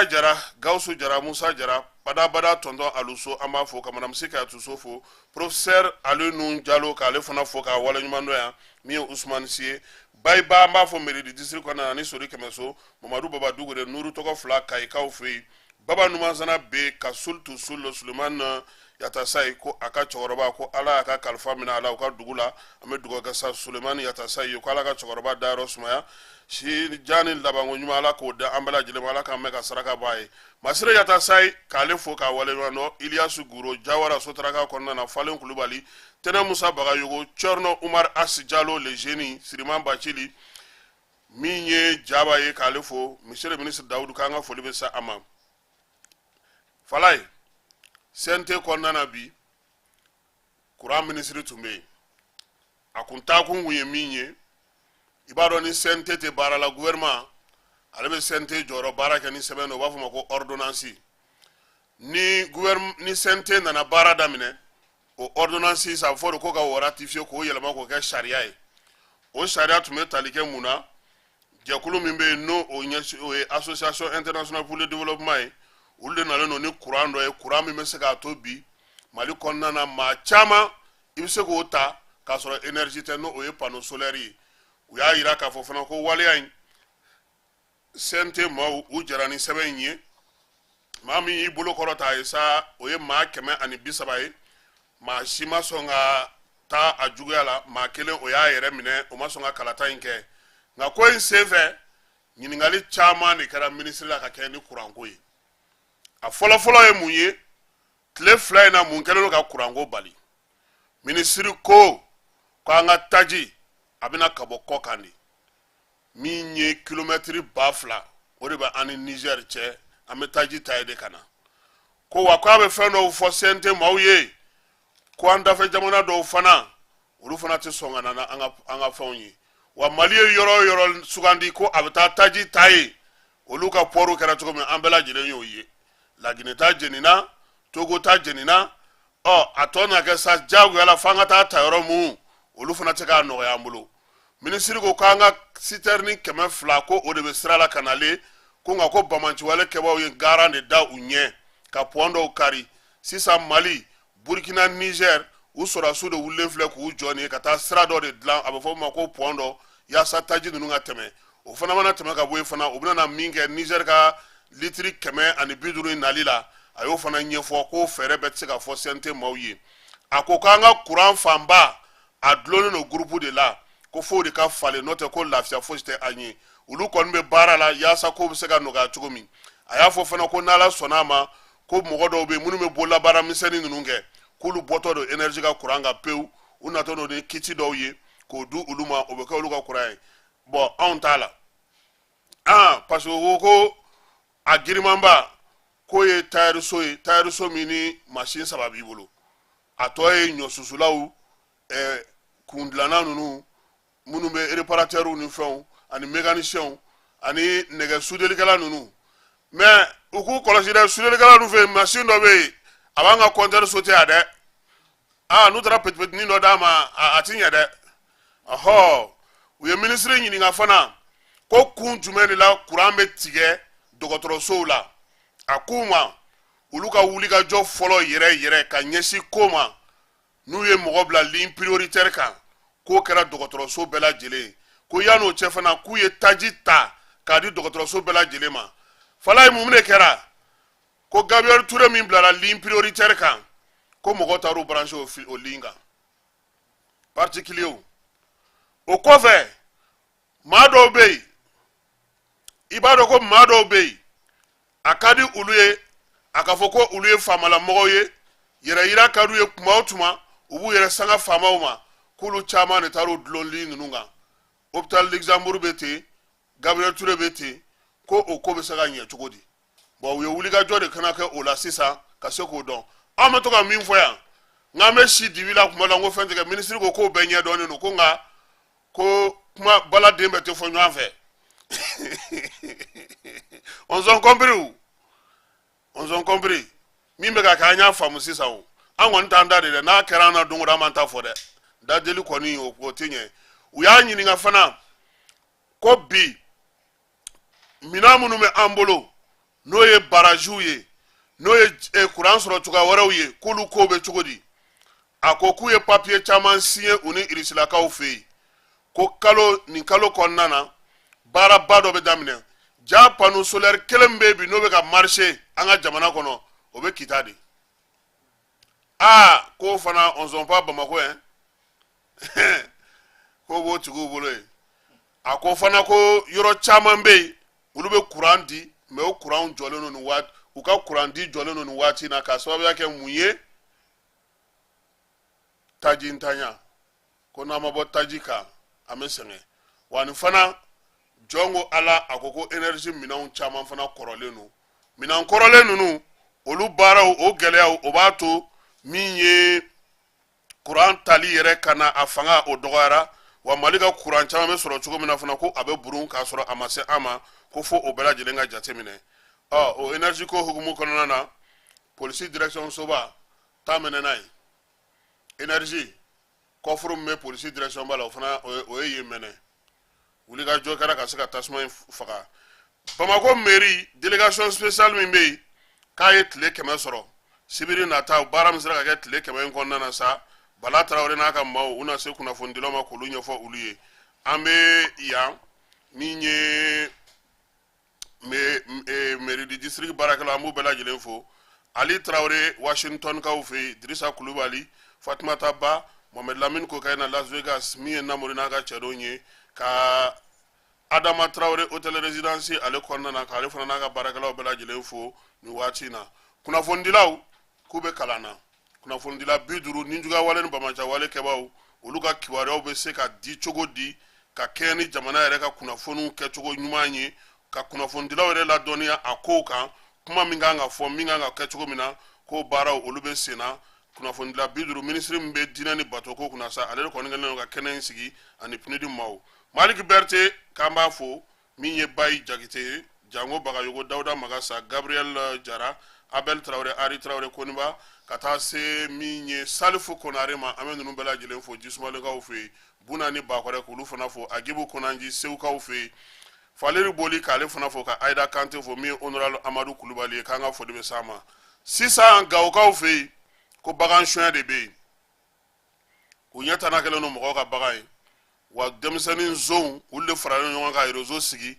Yaya Jara, Gawusu Jara, Musa Jara, badabada, tɔntɔn Aluso, an b'a fo ka madame Kayatuso fo, professeur Alinu Jalo k'ale fana fo k'a waleɲuman dɔn yan. Min ye Usumani Si ye, Bayiba, an b'a fɔ Meredi district kɔnɔna na ni Sori Kɛmɛso, Mamadu Baba Dugure, Nuru tɔgɔ fila Kayikaw fɛ yen, Baba Numansana bɛ ka sultu sul Sulemani Yatasayi, ko a ka cɛkɔrɔba, ko Ala y'a ka kalifa minɛ a la u ka dugu la. An bɛ dugawu kɛ sa Sulemani Yatasayi ye, ko Ala ka cɛkɔrɔba dayɔrɔ sumaya, si jan ni labanko ɲuman, Ala k'o da an bɛɛ lajɛlen ma, Ala k'an mɛn ka saraka bɔ a ye. Masire Yatasayi k'ale fo k'a waleɲuman dɔn. Iliyasu Guro Jawara, Sotaraka kɔnɔna na, Falen Kulubali, Tɛnɛ Musa Bagayogo, Cɛrno Umar Asi Jalo le génie, Siriman Bacili, min ye Jaba ye, k'ale fo. Monsieur le ministre Dawudu, k'an ka foli bɛ sa a ma. Falaye, CNT kɔnɔna na bi, courant minisiri tun bɛ yen. A kun taakun kun ye min ye, i b'a dɔn ni CNT tɛ baara la, gouvernement ale bɛ CNT jɔyɔrɔ baara kɛ ni sɛbɛn dɔ, u b'a fɔ o ma ko ordonnance. Ni gouvernement ni CNT nana baara daminɛ, o ordonnance sa, fɔ de ko ka o ratifier, k'o yɛlɛma k'o kɛ sariya ye. O sariya tun bɛ tali kɛ mun na? Jɛkulu min bɛ yen, n'o o ɲɛsin, o ye Association internationale pour le développement ye, olu de nalen don ni courant dɔ ye, courant min bɛ se k'a to bi Mali kɔnɔna na, maa caman i bɛ se k'o ta k'a sɔrɔ énergie tɛ, n'o ye panneau solaire ye. U y'a yira k'a fɔ fana ko waleya in, CNT maaw u jɛra ni sɛbɛn in ye. Maa min y'i bolo kɔrɔta a ye sa, o ye maa 130 ye. Maa si ma sɔn ka taa a juguya la. Maa kelen, o y'a yɛrɛ minɛ, o ma sɔn ka kalata in kɛ. Nka ko in senfɛ, ɲininkali caman de kɛra minisiri la ka kɛ ni kuranko ye. A fɔlɔfɔlɔ ye mun ye? Tile 2 in na, mun kɛlen don ka kuranko bali? Minisiri ko ko an ka taji a bɛna ka bɔ kɔ kan de. Min ye kilomɛtiri 2000, o de bɛ an ni Niger cɛ, an bɛ taji ta ye de ka na. Ko wa k'a bɛ fɛn dɔw fɔ CNT maaw ye, ko an dafɛ jamana dɔw fana, olu fana tɛ sɔn ka na an ka fɛnw ye. Wa Mali ye yɔrɔ o yɔrɔ sugandi ko a bɛ taa taji ta ye, olu ka pɔriw kɛra cogo min, an bɛɛ lajɛlen y'o ye. Laginɛ ta jenina, Togo ta jenina, ɔ a tɔ na kɛ sa diyagoya la f'an ka taa ta yɔrɔ mun, olu fana tɛ k'a nɔgɔya an bolo. Minisiri ko k'an ka sitɛrini 200, ko o de bɛ sira la ka nalen, ko nka ko bamanciwale kɛbaaw ye garan de da u ɲɛ ka pɔn dɔw kari. Sisan Mali, Burkina, Niger, u sɔrɔdasiw de wulilen filɛ k'u jɔ nin ye ka taa sira dɔ de dilan, a bɛ fɔ o ma ko pɔn dɔ, yaasa taji ninnu ka tɛmɛ. O fana mana tɛmɛ ka bɔ yen fana, u bɛna na min kɛ Niger ka litiri 150 in nali la, a y'o fana ɲɛfɔ, k'o fɛɛrɛ bɛɛ tɛ se ka fɔ CNT maaw ye. A ko k'an ka kuran fanba a dulonnen don gurupu de la, ko f'o de ka falen, n'o tɛ ko lafiya fosi tɛ an ye. Olu kɔni bɛ baara la yaasa ko bɛ se ka nɔgɔya cogo min. A y'a fɔ fana ko n'Ala sɔnna a ma, ko mɔgɔ dɔw bɛ yen minnu bɛ bololabaara misɛnnin ninnu kɛ, k'olu bɔtɔ don énergie ka kuran kan pewu, u natɔ don ni kiti dɔw ye k'o di olu ma, o bɛ kɛ olu ka kuran ye. Bɔn, anw t'a la, aa, parce que o ko a girimanba k'o ye tayɛriso ye, tayɛriso min ni masin 3 b'i bolo, a tɔ ye ɲɔsusulaw, kundilanna ninnu minnu bɛ réparateurw ni fɛnw ani mécaniciens ani nɛgɛ sudelikɛla ninnu. Mais u k'u kɔlɔsi dɛ, sudelikɛla ninnu fɛ yen, masin dɔ bɛ yen, a b'an ka compteur sauter a dɛ. Aa, n'u taara petipetinin dɔ d'a ma, a ti ɲɛ dɛ. Ɔhɔ, u ye minisiri ɲininka fana ko kun jumɛn de la kuran bɛ tigɛ dɔgɔtɔrɔsow la. A k'u ma olu ka wulikajɔ fɔlɔ yɛrɛ yɛrɛ ka ɲɛsin ko ma, n'u ye mɔgɔ bila ligne prioritaire kan, k'o kɛra dɔgɔtɔrɔso bɛɛ lajɛlen. Ko yan'o cɛ fana, k'u ye taji ta k'a di dɔgɔtɔrɔso bɛɛ lajɛlen ma. Falaye, mun de kɛra? Ko Gabriel Touré min bilara ligne prioritaire kan, ko mɔgɔw taar'u branché o ligne kan, particulier. O kɔfɛ, maa dɔw bɛ yen, i b'a dɔn ko maa dɔw bɛ yen, a ka di olu ye a ka fɔ ko olu ye faamalamɔgɔw ye, yɛrɛ yira ka d'u ye tuma o tuma, u b'u yɛrɛ sanga faamaw ma, k'olu caman de taar'u dulon ligne ninnu kan. Hôpital Luxembourg bɛ ten, Gabriel Touré bɛ ten, ko o ko bɛ se ka ɲɛ cogo di? Bɔn, u ye wulikajɔ de kana kɛ o la sisan ka se k'o dɔn. An bɛ to ka min fɔ yan, n'an bɛ si dibi la kuma la, n ko fɛn tigɛ. Minisiri ko k'o bɛɛ ɲɛdɔnnen don, ko nka ko kuma baladen bɛɛ tɛ fɔ ɲɔgɔn fɛ. On s'est compris, on s'est compris. Min bɛ ka kɛ, an y'a faamu sisan. O an kɔni t'an da de dɛ, n'a kɛra an na don o don, an b'an ta fɔ dɛ. Dadeli kɔni, o tɛ ɲɛ. U y'a ɲininka fana ko bi minɛn minnu bɛ an bolo, n'o ye baraziw ye, n'o ye kuran sɔrɔ cogoya wɛrɛw ye, k'olu ko bɛ cogo di? A ko k'u ye papiye caman siɲɛ u ni irisilakaw fɛ yen, ko kalo nin kalo kɔnɔna na, baaraba dɔ bɛ daminɛ. Ja panneau solaire kelen bɛ yen bi, n'o bɛ ka marcher an ka jamana kɔnɔ, o bɛ Kita de. Aa, k'o fana on sont pas Bamako hein, k'o b'o tigiw bolo yen. A ko fana ko yɔrɔ caman bɛ yen, olu bɛ kuran di, mais o kuran jɔlen don nin waati, u ka kuran di jɔlen don nin waati in na, k'a sababuya kɛ mun ye? Taji ntanya. Ko n'an ma bɔ taji kan, an bɛ sɛgɛn. Wa nin fana, jɔn ko Ala, a ko ko énergie minɛnw caman fana kɔrɔlen don. Minɛn kɔrɔlen ninnu, olu baaraw, o gɛlɛyaw, o b'a to min ye kuran tali yɛrɛ ka na, a fanga o dɔgɔyara. Wa Mali ka kuran caman bɛ sɔrɔ cogo min na fana, ko a bɛ burun k'a sɔrɔ a ma se an ma, ko fo o bɛɛ lajɛlen ka jateminɛ. Ɔ, o énergie ko hukumu kɔnɔna na, polisi direction soba ta mɛnɛ ye énergie coffre min bɛ polisi direction ba la, o fana o ye yen mɛnɛ. Wulikajɔ kɛra ka se ka tasuma in faga. Bamakɔ mairie délégation spéciale min bɛ yen, k'a ye tile 100 sɔrɔ sibiri nata. Baara min sera ka kɛ tile 100 in kɔnɔna na sa, Bala Tarawele n'a ka maaw, u na se kunnafonidilaw ma k'olu ɲɛfɔ olu ye. An bɛ yan min ye mairie du district baarakɛlaw, an b'u bɛɛ lajɛlen fo. Ali Tarawele Washington kaw fɛ yen, Dirisa Kulubali, Fatumata Ba, Mohamed Lamine Kokayina Las Vegas, min ye Namori n'a ka cɛdenw ye, ka Adama Tarawele hôtel résidence ale kɔnɔna na, k'ale fana n'a ka baarakɛlaw bɛɛ lajɛlen fo nin waati in na. Kunnafonidilaw k'u bɛ kalan na, kunnafonidila 50, ni juguya wale ni banbaanci wale kɛbaaw, olu ka kibaruyaw bɛ se ka di cogo di ka kɛɲɛ ni jamana yɛrɛ ka kunnafoniw kɛcogo ɲuman ye, ka kunnafonidilaw yɛrɛ ladɔnniya a kow kan, kuma min kan ka fɔ, min kan ka kɛ cogo min na, k'o baaraw olu bɛ sen na. Kunnafonidila 50, minisiri min bɛ diinɛ ni batoko kunna sa, ale de kɔni kɛlen don ka kɛnɛ in sigi, ani PNUD maaw. Maliki Berete, k'an b'a fo. Min ye Bayi Jakite ye, Jango Bagayogo, Dawuda Magasa, Gabriel Jara, Abel Tarawele, Ari Tarawele Koniba, ka taa se min ye Salifu Konare ma, an bɛ ninnu bɛɛ lajɛlen fo Jisumalenkaw fɛ yen. Buna ni Bakɔrɛ, k'olu fana fo. Agibu Konanji Segukaw fɛ yen, Faliri Boli, k'ale fana fo, ka Ayida Kante fo. Min ye honorable Amadu Kulubali ye, k'an ka foli bɛ s'a ma. Sisan Gawokaw fɛ yen, ko bagan suɲɛ de bɛ yen, u ɲɛ tana kɛlen don mɔgɔw ka bagan ye. Wa denmisɛnnin zonw, olu de faralen ɲɔgɔn kan réseau sigi,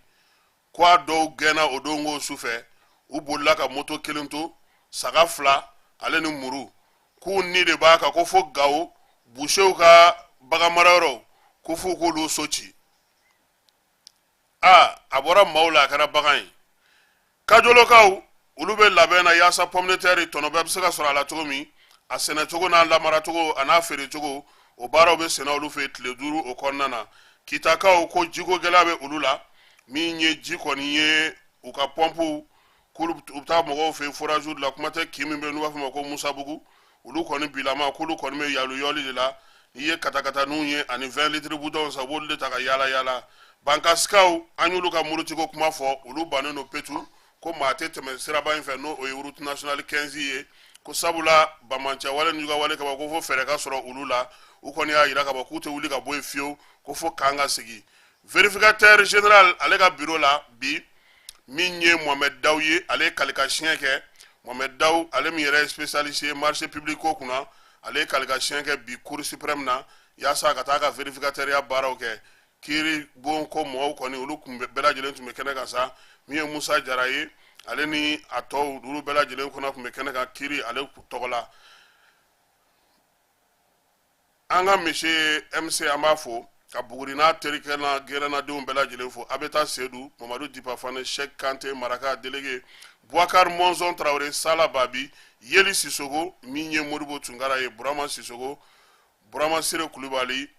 ko a dɔw gɛnna o don ko su fɛ, u bolila ka moto kelen to, saga fila ale ni muru, k'u ni de b'a kan, ko fo Gawo busew ka baganmarayɔrɔw, ko f'u k'olu so ci. Aa, a bɔra maaw la, a kɛra bagan ye. Kajolokaw, olu bɛ labɛn na yaasa pomme de terre tɔnɔ bɛɛ bɛ se ka sɔrɔ a la cogo min, a sɛnɛcogo n'a lamaracogo a n'a feerecogo, o baaraw bɛ senna olu fɛ tile 5 o kɔnɔna na. Kitakaw ko jiko gɛlɛya bɛ olu la. Min ye ji kɔni ye, u ka pɔnpuw, k'olu u bɛ taa mɔgɔw fɛ forage la, kuma tɛ kin min bɛ yen n'u b'a fɔ o ma ko Musabugu, olu kɔni bilama, k'olu kɔni bɛ yaluyɔli de la. N'i ye katakataninw ye ani 20 litres bidon san, u b'olu de ta ka yaala yaala. Bankasikaw, an y'olu ka murutiko kuma fɔ, olu bannen don petu ko maa tɛ tɛmɛ siraba in fɛ, n'o o ye route nationale 15 ye, ko sabula banbaanciya wale ni juguya wale kama, ko fo fɛɛrɛ ka sɔrɔ olu la. U kɔni y'a yira ka bɔ k'u tɛ wuli ka bɔ yen fiyewu, ko fo kan ka sigi vérificateur général ale ka bureau la bi. Min ye Mohamed Daw ye, ale ye kalika siɲɛ kɛ. Mohamed Daw, ale min yɛrɛ ye spécialiste ye marché public ko kunna, ale ye kalika siɲɛ kɛ bi cour suprême na, yaasa ka taa ka vérificateur ya baaraw kɛ. Kiiri bon ko mɔgɔw kɔni, olu kun bɛɛ lajɛlen tun bɛ kɛnɛ kan sa. Min ye Musa Jara ye, ale ni a tɔw, olu bɛɛ lajɛlen kɔnɔ tun bɛ kɛnɛ kan kiiri ale tɔgɔ la. An ka monsieur MC, an b'a fo, ka Buguri n'a terikɛ n'a gɛrɛnnadenw bɛɛ lajɛlen fo. A bɛ taa Sedu Mamadu Dipa Fane, Cheikh Kante Maraka délégué, Boubacar Monzon Traoré, Sala Babi, Yeli Sisoko, min ye Modibo Tunkara ye, Burama Sisoko, Burama Sire Kulubali,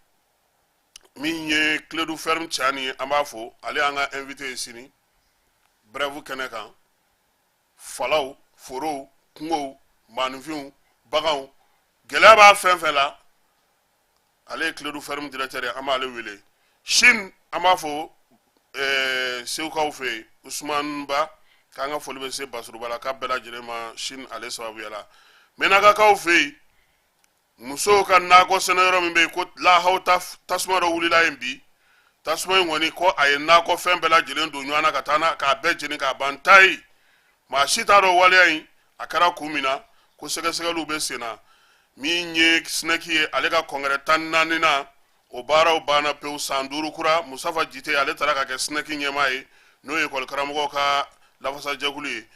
min ye Kledu Ferme Cani ye, an b'a fo. Ale y'an ka invité ye sini brève kɛnɛ kan. Falaw, forow, kungow, maaninfinw, baganw, gɛlɛya b'a fɛn fɛn la, ale ye Kledu Ferme directeur ye, an b'ale wele sini. An b'a fɔ Segukaw fɛ yen, Usumani Ba, k'an ka foli bɛ se Basurubala ka bɛɛ lajɛlen ma sini ale sababuya la. Menakakaw fɛ yen, musow ka nakɔ sɛnɛyɔrɔ min bɛ yen, ko lahaw tasuma dɔ wulila yen bi. Tasuma in kɔni, ko a ye nakɔfɛn bɛɛ lajɛlen don ɲɔgɔn na ka taa na k'a bɛɛ jeni k'a ban. Ta ye Maa si t'a dɔn waleya in a kɛra kun min na, ko sɛgɛsɛgɛliw bɛ sen na. Min ye SNEC ye, ale ka kɔnkɛrɛ 14nan, o baaraw banna pewu. San 5 kura, Musafa Jite, ale taara ka kɛ SNEC ɲɛmaa ye, n'o ye ekɔli karamɔgɔw ka lafasajɛkulu ye.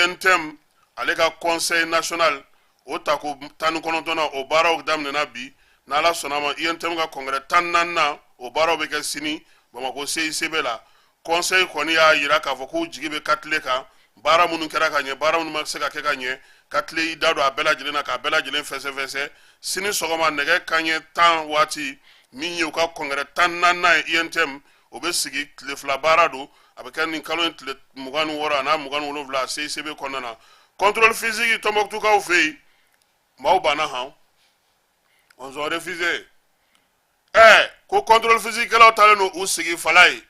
UNTM, ale ka conseil national, o tako 19nan, o baaraw daminɛna bi. N'Ala sɔnna a ma, UNTM ka congrès 14nan, o baaraw bɛ kɛ sini Bamakɔ CICB la. Conseil kɔni y'a yira k'a fɔ k'u jigi bɛ katile kan, baara minnu kɛra ka ɲɛ, baara minnu ma se ka kɛ ka ɲɛ, katile y'i da don a bɛɛ lajɛlen na k'a bɛɛ lajɛlen fɛsɛfɛsɛ. Sini sɔgɔma nɛgɛ kanɲɛ 10 waati, min ye u ka congrès 14nan ye, UNTM, o bɛ sigi. Tile 2 baara don, a bɛ kɛ nin kalo in tile 26 an'a 27 CICB kɔnɔna na. Contrôle physique Tɔnbɔkutukaw fɛ yen, maaw banna han, ils ont refusé. Ko contrôle physique kɛlaw taalen don u sigi fala ye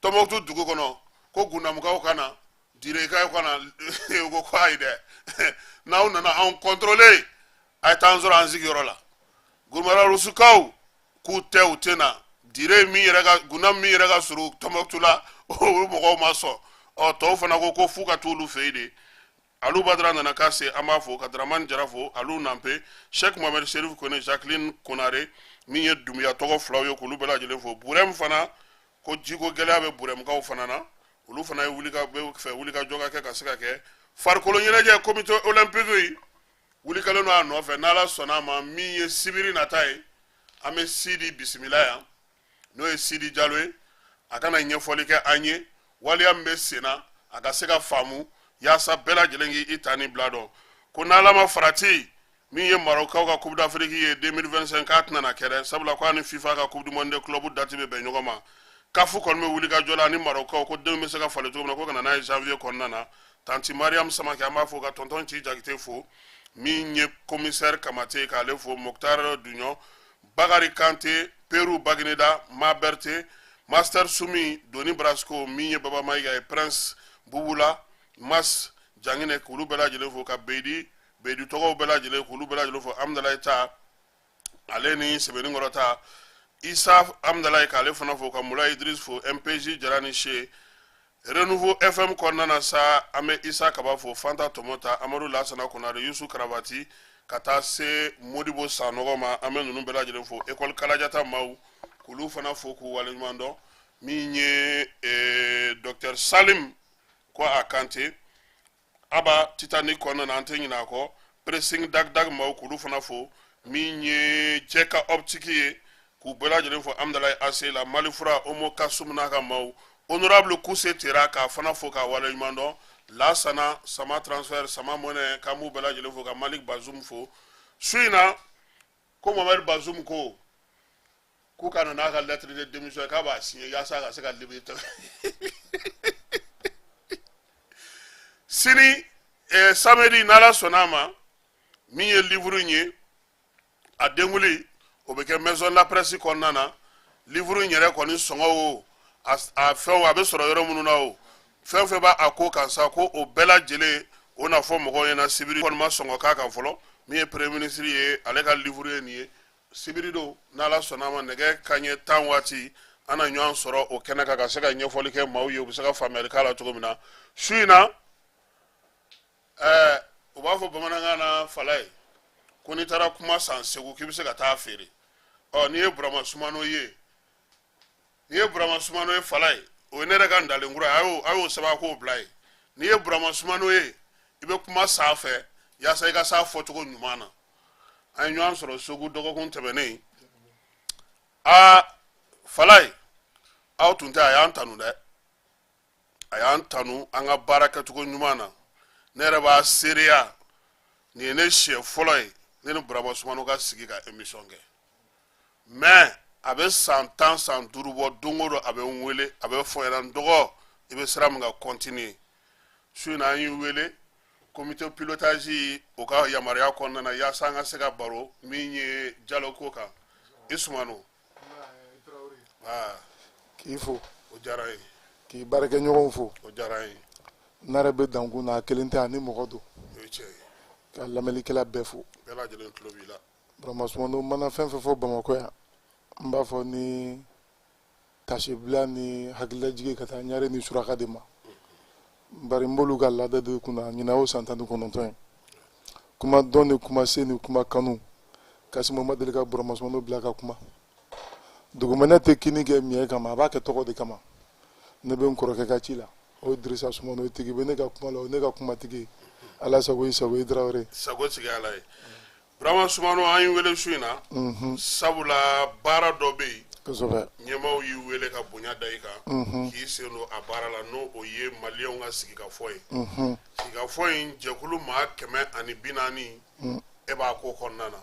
Tɔnbɔkutu dugu kɔnɔ, ko Gundamukaw ka na, Direkaw ka na. U ko ko ayi dɛ, n'aw nana anw contrôler, a ye t'an sɔrɔ an sigiyɔrɔ la. Gurumararusukaw k'u tɛ, u tɛ na. Dire min yɛrɛ ka Gundam min yɛrɛ ka surun Tɔnbɔkutu la, o mɔgɔw ma sɔn. Ɔ, tɔw fana ko ko f'u ka t'olu fɛ yen de. Alu Badara nana k'a se, an b'a fo ka Dramani Jara fo, Alu Nanpe, Cheikh Mohamed Serif Kone, Jacqueline Konare, min ye Dunbiya tɔgɔ filaw ye, k'olu bɛɛ lajɛlen fo. Burɛm fana, ko jiko gɛlɛya bɛ Burɛmukaw fana na, olu fana ye wuli ka bɛ fɛ wuli ka jɔ ka kɛ ka se ka kɛ. Farikolo ɲɛnajɛ, comité olympique ye wuli kɛlen don a nɔfɛ. N'Ala sɔnna a ma, min ye sibiri nata ye, an bɛ Sidi bisimila yan, n'o ye Sidi Jalo ye. A ka na ɲɛfɔli kɛ an ye, waleya min bɛ sen na, a ka se ka faamu yaasa bɛɛ lajɛlen k'i ta ni bila dɔn. Ko n'Ala ma farati, min ye Marɔkaw ka Coupe d'Afrique ye 2025, k'a tɛna na kɛ dɛ, sabula ko a ni FIFA ka Coupe du monde des clubs date bɛ bɛn ɲɔgɔn ma. CAF kɔni bɛ wuli ka jɔ la ani Marɔkaw, ko denw bɛ se ka falen cogo min na, ko ka na n'a ye janvier kɔnɔna na. Tanti Mariam Samake, an b'a fo ka tonton Ci Jakite fo, min ye commissaire Kamate, k'ale fo, Mokhtar Duɲɔ, Bakari Kante, Peru Bagineda, Maberte, Master Sumi, Doni Brasco, min ye Baba Mayiga ye, Prince Bubula, Mas Jangine, k'olu bɛɛ lajɛlen fo, ka Beyidi Beyidi tɔgɔw bɛɛ lajɛlen, k'olu bɛɛ lajɛlen fo. Amudalayi ta, ale ni Sɛbɛnninkɔrɔ ta, Isa Amudalayi, k'ale fana fo, ka Mula Idris fo, MPJ Jara ni Se Renouveau FM kɔnɔna na sa, an bɛ Isa Kaba fo, Fanta Tɔmɔta, Amadu Lasana Konare, Yusu Karabati, ka taa se Modibo Sanɔgɔ ma, an bɛ ninnu bɛɛ lajɛlen fo. École Kalajata maaw, k'olu fana fo k'u waleɲuman dɔn. Min ye docteur Salim ko a Kante Aba Titanic kɔnɔna na, an tɛ ɲinɛ a kɔ. Pressing Dag Dag maaw, k'olu fana fo. Min ye Jɛka Optique ye, k'u bɛɛ lajɛlen fo. Amudalayi AC la Mali fura Omo Kasum n'a ka maaw, honorable Kuse Tera, k'a fana fo k'a waleɲuman dɔn. Lasana Sama Transfert, Sama Mɔnɛ, k'an b'u bɛɛ lajɛlen fo, ka Malik Bazum fo. Su in na, ko Mohamed Bazum ko k'u ka na n'a ka lettre de démission k'a b'a signer yaasa a ka se ka libérer sini samedi, n'Ala sɔnna a ma. Min ye livre in ye, a denkuli, o bɛ kɛ maison de la presse kɔnɔna na. Livre in yɛrɛ kɔni sɔngɔ o, a fɛnw a bɛ sɔrɔ yɔrɔ minnu na o, fɛn fɛn b'a a ko kan sa, ko o bɛɛ lajɛlen o na fɔ mɔgɔw ɲɛna sibiri. Kɔni ma sɔngɔ k'a kan fɔlɔ. Min ye premier ministre ye, ale ka livre ye nin ye. Sibiri don, n'Ala sɔnna a ma, nɛgɛ kanɲɛ 10 waati, an na ɲɔgɔn sɔrɔ o kɛnɛ kan ka se ka ɲɛfɔli kɛ maaw ye, u bɛ se ka faamuyali k'a la cogo min na. Su in na, u b'a fɔ bamanankan na, fala ye ko n'i taara kuma san Segu, k'i bɛ se ka taa feere. Ɔ, n'i ye Burama Sumano ye, n'i ye Burama Sumano ye, fala ye, o ye ne yɛrɛ ka ntalen kura ye, a y'o sɛbɛn k'o bila ye. N'i ye Burama Sumano ye, i bɛ kuma san fɛ yaasa i ka s'a fɔcogo ɲuman na. An ye ɲɔgɔn sɔrɔ Segu dɔgɔkun tɛmɛnen. Aa, fala ye, aw tun tɛ, a y'an tanu dɛ, a y'an tanu an ka baara kɛcogo ɲuman na. Ne yɛrɛ b'a seereya, nin ye ne siɲɛ fɔlɔ ye ne ni Burama Sumano ka sigi ka émission kɛ, mais a bɛ san 10, san 5 bɔ, don o don a bɛ n wele, a bɛ fɔ n ɲɛna: n dɔgɔ, i bɛ sira min kan, continuer. Su in na, an y'i wele comité pilotage o ka yamaruya kɔnɔna na yaasa an ka se ka baro min ye Jalo ko kan. I Sumano. K'i fo. O diyara n ye. K'i baarakɛɲɔgɔnw fo. O diyara n ye. Ne yɛrɛ bɛ dankun na, a kelen tɛ, ani mɔgɔ don. O ye tiɲɛ ye. Ka lamɛnnikɛla bɛɛ fo. Bɛɛ lajɛlen tulo b'i la. Burama Sumano mana fɛn fɛn fɔ Bamakɔ yan, n b'a fɔ ni tasibila ni hakililajigi ka taa ɲare ni suraka de ma. Bari n b'olu ka laada de kunna. Ɲinan y'o san 19 ye. Kuma dɔn ni kuma se ni kuma kanu, Kasimu ma deli ka Burama Sumano bila ka kuma. Dugumɛnɛ tɛ kini kɛ miɲɛ kama, a b'a kɛ tɔgɔ de kama. Ne bɛ n kɔrɔkɛ ka ci la, o ye Dirisa Sumano ye. Tigi bɛ ne ka kuma la, o ye ne ka kumatigi ye. Ala sago i sago, i Tarawele. Sago sigi Ala ye. Burama Sumano, an y'i wele su in na sabula baara dɔ bɛ yen. Ɲɛmaaw y'i wele ka bonya da i kan k'i sen don a baara la, n'o o ye maliyɛnw ka sigikafɔ ye. Sigikafɔ in jɛkulu maa 140, e b'a ko kɔnɔna na.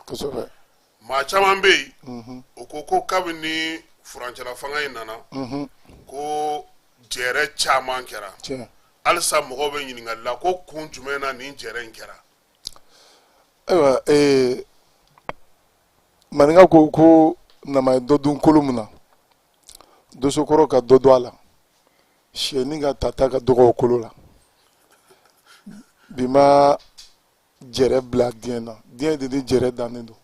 Maa caman bɛ yen, o ko ko kabini furancɛla fanga in nana, ko jɛrɛ caman kɛra. Halisa mɔgɔw bɛ ɲininkali la ko kun jumɛn na nin jɛrɛ in kɛra. Ayiwa, maninka ko ko nama ye dɔ dun kolo min na, dosokɔrɔ ka dɔ dun a la, siyɛni ka tata ka dɔgɔ o kolo la. Bi ma jɛrɛ bila diɲɛ na, diɲɛ de ni jɛrɛ dannen don.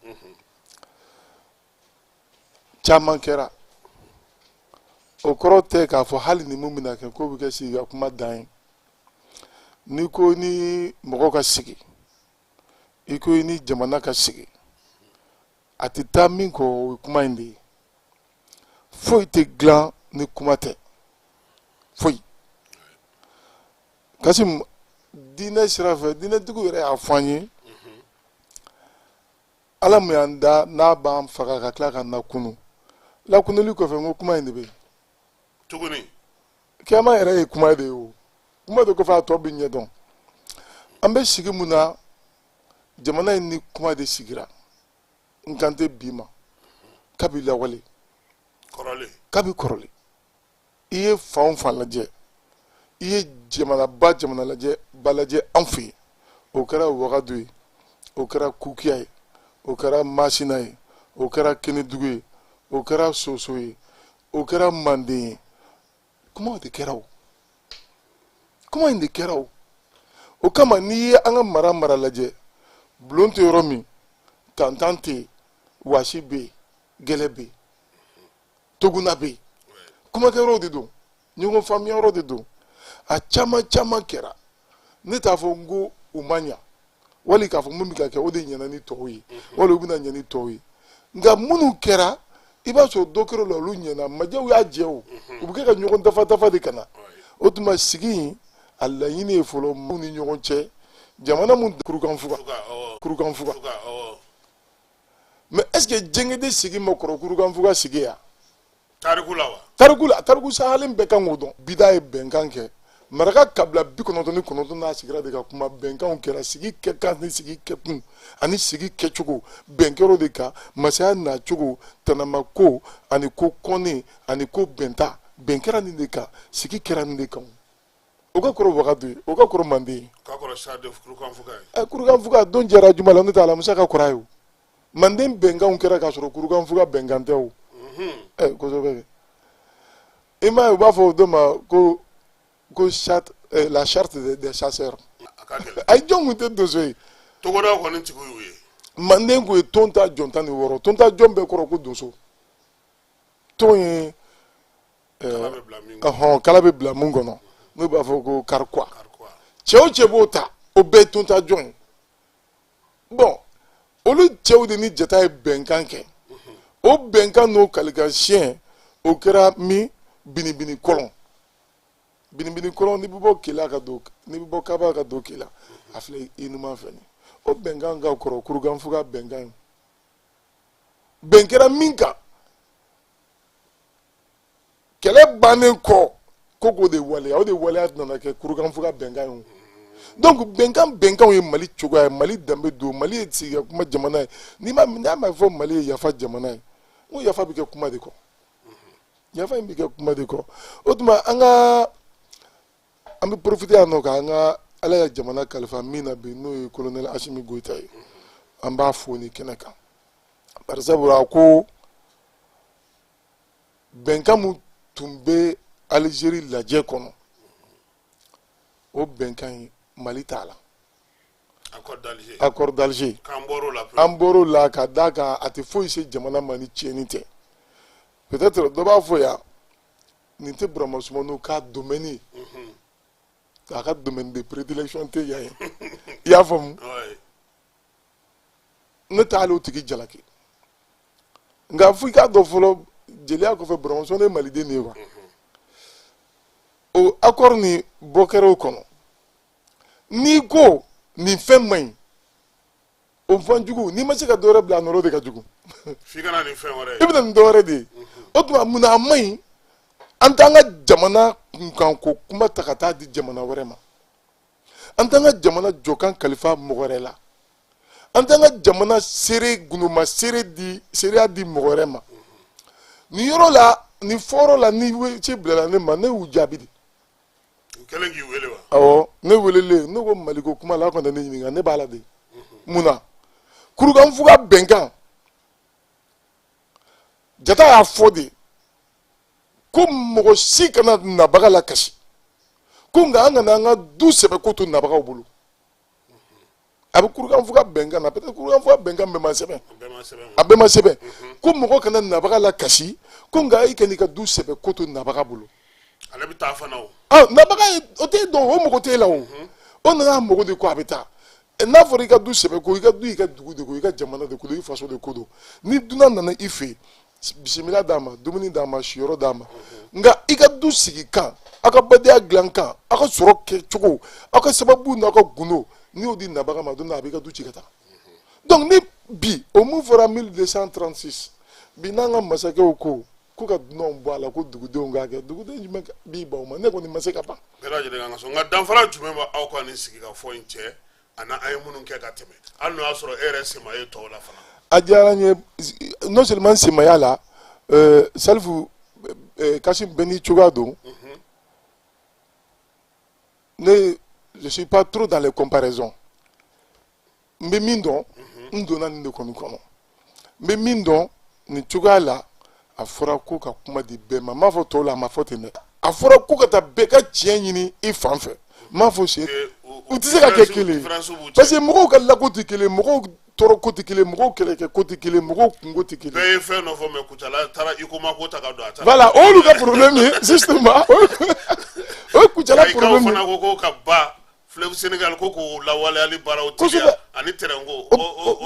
Caman kɛra, o kɔrɔ tɛ k'a fɔ hali ni mun bɛna kɛ k'o bɛ kɛ sigi ka kuma dan ye. N'i ko ni mɔgɔ ka sigi, i ko i ni jamana ka sigi, a tɛ taa min kɔ, o ye kuma in de ye. Foyi tɛ dilan ni kuma tɛ, foyi. Kasimu, diinɛ sira fɛ, diinɛtigiw yɛrɛ y'a fɔ an ye, Ala min y'an da, n'a b'an faga ka tila ka na kunu, lakunuli kɔfɛ, n ko kuma in de bɛ yen tuguni. Kiyama yɛrɛ ye kuma de ye. O kuma de kɔfɛ, a tɔ bɛ ɲɛdɔn. An bɛ sigi mun na, jamana in ni kuma de sigira. N kan tɛ bi ma, kabi lawale, kabi kɔrɔlen. I ye fan o fan lajɛ, i ye jamanaba jamana lajɛ ba lajɛ an fɛ yen, o kɛra Wagadu ye, o kɛra Kukiya ye, o kɛra Masina ye, o kɛra Kenedugu ye, o kɛra Soso ye, o kɛra Manden ye, kumaw de kɛra. O kuma in de kɛra. O kama, n'i ye an ka mara mara lajɛ, bulon tɛ yɔrɔ min, tantan tɛ yen, wasi bɛ yen, gɛlɛ bɛ yen, toguna bɛ yen, kumakɛyɔrɔ de don, ɲɔgɔn faamuyayɔrɔ de don. A caman caman kɛra. Ne t'a fɔ n ko u ma ɲa, wali k'a fɔ mun bɛ ka kɛ, o de ɲɛna ni tɔw ye, wali u bɛna ɲɛ ni tɔw ye. Nka minnu kɛra, i b'a sɔrɔ dɔ kɛra o la, olu ɲɛna. Majɛw y'a jɛ, o u bɛ kɛ ka ɲɔgɔn dafa dafa de ka na. O tuma, sigi in a laɲini ye fɔlɔ maaw ni ɲɔgɔn cɛ, jamana mun kurukanfuga, kurukanfuga. Mais est ce que Jɛngɛdɛ sigi ma kɔrɔ kurukanfuga sigi ya? Tariku la wa? Tariku la, tariku sahalen bɛɛ kan k'o dɔn. Bida ye bɛnkan kɛ. Maraka kabila 99 n'a sigira de ka kuma. Bɛnkanw kɛra, sigi kɛkan ni sigi kɛkun ani sigi kɛcogo, bɛn kɛr'o de kan. Masaya nacogo, tanamako ani ko kɔnnen ani ko bɛnta, bɛn kɛra nin de kan, sigi kɛra nin de kan. O ka kɔrɔ Wagadu ye, o ka kɔrɔ Manden ye. O ka kɔrɔ sade kurukanfuga ye. Ɛ, kurukanfuga don jɛra juma la, n'o tɛ alamisa ka kɔrɔ a ye. O Manden bɛnkanw kɛra k'a sɔrɔ kurukanfuga bɛnkan tɛ o. Ɛ, kosɛbɛ. I m'a ye, u b'a fɔ o dɔ ma ko charte, la charte des chasseurs. A ka gɛlɛn. Ayi, jɔn kun tɛ donso ye? Togodaw kɔni tigiw y'u ye. Manden kun ye ton ta jɔn 16. Ton ta jɔn bɛɛ kɔrɔ ko donso. Ton ye ɔhɔn, kala bɛ bila mun kɔnɔ, n'u b'a fɔ ko carquois. Cɛ o cɛ b'o ta, o bɛɛ ye ton ta jɔn ye. Bon, olu cɛw de ni jata ye bɛnkan kɛ. O bɛnkan n'o kalikan siɲɛ, o kɛra min binibini kɔlɔn, binibini kɔlɔn. N'i bɛ bɔ Keleya ka don, n'i bɛ bɔ Kaba ka don Keleya, a filɛ i numan fɛ nin. O bɛnkan ka kɔrɔ kurukanfuga bɛnkan ye. Bɛn kɛra min kan kɛlɛ bannen kɔ, ko k'o de waleya, o de waleya nana kɛ kurukanfuga bɛnkan ye. Donc bɛnkan, bɛnkanw ye Mali cogoya ye, Mali danbe don. Mali ye sigi ka kuma jamana ye. N'i ma, n'a ma fɔ Mali ye yafa jamana ye, n ko yafa bɛ kɛ kuma de kɔ, yafa in bɛ kɛ kuma de kɔ. O tuma, an ka an bɛ profiter yan nɔ k'an ka Ala ya jamana kalifa min na bi, n'o ye colonel Asimi Goyita ye, an b'a fo ni kɛnɛ kan, bari sabula a ko bɛnkan mun tun bɛ Alizeri lajɛ kɔnɔ, o bɛnkan in, Mali t'a la. Accord d'Alger, an bɔr'o la ka d'a kan a tɛ foyi se jamana ma ni tiɲɛni tɛ. Peut-être dɔ b'a fɔ yan, nin tɛ Burama Sumano ka domaine ye. A ka domaine de prédilection tɛ yan ye, i y'a faamu? Ne t'ale o tigi jalaki, nka fo i k'a dɔn fɔlɔ, jeliya kɔfɛ, Burama Sɔnɛ ye maliden de ye quoi. O accord nin bɔ kɛra o kɔnɔ. N'i ko nin fɛn man ɲi, o fan jugu, n'i ma se ka dɔ wɛrɛ bila a nɔ, o de ka jugu. F'i ka na ni fɛn wɛrɛ ye. I bɛ na ni dɔ wɛrɛ de ye. O tuma, mun na a man ɲi an t'an ka jamana kunkanko kuma ta ka taa di jamana wɛrɛ ma? An t'an ka jamana jɔkan kalifa mɔgɔ wɛrɛ la. An t'an ka jamana seere gundoma seere di seereya di mɔgɔ wɛrɛ ma. Nin yɔrɔ la, nin fɔyɔrɔ la, ni ci bilala ne ma, ne y'u jaabi de. U kɛlen k'i wele wa? Awɔ, ne welelen, ne ko Maliko kuma la, aw kana ne ɲininka, ne b'a la de. Mun na Kurukanfuga bɛnkan jata y'a fɔ de ko mɔgɔ si kana nabaga lakasi, ko nka an kana an ka du sɛbɛko to nabagaw bolo? A bɛ Kurukanfuga bɛnkan na, peut-être Kurukanfuga bɛnkan bɛɛ ma sɛbɛn, a bɛɛ ma sɛbɛn, ko mɔgɔ kana nabaga lakasi, ko nka i kan'i ka du sɛbɛ ko to nabaga bolo. Ale bɛ taa fana o. Ah, nabaga ye o t'e dɔn, o mɔgɔ t'e la o. O nana a mago de ko a bɛ taa. N'a fɔra i ka du sɛbɛ ko, i ka du, i ka dugu de ko, i ka jamana de ko don, i faso de ko don. Ni dunan nana i fɛ yen, bisimila d'a ma, dumuni d'a ma, siyɔrɔ d'a ma, nka i ka du sigi kan, aw ka badenya dilan kan, aw ka sɔrɔ kɛcogo, aw ka sababu n'aw ka gundo, n'i y'o di nabaga ma, don dɔ a b'i ka du ci ka taa. Donc ni bi o mun fɔra 1236, bi n'an ka masakɛw ko ko ka dunanw bɔ a la, ko dugudenw k'a kɛ, duguden jumɛn b'i ban o ma? Ne kɔni ma se ka ban. Bɛɛ lajɛlen kan ka sɔn, nka danfara jumɛn bɛ aw ka nin sigikafɔ in cɛ ani an ye minnu kɛ ka tɛmɛ, hali n'o y'a sɔrɔ e yɛrɛ sen ma ye tɔw la fana? A diyara n ye, non seulement n sen ma y'a la, Salifu, Kasim, bɛɛ n'i cogoya don. Ne, je suis pas trop dans les comparaisons. N bɛ min dɔn, n donna nin de kɔni kɔnɔ. N bɛ min dɔn nin cogoya la, a fɔra ko ka kuma di bɛɛ ma. N m'a fɔ tɔw la, a ma fɔ ten dɛ. A fɔra ko ka taa bɛɛ ka tiɲɛ ɲini i fan fɛ. N m'a fɔ sen u tɛ se ka kɛ kelen ye, parce que mɔgɔw ka lako tɛ kelen, mɔgɔw tɔɔrɔ ko tɛ kelen, mɔgɔw kɛlɛkɛ ko tɛ kelen, mɔgɔw kunko tɛ kelen. Bɛɛ ye fɛn dɔ fɔ, mais Kucala taara i ko ma ko ta ka don a ta. Voilà, o y'olu ka problème ye justement, o ye Kucala problème ye. Fana ko ko ka ba fleuve Sénégal ko k'o lawaleyali baaraw teliya ani terrain ko.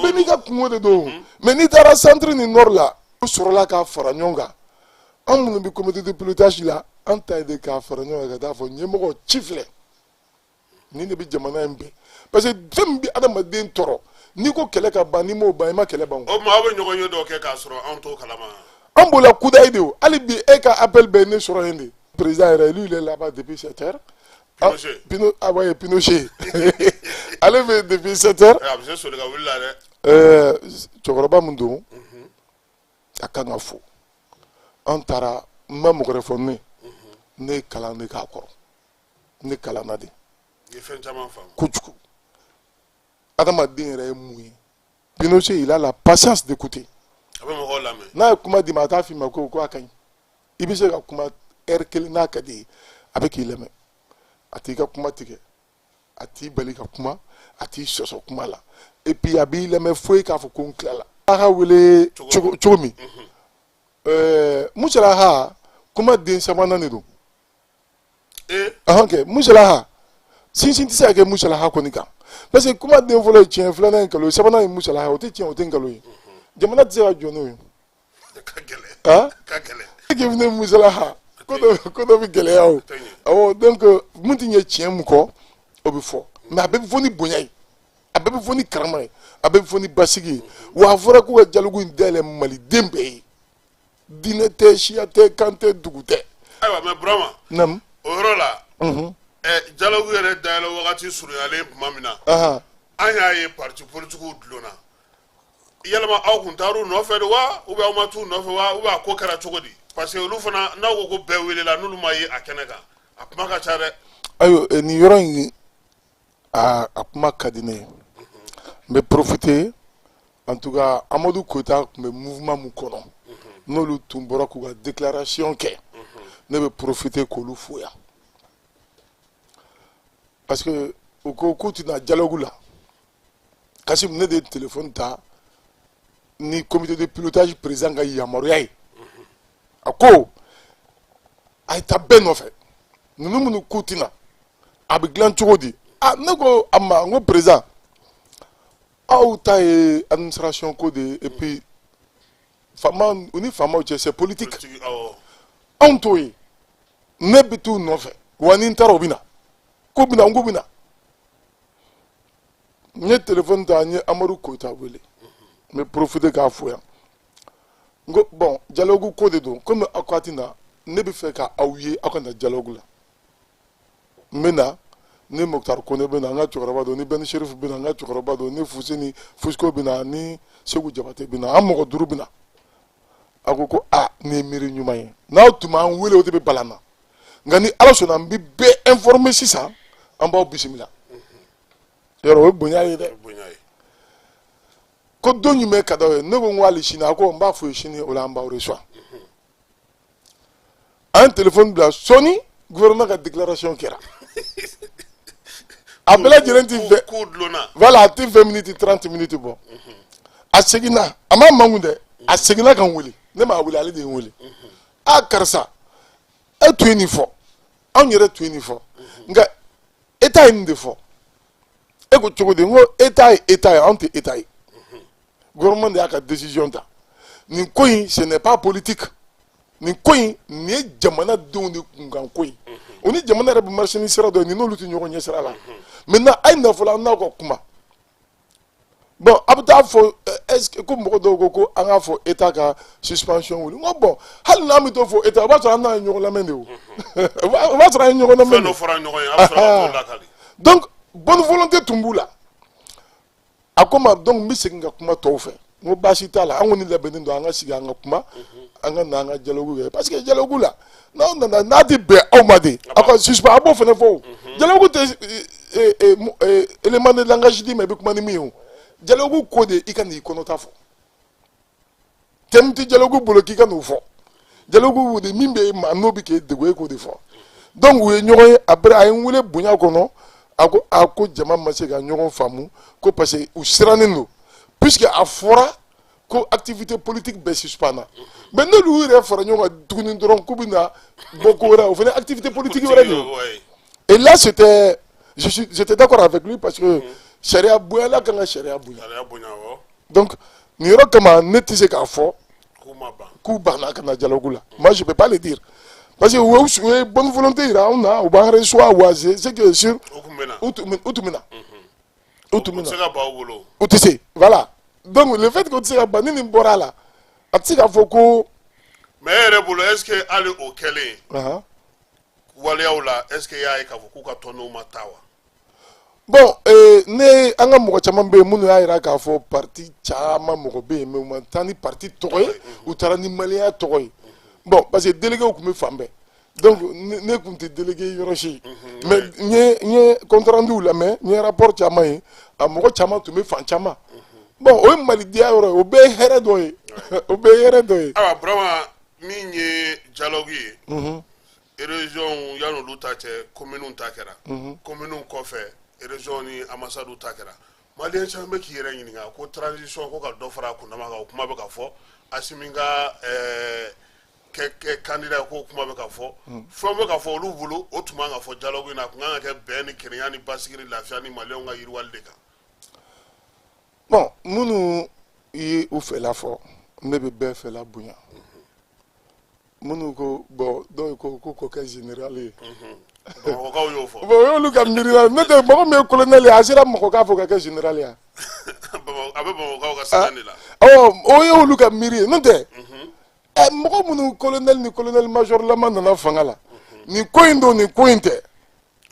Bɛɛ n'i ka kunko de don, mais n'i taara centre ni nord la, u sɔrɔla k'a fara ɲɔgɔn kan. An minnu bɛ comité de pilotage la, an ta ye de k'a fara ɲɔgɔn kan ka taa fɔ ɲɛmɔgɔ ci filɛ nin de bɛ jamana in bɛn, parce que fɛn min bɛ adamaden tɔɔrɔ, n'i ko kɛlɛ ka ban, n'i m'o ban, i ma kɛlɛ ban. O tuma, aw bɛ ɲɔgɔn ye dɔw kɛ k'a sɔrɔ anw t'o kalama? An b'o la kudayi de o. Hali bi e ka appel bɛ ne sɔrɔ yen de. Président yɛrɛ, lui, il est là-bas depuis 7 heures. Pinochet. Pino, ah ouais, Pinochet, ale bɛ depuis 7 heures. A bɛ se soli ka wuli la dɛ. Cɛkɔrɔba min don, a kan ka fo. An taara, n ma mɔgɔ wɛrɛ fɔ, ne ye kalan de k'a kɔrɔ, ne kalanna de. I ye fɛn caman faamu. Kojugu. Adamaden yɛrɛ ye mun ye? Pinochet, il a la patience d'écouter. A bɛ mɔgɔw lamɛn. N'a ye kuma d'i ma, a t'a f'i ma ko a ka ɲi. I bɛ se ka kuma heure kelen n'a ka di ye, a bɛ k'i lamɛn, a t'i ka kuma tigɛ, a t'i bali ka kuma, a t'i sɔsɔ kuma la, et puis a b'i lamɛn fo e k'a fɔ ko n tilala. A ka wele cogo min, Musalaha kuma den sabanan de don. Ahan kɛ Musalaha sinsin tɛ se ka kɛ Musalaha kɔni kan, parce que kuma den fɔlɔ ye tiɲɛ, filanan ye nkalon ye, sabanan ye Musalaha, o tɛ tiɲɛ, o tɛ nkalon ye. Jamana tɛ se ka jɔ n'o ye. Ah, ka gɛlɛn. K'i ne Musalaha ko dɔ bɛ gɛlɛya o. Awɔ, donc mun tɛ ɲɛ tiɲɛ mun kɔ, o bɛ fɔ, mais a bɛɛ bɛ fɔ ni bonya ye, a bɛɛ bɛ fɔ ni karama ye, a bɛɛ bɛ fɔ ni basigi ye. Wa a fɔra ko ka dialogue in dayɛlɛ maliden bɛɛ ye, diinɛ tɛ, siya tɛ, kan tɛ, dugu tɛ. Ayiwa, mais Burama, Naamu. o yɔrɔ la, dialogue yɛrɛ dayɛlɛ wagati surunyalen tuma min na, an y'a ye parti politikiw dulonna. Yalama aw kun taar'u nɔfɛ de wa, ou bien aw ma t'u nɔfɛ wa, ou bien a ko kɛra cogo di? Parce que olu fana, n'aw ko ko bɛɛ welela, n'olu ma ye a kɛnɛ kan, a kuma ka ca dɛ. Ayiwa, nin yɔrɔ in, a kuma ka di ne ye. N bɛ profiter, en tout cas Amadu Koyita tun bɛ mouvement mun kɔnɔ, n'olu tun bɔra k'u ka déclaration kɛ, ne bɛ profiter k'olu fo yan, parce que u ko k'u tɛna dialogue la. Kasim, ne de ye téléphone ta ni comité de pilotage président ka yamaruya ye. A ko a ye taa bɛɛ nɔfɛ, ninnu minnu k'u tɛna. A bɛ dilan cogo di? Ah, ne ko a ma, n ko président, aw ta ye administration ko de ye, et puis faama u ni faamaw cɛ, c'est politique. Politique, awɔ. Anw t'o ye. Ne bɛ t'u nɔfɛ wa, ni n taara, u bɛ na, k'u bɛ na, n k'u bɛ na. N ye téléphone ta, n ye Amadu Koyita wele, n bɛ profiter k'a fo yan. N ko bon, dialogue ko de don, komi aw ko a ti na, ne bɛ fɛ ka aw ye, aw ka na dialogue la. N bɛ na ni Moctar Kone bɛ na, n ka cɛkɔrɔba don, ni Bɛni Sherifu bɛ na, n ka cɛkɔrɔba don, ni Fuseni Fusiko bɛ na, ni Segu Jabate bɛ na, an mɔgɔ duuru bɛ na. A ko ko aa, nin ye miiri ɲuman ye, n'aw tun m'an wele, o de bɛ bala n na, nka ni Ala sɔnna, n bɛ bɛɛ informer sisan, an b'aw bisimila. Yɔrɔ o ye bonya ye dɛ. Bonya ye. Ko don jumɛn ka d'aw ye? Ne ko n ko hali sini. A ko n b'a fɔ ye sini, o la an b'aw reçoit. An ye téléphone bila. Sɔɔni, gouvernement ka déclaration kɛra, a bɛɛ lajɛlen ti fɛ. K'u dulonna. Voilà, a ti 20 minutes, 30 minutes bɔ. A seginna, a ma mangun dɛ, a seginna ka n wele. Ne m'a wele, ale de ye n wele. A karisa, e tun ye nin fɔ, anw yɛrɛ tun ye nin fɔ, nka État ye nin de fɔ. E ko cogo di? N ko État ye État ye, anw tɛ État ye. Gouvernement de y'a ka décision ta. Nin ko in, ce n'est pas politique. Nin ko in, nin ye jamanadenw de kunkan ko ye. O ni jamana yɛrɛ bɛ marcher ni sira dɔ ye, nin n'olu tɛ ɲɔgɔn ɲɛ sira la. Maintenant, a ye na fɔlɔ, an n'aw ka kuma. Bon, a bɛ taa fɔ, est ce que ko mɔgɔ dɔw ko ko an k'a fɔ État ka suspension wuli? N ko bon, hali n'an bɛ t'o fɔ État, o b'a sɔrɔ an n'a ye ɲɔgɔn lamɛn de. O o b'a sɔrɔ an ye ɲɔgɔn lamɛn Fɛn de. dɔ fɔra ɲɔgɔn ye, a bɛ sɔrɔ ka t'o lakali. Donc bonne volonté tun b'u la. A ko ma, donc n bɛ segin ka kuma tɔw fɛ. N ko baasi t'a la, an kɔni labɛnnen don, an ka sigi, an ka kuma, an ka na an ka dialogue kɛ, parce que dialogue la, n'aw nana, n'a tɛ bɛn aw ma de, aw ka suspend, a b'o fana fɔ. O dialogue tɛ élément de langage d'i ma, i bɛ kuma ni min ye. O dialogue ko de, i ka n'i kɔnɔta fɔ. Thème tɛ dialogue bolo k'i ka n'o fɔ. Dialogue de, min bɛ ma n'o bɛ k'e degun, e k'o de fɔ. Donc u ye ɲɔgɔn ye. Après, a ye n wele bonya kɔnɔ. A ko a ko jama ma se ka ɲɔgɔn faamu, ko parce que u sirannen don, puisque a fɔra ko activité politique bɛɛ suspend na. Mais n'olu yɛrɛ fara ɲɔgɔn kan tuguni dɔrɔn, k'u bɛ na bɔ ko wɛrɛ, o fana activité politique wɛrɛ de ye. Et là, c'était je suis j'étais d'accord avec lui, parce que sariya bonyala kan ka sariya bonya. Sariya bonya, awɔ. Donc nin yɔrɔ kama, ne tɛ se k'a fɔ K'u ma ban. k'u banna ka na dialogue la. Moi, je peux pas le dire, parce que u ye bonne volonté yira anw na, u b'an reçoit wa, c'est que sur O kun bɛ na. U tun bɛ na, u tun U bɛ tɛ se na. ka ban u bolo. U tɛ se, voilà. Donc le fait que u tɛ se ka ban, ni nin bɔra a la, a tɛ se k'a fɔ ko Mais e yɛrɛ bolo, est ce que hali o kɛlen waleyaw la, est ce que i y'a ye k'a fɔ k'u ka tɔndenw ma taa wa? Bon, ne, an ka mɔgɔ caman bɛ yen minnu y'a jira k'a fɔ parti caman mɔgɔ bɛ yen, mais u ma taa ni parti tɔgɔ ye, u taara ni maliyɛnya tɔgɔ ye. Bon, parce que délégués tun bɛ fan bɛɛ, donc ne tun tɛ délégué yɔrɔ si, mais n ye compte rendu lamɛn, n ye rapport caman ye, a mɔgɔ caman tun bɛ fan caman. Bon, o ye malidenya yɔrɔ ye, o bɛɛ ye hɛrɛ dɔ ye, o bɛɛ ye hɛrɛ dɔ ye. Ayiwa Burama, min ye dialogue ye, région yan'olu ta cɛ, communes ta kɛra, communes kɔfɛ, région ni ambassade ta kɛra. Maliyɛn caman bɛ k'i yɛrɛ ɲininka ko transition ko ka dɔ fara a kundama kan, o kuma bɛ ka fɔ. Asimi ka kɛ candidat ko kuma bɛ ka fɔ, fɛn bɛ ka fɔ olu bolo. O tun man ka fɔ dialogue in na, a tun kan ka kɛ bɛn ni kelenya ni basigi ni lafiya ni maliyɛnw ka yiriwali de kan. Bon, minnu ye u fɛla fɔ, ne bɛ bɛɛ fɛla bonya. Minnu ko, bon, dɔw ko ko k'o kɛ général ye. Bamakɔkaw y'o fɔ. Bon, o y'olu ka miirina. Ne tɛ mɔgɔ min ye colonel ye, a sera mɔgɔ k'a fɔ ka kɛ général ye. A bɛ Bamakɔkaw ka sɛbɛn de la. Awɔ, o ye olu ka miiri ye. N'o tɛ ɛ, mɔgɔ minnu colonel ni colonel major lama nana fanga la, nin ko in don, nin ko in tɛ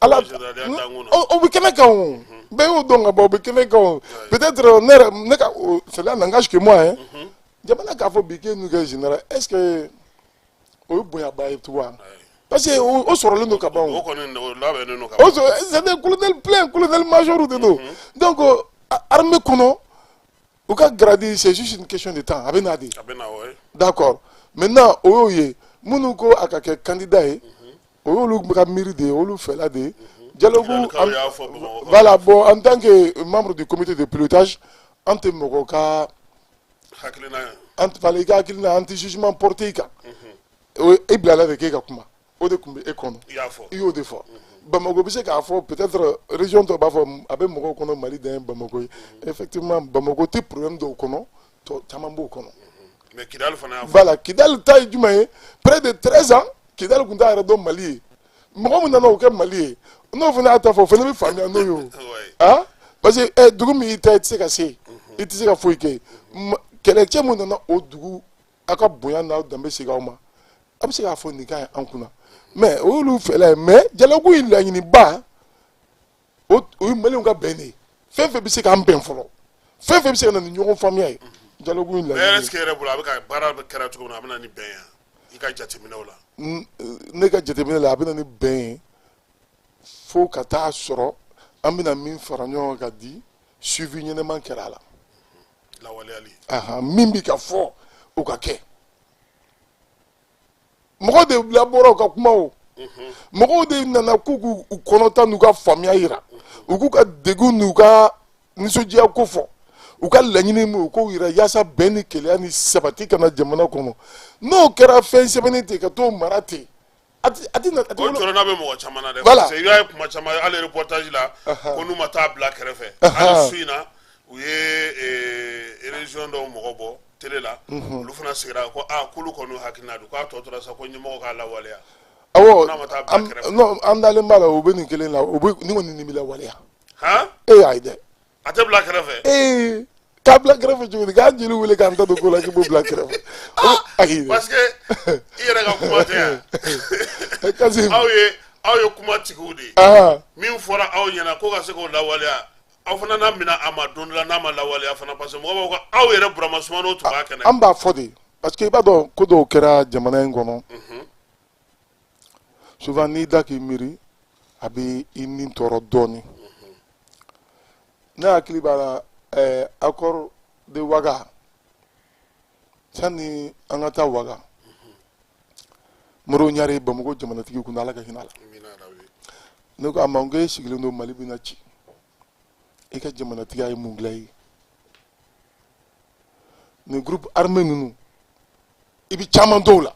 ala o bɛ kɛnɛ kan. O bɛɛ y'o dɔn ka ban, o bɛ kɛnɛ kan. O peut-être ne yɛrɛ, ne ka, cela n'engage que moi hein. Jamana k'a fɔ bi k'e n'u kɛ général, est-ce que o ye bonyaba ye tugun wa? Parce que o sɔrɔlen don ka ban. O kɔni, o labɛnnen don ka ban. O sɔrɔ, c'est des colonel plein, colonel major de don. Donc armée kɔnɔ, u ka grade, c'est juste une question de temps, a bɛ na de. A bɛ na, ouais. D'accord. Maintenant, o y'o ye. Minnu ko a ka kɛ candidat ye, o y'olu ka miiri de ye, olu fɛla de ye. Dialogue, voilà. Bon, en tant que membre du comité de pilotage, an tɛ mɔgɔ ka Hakilina. An fala i ka hakilina, an tɛ jugement porter i kan. O e bilala de k'e ka kuma, o de tun bɛ e kɔnɔ. I y'a fɔ. I y'o de fɔ. Bamakɔ bɛ se k'a fɔ, peut-être région tɔw b'a fɔ, a bɛ mɔgɔw kɔnɔ Mali dan ye Bamakɔ ye. Effectivement, Bamakɔ tɛ problème dɔw kɔnɔ, tɔ caman b'o kɔnɔ. Mais Kidali fana y'a fɔ. Voilà, Kidali ta ye jumɛn ye? Près de 13 ans, Kidali tun t'a yɛrɛ dɔn Mali ye. Mɔgɔ min nana o kɛ Mali ye, n'o fana y'a ta fɔ, o fana bɛ faamuya n'o ye o. Ah, parce que dugu min y'i ta, i tɛ se ka se yen, i tɛ se ka foyi kɛ yen. Kɛlɛcɛ min nana o dugu, aw ka bonya n'aw danbe segin aw ma, a bɛ se k'a fɔ nin ka ɲi an kunna, mais o y'olu fɛla ye. Mais dialogue in laɲiniba, o ye maliyɛnw ka bɛn de ye. Fɛn fɛn bɛ se k'an bɛn fɔlɔ, fɛn fɛn bɛ se ka na ni ɲɔgɔn faamuya ye, dialogue in Mais laɲini. est ce que yɛrɛ bolo, a bɛ ka baara bɛ kɛra cogo min na, a bɛ na ni bɛn ye i ka jateminɛw la? Ne ka jateminɛ la, a bɛ na ni bɛn ye fo ka taa sɔrɔ an bɛna min fara ɲɔgɔn kan ka di, suivi ɲɛnɛman kɛra a la. Lawaleyali. Ahan, min bɛ ka fɔ, o ka kɛ. Mɔgɔ de labɔra u ka kuma, o mɔgɔw de nana k'u k'u kɔnɔta n'u ka faamuya yira, u k'u ka degun n'u ka nisɔndiya ko fɔ, u ka laɲini min, u k'o yira, yaasa bɛn ni kelenya ni sabati ka na jamana kɔnɔ. N'o kɛra fɛn sɛbɛnni ten ka t'o mara ten, a ti na, a ti O wolo. jɔrɔna bɛ mɔgɔ caman na dɛ. Voilà. Parce que i b'a ye kuma caman, hali reportage la, ko n'u ma taa bila kɛrɛfɛ. Hali su in na, u ye région dɔw mɔgɔ bɔ télé la, olu fana sigira ko aa, k'olu kɔni hakilina don, k'a tɔ tora sa ko ɲɛmɔgɔ k'a lawaleya. Awɔ. N'a ma taa bila kɛrɛfɛ. Non, an dalen b'a la, u bɛ nin kelen la, u bɛ nin kɔni, nin bɛ lawaleya. Han? E y'a ye dɛ. A tɛ bila kɛrɛfɛ. Ee, k'a bila kɛrɛfɛ cogo di? K'an jeli wele k'an ta don ko la, k'i b'o bila kɛrɛfɛ? Ayi. Parce que i yɛrɛ ka kuma tɛ yan. Kasim. Aw ye kuma tigiw de ye. Min fɔra aw ɲɛna ko ka se k'o lawaleya, aw fana n'a minɛ a ma don dɔ la, n'a ma lawaleya fana, parce que mɔgɔ b'a fɔ ko aw yɛrɛ Burama Sumano tun b'a kɛnɛ. An b'a fɔ de, parce que i b'a dɔn, ko dɔw kɛra jamana in kɔnɔ, souvent n'i da k'i miiri, a bɛ i ni tɔɔrɔ dɔɔnin. Ne hakili b'a la, accord de Ouaga, sani an ka taa Ouaga, Modibo Ɲare, Bamakɔ jamanatigi kun, Ala ka hinɛ a la. Amina rabi. Ne ko a ma, n ko e sigilen don, Mali bɛna ci, i ka jamanatigiya ye mun dilan i ye? Nin groupe armé ninnu, i bɛ caman dɔw la,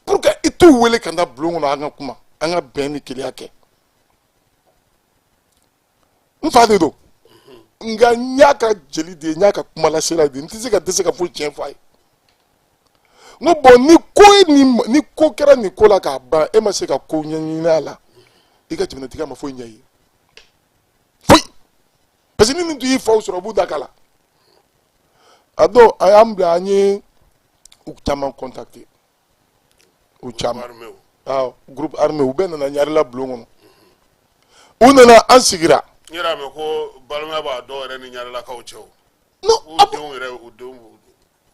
pour que i t'u wele ka na bulon kɔnɔ, an ka kuma, an ka bɛn ni kelenya kɛ. N fa de don, nka n y'a ka jeli de ye, n y'a ka kumalasela de ye, n tɛ se ka dɛsɛ ka foyi tiɲɛ fɔ a ye. N ko bon, ni ko ye nin, ni ko kɛra nin ko la k'a ban, e ma se ka ko ɲɛɲini a la, i ka jamanatigiya ma foyi ɲɛ i ye, foyi, parce que ni nin tun y'i faw sɔrɔ, u b'u da k'a la. A don, a y'an bila, an ye u caman contacter, u caman. Armée. Awɔ, groupe armé, u bɛɛ nana Ɲarela bulon kɔnɔ, u nana, an sigira. N yɛrɛ y'a mɛn ko balimaya b'a dɔw yɛrɛ ni Ɲarelakaw cɛ o. Non. U denw yɛrɛ, u denw,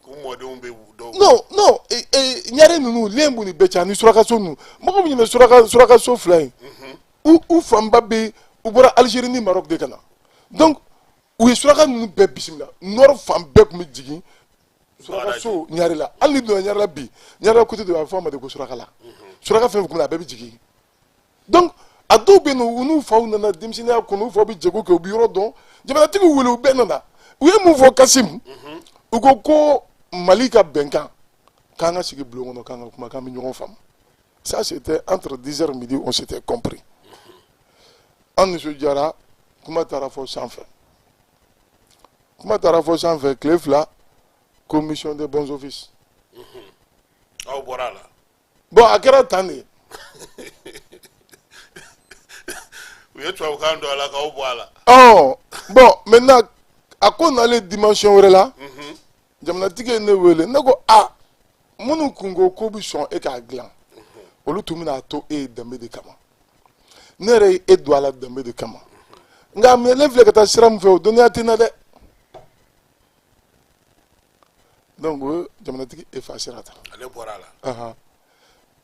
u mɔdenw bɛ dɔw. Non, Ɲare ninnu, lien b'u ni bɛɛ cɛ, ani surakaso ninnu. Mɔgɔ min ɲinɛ suraka, surakaso fila in, u fanba bɛ, u bɔra Algérie ni Maroc de ka na. Donc u ye suraka ninnu bɛɛ bisimila, nord fan bɛɛ tun bɛ jigin surakaso Ɲare la. Hali ni donna Ɲare la bi, Ɲare la côté dɔ, a bɛ fɔ a ma de ko surakala. Suraka fɛn fɛn tun bɛ yen, a bɛɛ bɛ jigin. Donc a dɔw bɛ yen nɔ, u n'u faw nana denmisɛnninya kɔnɔ, u faw bɛ jago kɛ, u bɛ yɔrɔ dɔn. Jamanatigiw wele, u bɛɛ nana. U ye mun fɔ, Kasim? U ko ko Mali ka bɛnkan, k'an ka sigi bulon kɔnɔ, k'an ka kuma, k'an bɛ ɲɔgɔn faamu. Ça, c'était entre 10 heures midi, on s'était compris. An nisɔndiyara. Kuma taara fɔ sanfɛ, kuma taara fɔ sanfɛ, tile 2, commission de bons offices. Aw bɔra a la. Bon, a kɛra tan de. U ye tubabukan don a la k'aw bɔ a la. Ɔ bon, maintenant a ko nalen dimension wɛrɛ la, jamanatigi ye ne wele. Ne ko a minnu kun ko k'u bɛ sɔn e k'a dilan, olu tun bɛna a to e ye danbe de kama. Ne yɛrɛ ye e don a la danbe de kama, nka a minɛlen filɛ ka taa sira min fɛ, o dɔnniya tɛ n na dɛ. Donc o ye jamanatigi effacera tan. Ale bɔra a la. Ahan.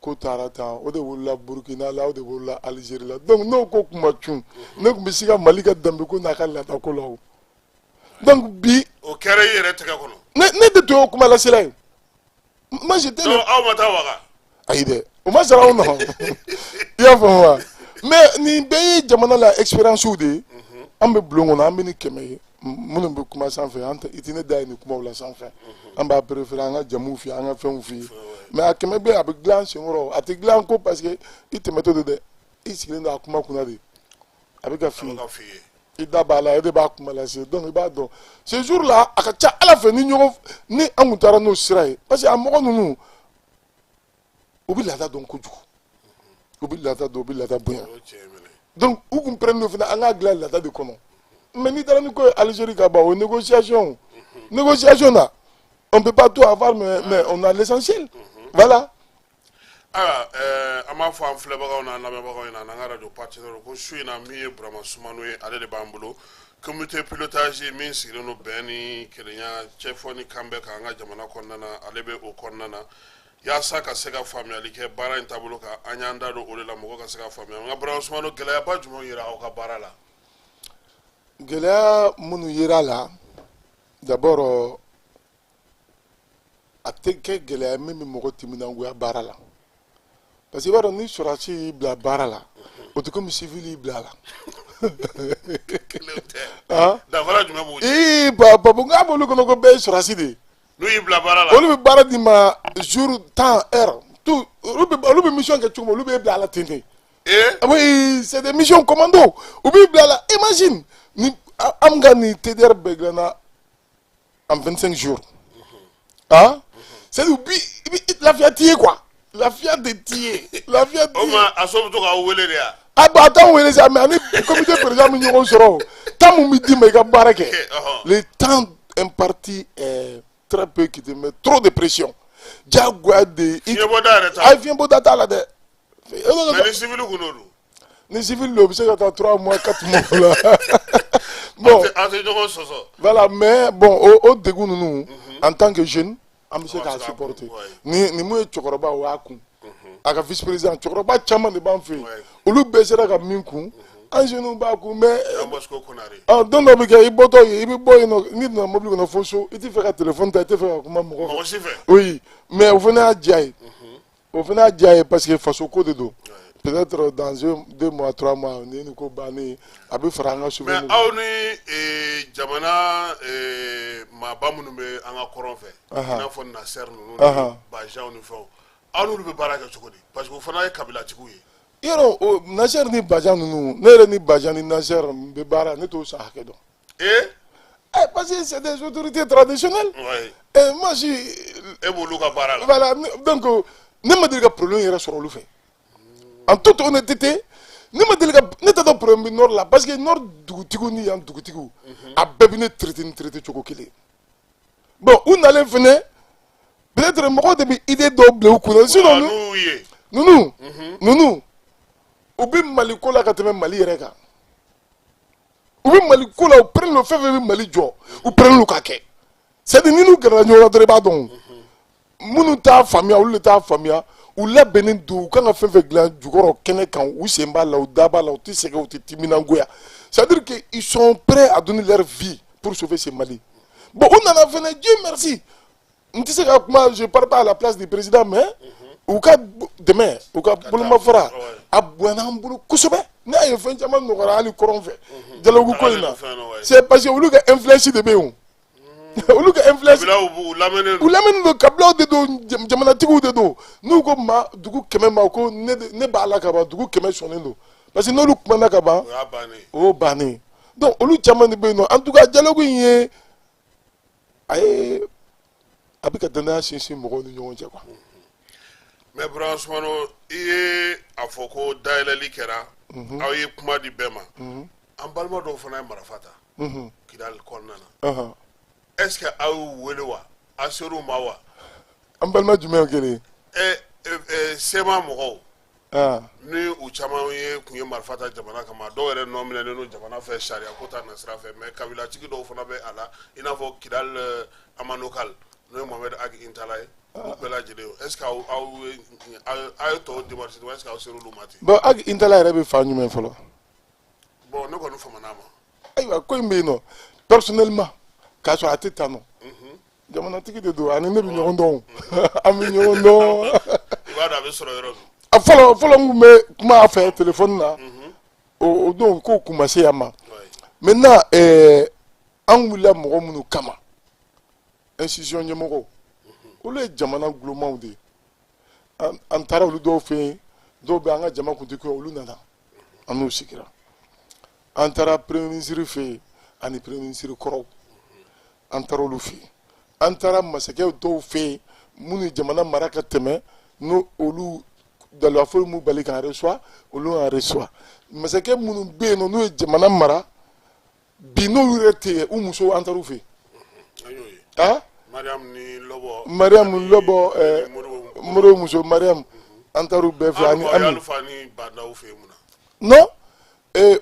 Ko taara tan, o de wolola Burukina la, o de wolola Algérie la. Donc n'o ko kun ma cun, ne tun bɛ se ka Mali ka danbeko n'a ka laadako la o. Donc bi O kɛra i yɛrɛ tɛgɛ kɔnɔ. Ne de tun y'o kuma lasela ye. Moi, j'étais le Donc aw ma taa Waga. Ayi dɛ, o ma sara anw na, i y'a faamu wa? Mais nin bɛɛ ye jamana la expérience de ye. An bɛ bulon kɔnɔ, an bɛ ni 100 ye minnu bɛ kuma sanfɛ, an tɛ, i tɛ ne da ye nin kumaw la sanfɛ. An b'a préféré an ka jamuw f'i ye, an ka fɛnw f'i ye, mais a 100 bɛ yen, a bɛ dilan senkɔrɔ, a tɛ dilan ko parce que i tɛmɛtɔ don dɛ. I sigilen don a kuma kunna de, a bɛ ka f'i ye, i da b'a la, e de b'a kuma lase. Donc i b'a dɔn, ce jour là, a ka ca Ala fɛ, ni ɲɔgɔn ni an kun taara n'o sira ye, parce que a mɔgɔ ninnu, u bɛ laada dɔn kojugu, u bɛ laada dɔn, u bɛ laada bonya. Donc u kun pɛrɛnnen don fana an k'a dilan laada de kɔnɔ. Mais n'i taara ni ko ye Algérie ka ban, o négociation na, on peut pas tout avoir, mais on a l'essentiel, voilà. Ayiwa, an b'a fɔ an filɛbagaw n'an lamɛnbagaw ɲɛna, n'an ka radio partenaire, ko su in na, min ye Burama Sumano ye, ale de b'an bolo, comité pilotage min sigilen don bɛn ni kelenya, cɛfɔ ni kanbɛ kan an ka jamana kɔnɔna na, ale bɛ o kɔnɔna na, yaasa ka se ka faamuyali kɛ baara in taabolo kan. An y'an da don o de la, mɔgɔ ka se ka faamuya. Nka Burama Sumano, gɛlɛyaba jumɛn yera aw ka baara la? Gɛlɛya minnu yera a la, d'abord, a tɛ kɛ gɛlɛya min bɛ mɔgɔ timinangoya baara la, parce que i b'a dɔn, ni sɔrɔdasi y'i bila baara la, o tɛ komi civil y'i bila a la. Danfara jumɛn b'u cɛ? Ee, babu, n k'a b'olu kɔnɔ ko bɛɛ ye sɔrɔdasi de ye. N'u y'i bila baara la, olu bɛ baara d'i ma, jour, temps, heure, tout. Olu bɛ mission kɛ cogo min, olu b'e bila a la ten ten. Oui, c'est des missions commando. U b'i bila a la. Imagine ni an ka nin TDR bɛɛ dilanna en 25 jours. Ah, c'est u bi i bi lafiya t'i ye quoi, lafiya de t'i ye, lafiya t'i O ye. ma a so bɛ to k'aw wele de ya? A bon, a t'anw wele sa, mais ani comité président bɛ ɲɔgɔn sɔrɔ o temps mun bɛ d'i ma i ka baara kɛ, le temps imparti est très peu, qui te met trop de pression, diyagoya de. Fiɲɛbɔda yɛrɛ t'a A ye fiɲɛbɔda t'a la dɛ. Mais ni civil kun don dun? Ni civil don, o bɛ se ka taa 3 mois, 4 mois la. Bon, aw tɛ ɲɔgɔn sɔsɔ. Voilà, mais bon, o degun ninnu, en tant que jeune, an bɛ se An bɛ k'a se k'a supporter. kun, ouais. Ni mun ye cɛkɔrɔba, o y'a kun, a ka vice président, cɛkɔrɔba caman de b'an fɛ yen, olu bɛɛ sera ka min kun, an jeunes b'a kun, mais Jean Bosco Konare. Ɔ, don dɔ bɛ kɛ, i bɔtɔ yen, i bɛ bɔ yen nɔ, n'i donna mobili kɔnɔ fo so, i tɛ fɛ ka téléphone ta, i tɛ fɛ ka kuma mɔgɔ fɛ. Mɔgɔ si fɛ. Oui, mais o fana y'a diya ye, o fana y'a diya ye, parce que faso ko de don. Peut-être dans un, 2 mois, 3 mois, nin ye nin ko bannen ye, a bɛ fara an ka Mais souvenir. aw ni jamana maaba minnu bɛ an ka kɔrɔn fɛ, i n'a fɔ Nasɛri ninnu ni Bajanw ni fɛnw, aw n'olu bɛ baara kɛ cogo di? Parce que o fana ye kabilatigiw ye. Yɔrɔ o Nasɛri ni Bajan ninnu, ne yɛrɛ ni Bajan ni Nasɛri bɛ baara, ne t'o san hakɛ dɔn. Eh, parce que c'est des autorités traditionnelles. Et moi, je suis E b'olu ka baara la. Voilà, donc ne ma deli ka problème yɛrɛ sɔrɔ olu fɛ. En toute honnêteté, ne ma deli ka, ne t'a dɔn problème bɛ nord la, parce que nord dugutigiw ni yan dugutigiw, a bɛɛ bɛ ne traité ni traité cogo kelen. Bon, u nalen fɛnɛ, peut-être mɔgɔw de bɛ idée dɔw bila u kunna, sinon N'u ye ninnu, u bɛ Mali ko la ka tɛmɛ Mali yɛrɛ kan. U bɛ Mali ko la, u pɛrɛnnen don, fɛn fɛn bɛ Mali jɔ, u pɛrɛnnen don k'a kɛ. C'est à dire, ni n'u gɛrɛla ɲɔgɔn na dɔrɔn, i b'a dɔn minnu t'a faamuya, olu de t'a faamuya. U labɛnnen don, u kan ka fɛn fɛn dilan jukɔrɔ kɛnɛ kan, u sen b'a la, u da b'a la, u tɛ sɛgɛn, u tɛ timinangoya. C'est à dire que ils sont prêts à donner leur vie pour sauver ce Mali. Bon, u nana fɛnɛ, Dieu merci, n tɛ se ka kuma, je parle pas à la place du président, mais u ka dɛmɛ, u ka bolomafara, a bonyana an bolo kosɛbɛ. Ne y'a ye fɛn caman nɔgɔyara hali kɔrɔn fɛ dialogue ko in na. C'est parce que olu ka influence de bɛ yen o, olu ka influence. Kabilaw u lamɛnnen U don. lamɛnnen don, kabilaw de don, jamanatigiw de don. N'u ko ma dugu 100 ma ko ne b'a la ka ban, dugu 100 sɔnnen don, parce que n'olu kumana ka ban, O y'a bannen ye. O y'o bannen ye. Donc olu caman de bɛ yen nɔ. En tout cas, dialogue in ye, a ye, a bɛ ka danaya sinsin mɔgɔw ni ɲɔgɔn cɛ quoi. Mais Burama Sumano, i ye a fɔ ko dayɛlɛli kɛra, aw ye kuma di bɛɛ ma. An balima dɔw fana ye marifa ta Kidali kɔnɔna na. Est ce que aw y'u wele wa? A ser'u ma wa? An balima jumɛn kelen? Ɛ ɛ CMA mɔgɔw, ni u caman ye kun ye marifa ta jamana kama, dɔw yɛrɛ nɔ minɛlen don jamana fɛ sariya ko ta nasira fɛ, mais kabilatigi dɔw fana bɛ a la, i n'a fɔ Kidali Amanokal, n'o ye Mohamed Ag Intalla ye, olu bɛɛ lajɛlen, est ce que aw ye tɔw démarche, est ce que aw ser'olu ma ten? Bon, Ag Intalla yɛrɛ bɛ fan jumɛn fɔlɔ? Bon, ne kɔni famana a ma. Ayiwa, ko in bɛ yen nɔ, personnellement, k'a sɔrɔ a tɛ tan nɔ, jamanatigi de don, ani ne bɛ ɲɔgɔn dɔn o, an bɛ ɲɔgɔn dɔn. I b'a dɔn a bɛ sɔrɔ yɔrɔ min. A fɔlɔ fɔlɔ, n kun bɛ kuma a fɛ téléphone na, o don ko kun ma se yan ma. Maintenant, an wulila mɔgɔ minnu kama, institution ɲɛmɔgɔw, olu ye jamana gulomaw de ye. An taara olu dɔw fɛ yen, dɔw bɛ an ka jama kuntigi, olu nana. An n'u sigira. An taara premier ministre fɛ yen ani premier ministre kɔrɔw, an taara olu fɛ yen. An taara masakɛ dɔw fɛ yen minnu ye jamana mara ka tɛmɛ, n'o olu daluya foyi m'u bali k'an reçoit, olu y'an reçoit. Masakɛ minnu bɛ yen nɔ, n'u ye jamana mara bi, n'olu yɛrɛ tɛ yen, u musow, an taara u fɛ yen. An y'o ye. Ah. Mariam ni Lɔbɔ. Mariam ani Lɔbɔ, Modibo. Modibo muso Mariam, an taara u bɛɛ fɛ ani Ami. Ami. Alpha ni Bah N'Daw fɛ yen mun na? Non,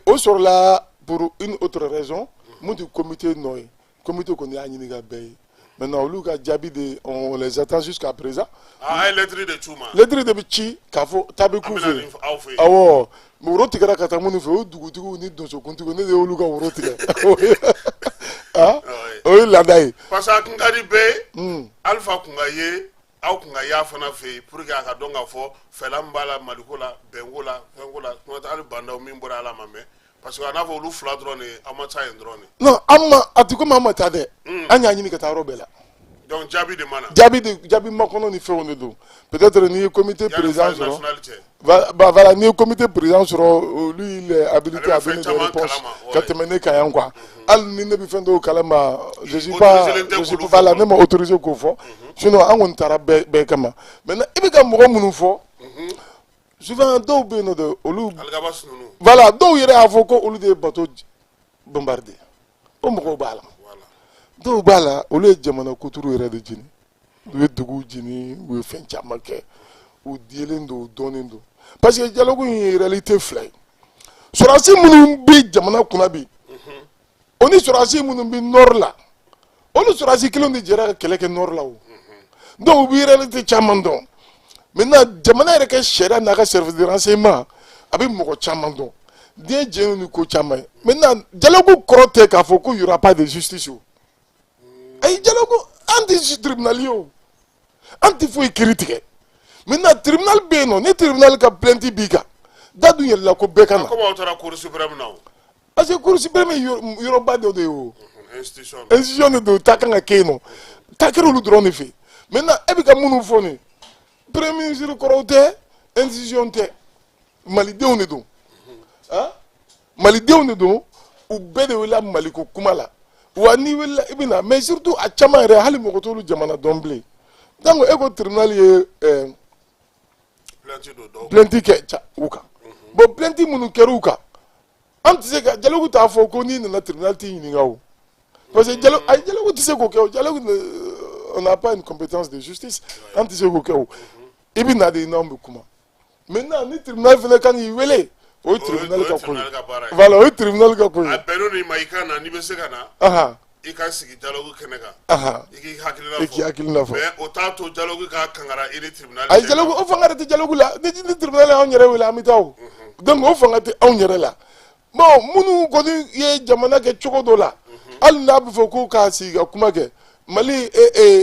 o sɔrɔla pour une autre raison mun tɛ comité nɔ ye. Comité kɔni y'a ɲini ka bɛɛ ye. Maintenant, olu ka jaabi de, on les attend jusqu'à présent. Ah, a ye lettre de c'u ma? Lettre de bɛ ci k'a fɔ taa bɛ An k'u bɛna fɛ nin yen. aw fɛ yen. Awɔ, woro tigɛra ka taa minnu fɛ, o dugutigiw ni donsokuntigiw, ne de y'olu ka woro tigɛ. Ah, o ye laada ye. Parce que a kun ka di bɛɛ ye, Alpha kun ka ye, aw kun ka y'a fana fɛ yen pour que a ka dɔn k'a fɔ fɛla min b'a la Maliko la, bɛnko la, fɛnko la, kuma tɛ hali Bah N'Daw min bɔra ala ma mɛn, parce que a n'a fɔ olu fila dɔrɔn de ye, aw ma taa yen dɔrɔn de. Non, an ma, a ti komi an ma taa dɛ, an y'a ɲini ka taa yɔrɔ bɛɛ la. Donc jaabi de ma na? Jaabi de, jaabi makɔnɔ ni fɛnw de don. Peut-être n'i ye comité Yanni président phase sɔrɔ nationale cɛ. Bah, voilà, n'i ye comité président sɔrɔ, lui, il est habilité Ale à bɛ fɛn donner des caman réponses kalama, ka ouais. tɛmɛ ne kan yan quoi. Hali ni ne bɛ fɛn dɔw kalama, je suis pas Autorisé tɛ je suis k'olu pas, voilà, fɔ. Ne ma autorisé k'o fɔ. Sinon an kɔni taara bɛɛ bɛɛ kama. Maintenant, i bɛ ka mɔgɔ minnu fɔ souvent, dɔw bɛ yen nɔ de, olu Alikaba Sununu. Voilà, dɔw yɛrɛ y'a fɔ ko olu de ye bateau bombardé. O mɔgɔw b'a la. Dɔw b'a la, olu ye jamana kuturu yɛrɛ de jeni, u ye duguw jeni, u ye fɛn caman kɛ, u yelen don, u dɔnnen don, parce que dialogue in ye réalité fila ye. Sɔrɔdasi minnu bɛ jamana kunna bi, o ni sɔrɔdasi minnu bɛ nord la, olu sɔrɔdasi kelenw de jɛra ka kɛlɛ kɛ nord la. O donc u bɛ réalité caman dɔn. Maintenant, jamana yɛrɛ kɛ sariya n'a ka service de renseignement, a bɛ mɔgɔ caman dɔn, diɲɛ jɛlen ni ko caman ye. Maintenant, dialogue kɔrɔ tɛ k'a fɔ ko y aura pas de justice. O ayi, dialogue, an tɛ tribunal ye, o an tɛ foyi kiiri tigɛ. Maintenant, tribunal bɛ yen nɔ, ni tribunal ka plainte b'i kan, da dun yɛlɛla ko bɛɛ ka na. Komi aw taara cour suprême na o. Parce que cour suprême ye yɔrɔba dɔ de ye o. Institution. Institution de don, ta kan ka kɛ yen nɔ, ta kɛra olu dɔrɔn de fɛ. Maintenant, e bɛ ka minnu fɔ nin, premier ministre kɔrɔw tɛ, institution tɛ, malidenw de don. Ah, malidenw de don, u bɛɛ de wulila Maliko kuma la. Wa n'i wulila, i bɛ na, mais surtout a caman yɛrɛ, hali mɔgɔ t'olu jamana dɔn bilen. Donc e ko tribunal ye plainte don dɔw. Plainte kɛ ca u kan. Bon, plainte minnu kɛra u kan, an tɛ se ka dialogue t'a fɔ ko n'i nana tribunal t'i ɲininka o, parce que dialogue, ayi, dialogue tɛ se k'o kɛ. O dialogue, on n'a pas une compétence de justice, an tɛ se k'o kɛ. O i bɛ na de, n'anw bɛ kuma. Maintenant, ni tribunal fana kan k'i wele, o ye tribunal O ye ka ko ye. Tribunal ka baara ye. Voilà, o ye tribunal ka ko ye. A bɛnnen i ma, i ka na, n'i bɛ se ka na, i ka sigi dialogue kɛnɛ kan, i k'i hakilina i k'i fɔ. Hakilina fɔ. Mais o t'a to dialogue ka kankara i ni tribunal Ayi, cɛ. Dialogue, o fanga de tɛ dialogue la. Ni tribunal y'anw yɛrɛ wele, an bɛ taa. O donc o fanga tɛ anw yɛrɛ la. Bon, minnu kɔni ye jamana kɛ cogo dɔ la, hali n'a bɛ fɔ ko k'a sigi ka kuma kɛ Mali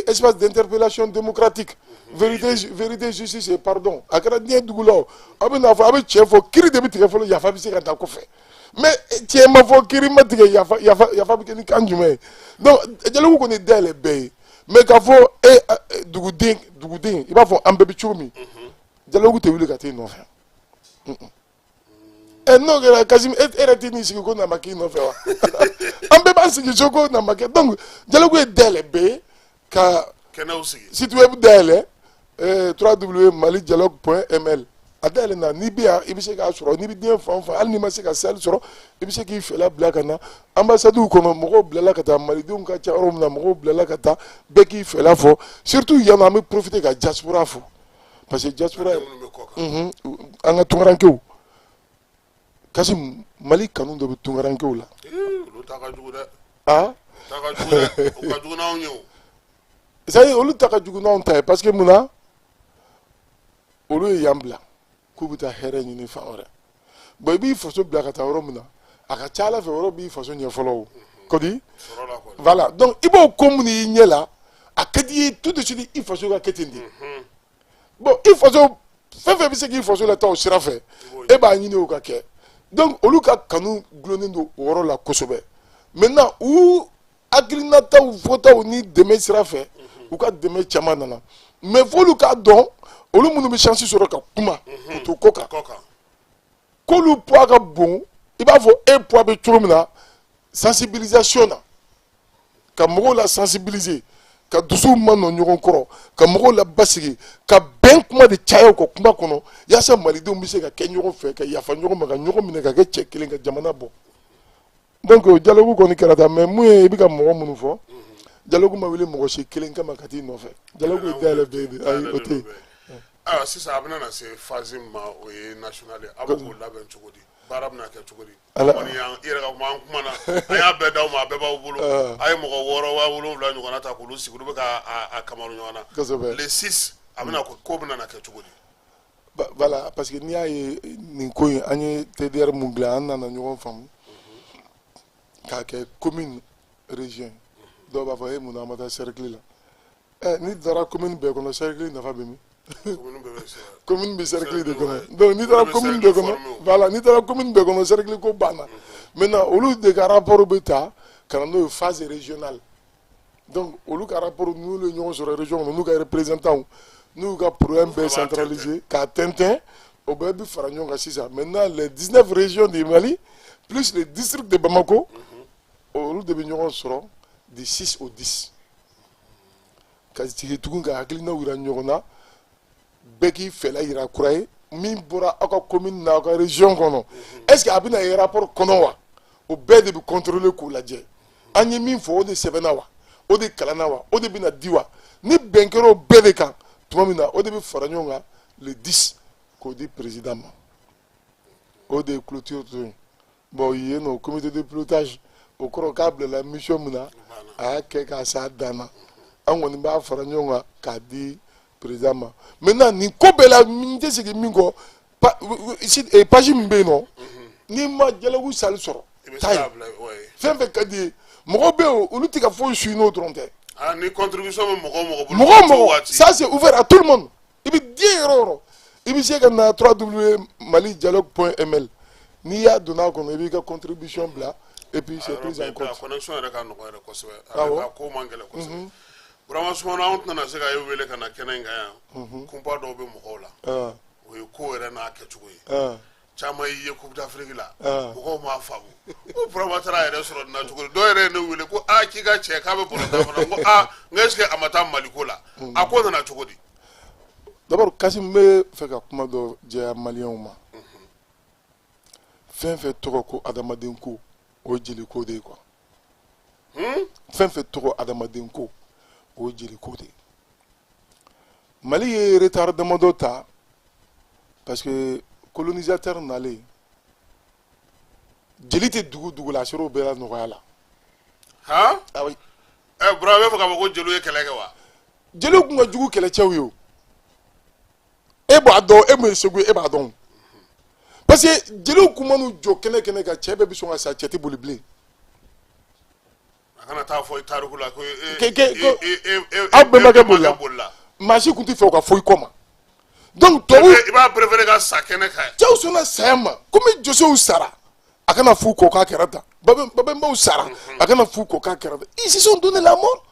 espace d'interpellation démocratique, vérité, vérité, justice et pardon, a kɛra diɲɛ dugu la. O aw bɛ n'a fɔ, a bɛ tiɲɛ fɔ, kiiri de bɛ tigɛ fɔlɔ, yafa bɛ se ka taa kɔfɛ. Mais tiɲɛ ma fɔ, kiiri ma tigɛ, yafa, yafa, yafa bɛ kɛ ni kan jumɛn ye? Donc dialogue kɔni dayɛlɛ bɛɛ ye, mais k'a fɔ e duguden, duguden, i b'a fɔ an bɛɛ bɛ cogo min, dialogue tɛ wuli ka t'e nɔfɛ. Ɛ, n'o kɛra, Kassim, e yɛrɛ t'i n'i sigi ko na ma k'i nɔfɛ wa? An bɛɛ b'an sigi so ko na ma kɛ. Donc dialogue ye dayɛlɛ bɛɛ ye ka Kɛnɛw sigi. Site web dayɛlɛ, www.malidialogue.ml, a dayɛlɛ na. N'i bɛ yan, i bɛ se k'a sɔrɔ. N'i bɛ diɲɛ fan o fan, hali n'i ma se ka salle sɔrɔ, i bɛ se k'i fɛla bila ka na ambassade kɔnɔ. Mɔgɔw bilala ka taa, malidenw ka ca yɔrɔ min na, mɔgɔw bilala ka taa, bɛɛ k'i fɛla fɔ. Surtout yan nɔ, an bɛ profiter ka diaspora fo, parce que diaspora minnu bɛ kɔ kan. An ka tunkarankew, Kassim, Mali kanu dɔ bɛ tunkarankew la. Ee, olu ta ka jugu dɛ. Ah. Ta ka jugu dɛ, o ka jugu n'anw ye o. C'est à dire, olu ta ka jugu n'anw ta ye, parce que mun na? Olu ye yan bila k'u bɛ taa hɛrɛ ɲini fan wɛrɛ. Bon, i b'i faso bila ka taa yɔrɔ min na, a ka ca ala fɛ, yɔrɔ b'i faso ɲɛ fɔlɔ. O kɔdi Sɔrɔ la kɔni. Voilà, donc i b'o ko minnu y'i ɲɛ la, a ka di i ye tout de suite i faso ka kɛ ten de. Bon, i faso, fɛn fɛn bɛ se k'i faso la taa o sira fɛ, e b'a ɲini o ka kɛ. Donc olu ka kanu gulonnen don o yɔrɔ la kosɛbɛ. Maintenant, u hakilinataw fɔtaw ni dɛmɛ sira fɛ, u ka dɛmɛ caman nana, mais f'olu k'a dɔn, olu minnu bɛ chance sɔrɔ ka kuma k'u to kɔ kan. Kɔ kan. K'olu poids ka bon, i b'a fɔ e poids bɛ cogo min na sensibilisation na, ka mɔgɔw la sensibiliser, ka dusuw manɔ ɲɔgɔn kɔrɔ, ka mɔgɔw la basigi, ka bɛn kuma de caya u ka kuma kɔnɔ, yaasa malidenw bɛ se ka kɛ ɲɔgɔn fɛ, ka yafa ɲɔgɔn ma, ka ɲɔgɔn minɛ, ka kɛ cɛ kelen, ka jamana bɔ. Donc o dialogue kɔni kɛra tan. Mais mun ye, i bɛ ka mɔgɔ minnu fɔ, dialogue ma wuli mɔgɔ si kelen kama ka t'i nɔfɛ. Dialogue ye dayɛlɛ bɛɛ de. Ayi, o tɛ yen. Ayiwa, sisan a bɛna na se phase min ma, o ye national ye. Aw bɛ k'o labɛn cogo di? Baara bɛna kɛ cogo di? Kɔni y'an i yɛrɛ ka kuma, an kumana, an y'a bɛɛ d'aw ma, a bɛɛ b'aw bolo. A ye mɔgɔ 6 wa 7 ɲɔgɔnna ta k'olu sigi, olu bɛ ka a kamaru ɲɔgɔn na. Le 6, a bɛna ko bɛna na kɛ cogo di? Voilà, parce que n'i y'a ye nin ko in, an ye TDR mun dilan, an nana ɲɔgɔn faamu k'a kɛ commune, région. Dɔw b'a fɔ e mun na an ma taa cercle la? Ɛ, n'i taara commune bɛɛ kɔnɔ, cercle nafa bɛ min? Commune bɛ cercle de kɔnɔ. Donc n'i taara commune bɛɛ kɔnɔ, voilà, n'i taara commune bɛɛ kɔnɔ, cercle ko banna. Maintenant, olu de ka rapport bɛ ta ka na n'o ye phase régionale. Donc olu ka rapport, n'olu ye ɲɔgɔn sɔrɔ région kɔnɔ, n'u ka représentants, n'u ka problème bɛɛ centraliser k'a tɛntɛn, o bɛɛ bɛ fara ɲɔgɔn kan sisan. Maintenant, les 19 régions du Mali plus les districts de Bamako, olu de bɛ ɲɔgɔn sɔrɔ du 6 au 10, ka sigi tugun ka hakilinaw yira ɲɔgɔn na, bɛɛ k'i fɛla yira kura ye min bɔra aw ka commune n'aw ka région kɔnɔ. Est ce que a bɛna ye rapport kɔnɔ wa? O bɛɛ de bɛ contrôler k'o lajɛ. An ye min fɔ, o de sɛbɛnna wa? O de kalanna wa? O de bɛna di wa? Ni bɛn kɛra o bɛɛ de kan tuma min na, o de bɛ fara ɲɔgɔn kan le 10 k'o di président ma. O de ye clôture to ye. Bon, yen nɔ, comité de pilotage, o kɔrɔ k'a bilala mission min na, a y'a kɛ k'a s'a dan na. An kɔni b'a fara ɲɔgɔn kan k'a di président ma. Maintenant, nin ko bɛɛ la, n tɛ segin min kɔ, page min bɛ yen nɔ, n'i ma dialogue salle sɔrɔ, taa yen. Fɛn fɛn ka di ye, mɔgɔw bɛ yen, olu tɛ ka foyi su n'o dɔrɔn tɛ. Ah, ni contribution bɛ mɔgɔ o mɔgɔ bolo. Mɔgɔ o mɔgɔ, ça c'est ouvert à tout le monde. I bɛ diɲɛ yɔrɔ o yɔrɔ, i bɛ se ka na www.malidialogue.ml. N'i y'a donna a kɔnɔ, i b'i ka contribution bila et puis c'est pris en compte. A connexion yɛrɛ ka nɔgɔn yɛrɛ kosɛbɛ. A ko man gɛlɛn kosɛbɛ. Burama Sumano, anw tɛna se ka e wele ka na kɛnɛ in kan yan. Kunpa dɔw bɛ mɔgɔw la, o ye ko yɛrɛ n'a kɛcogo ye. Caman y'i ye Coupe d'Afrique la, mɔgɔw m'a faamu ko Burama taara a yɛrɛ sɔrɔ nin na cogo di. Dɔw yɛrɛ ye ne wele ko aa, k'i ka cɛ k'a bɛ balontan fana. N ko aa, n ko est ce que a ma taa Maliko la? A ko nana cogo di? D'abord, Kasim, n bɛ fɛ ka kuma dɔ jɛya maliyɛnw ma. Fɛn fɛn tɔgɔ ko adamaden ko, o ye jeli ko de ye quoi. Fɛn fɛn tɔgɔ adamaden ko, o ye jeli ko de ye. Mali ye retard damadɔ ta parce que colonisateur nalen, jeli tɛ dugu dugu la, a sera o bɛɛ la nɔgɔya la. Han? Ah oui. Ɛ, Burama bɛ fɛ k'a fɔ ko jeliw ye kɛlɛ kɛ wa? Jeliw kun ka jugu kɛlɛcɛw ye o. E b'a dɔn, e mun ye Segu ye, e b'a dɔn, parce que jeliw kun man'u jɔ kɛnɛ kɛnɛ kan, cɛ bɛɛ bɛ sɔn ka sa, cɛ tɛ boli bilen. A kana taa fɔ tariku la ko aw bɛnbakɛ bolila, maa si kun tɛ fɛ o ka fɔ i kɔ ma. Donc tubabu, i b'a préféré ka sa kɛnɛ kan. Cɛw sɔnna saya ma, komi Josew sara, a kana f'u kɔ k'a kɛra tan. Babɛnbaw sara, a kana f'u kɔ k'a kɛra tan. Ils se sont donné la mort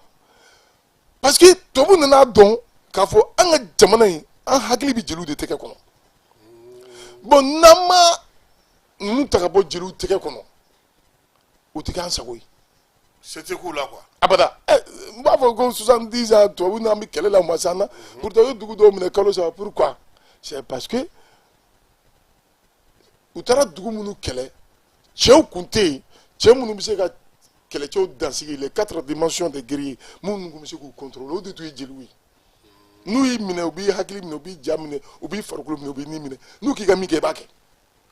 parce que tubabu nana dɔn k'a fɔ an ka jamana in, an hakili bɛ jeliw de tɛgɛ kɔnɔ. Bon, n'an ma ninnu ta ka bɔ jeliw tɛgɛ kɔnɔ, u tɛ k'an sago ye. Se tɛ k'u la quoi. Abada. Ɛ, n b'a fɔ ko 70 ans tubabu n'an bɛ kɛlɛ la, u ma s'an na. Pourtant u ye dugu dɔw minɛ kalo 3. Pourquoi? C'est parce que u taara dugu minnu kɛlɛ, cɛw kun tɛ yen, cɛ minnu bɛ se ka kɛlɛcɛw dansigi, les quatre dimensions des guerriers, minnu tun bɛ se k'u contrôler, o de tun ye jeliw ye. N'u y'i minɛ, u b'i hakili minɛ, u b'i ja minɛ, u b'i farikolo minɛ, u b'i ni minɛ. N'u k'i ka min kɛ, i b'a kɛ.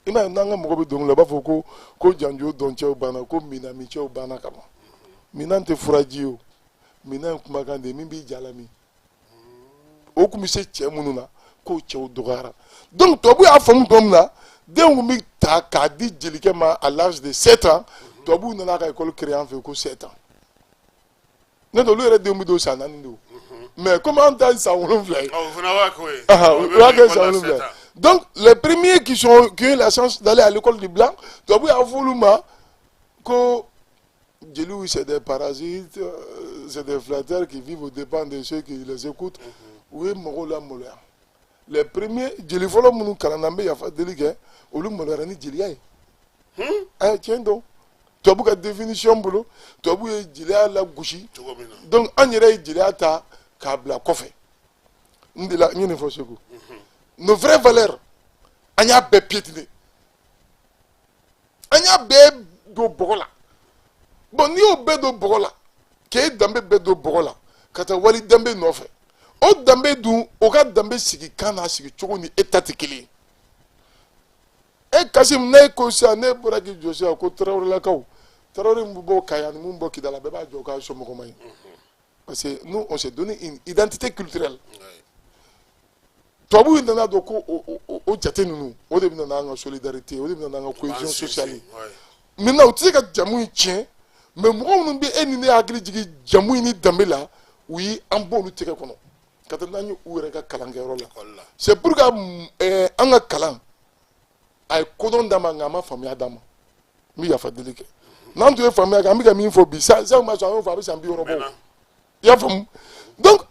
I m'a ye, n'an ka mɔgɔ bɛ dɔnkili la, u b'a fɔ ko janjo dɔncɛw banna, ko mina mincɛw banna ka ban. Minan tɛ furaji ye o, minan ye kumakan de ye min b'i ja la min. O tun bɛ se cɛ minnu na, k'o cɛw dɔgɔyara. Donc tubabu y'a faamu tuma min na, denw tun bɛ ta k'a di jelikɛ ma à l'âge de 7 ans. Tubabuw nana ka école créer an fɛ ko 7 ans. N'o tɛ, olu yɛrɛ denw bɛ don san 4 de o. Mais comme an ta ye san 7 ye, o fana b'a k'o ye. O y'a kɛ san 7. Donc les premiers qui ont eu la chance d'aller à l'école du blanc, tubabu y'a fɔ olu ma ko jeliw, c'est des parasites, c'est des flatteurs qui vivent aux dépens de ceux qui les écoutent. U ye mɔgɔw lamaloya. Les premiers jeli fɔlɔ minnu kalanna, n bɛ yafa deli kɛ, olu maloyara ni jeliya ye. Ɛ, tiɲɛ don, tubabu ka définition bolo, tubabu ye jeliya lagosi. Cogo min na. Donc an yɛrɛ ye jeliya ta k'a bila kɔfɛ. N delila n ye nin fɔ Segu, nos vraies valeurs, an y'a bɛɛ piétiner, an y'a bɛɛ don bɔgɔ la. Bon, n'i y'o bɛɛ don bɔgɔ la, k'e danbe bɛɛ don bɔgɔ la ka taa wali danbe nɔfɛ, o danbe dun, o ka danbe sigi kan n'a sigi cogo ni e ta tɛ kelen ye. E Kasim, ne ko sisan, ne bɔra k'i jɔ sisan ko Tarawelelakaw, Tarawele min bɛ bɔ Kayi ani mun bɔ Kidala, bɛɛ b'a jɔ k'a somɔgɔ ma ye, parce que nous, on s'est donné une identité culturelle. Tubabuw nana dɔn ko o jate ninnu, o de bɛ na n'an ka solidarité, o de bɛ na n'an ka cohésion sociale ye. Maintenant, u tɛ se ka jamu in tiɲɛ, mais mɔgɔ minnu bɛ e ni ne hakili jigin jamu in ni danbe la, u ye an bɔ olu tɛgɛ kɔnɔ ka taa n'an ye u yɛrɛ ka kalankɛyɔrɔ la. École la. C'est pour que an ka kalan a ye kodɔn d'an ma, nka a ma faamuya d'an ma. N bɛ yafa deli kɛ, n'an tun ye faamuya kɛ, an bɛ ka min fɔ bi sisan, sisan ma sɔn, an y'o fɔ a bɛ san 60 bɔ. Mɛnna. I y'a faamu? Donc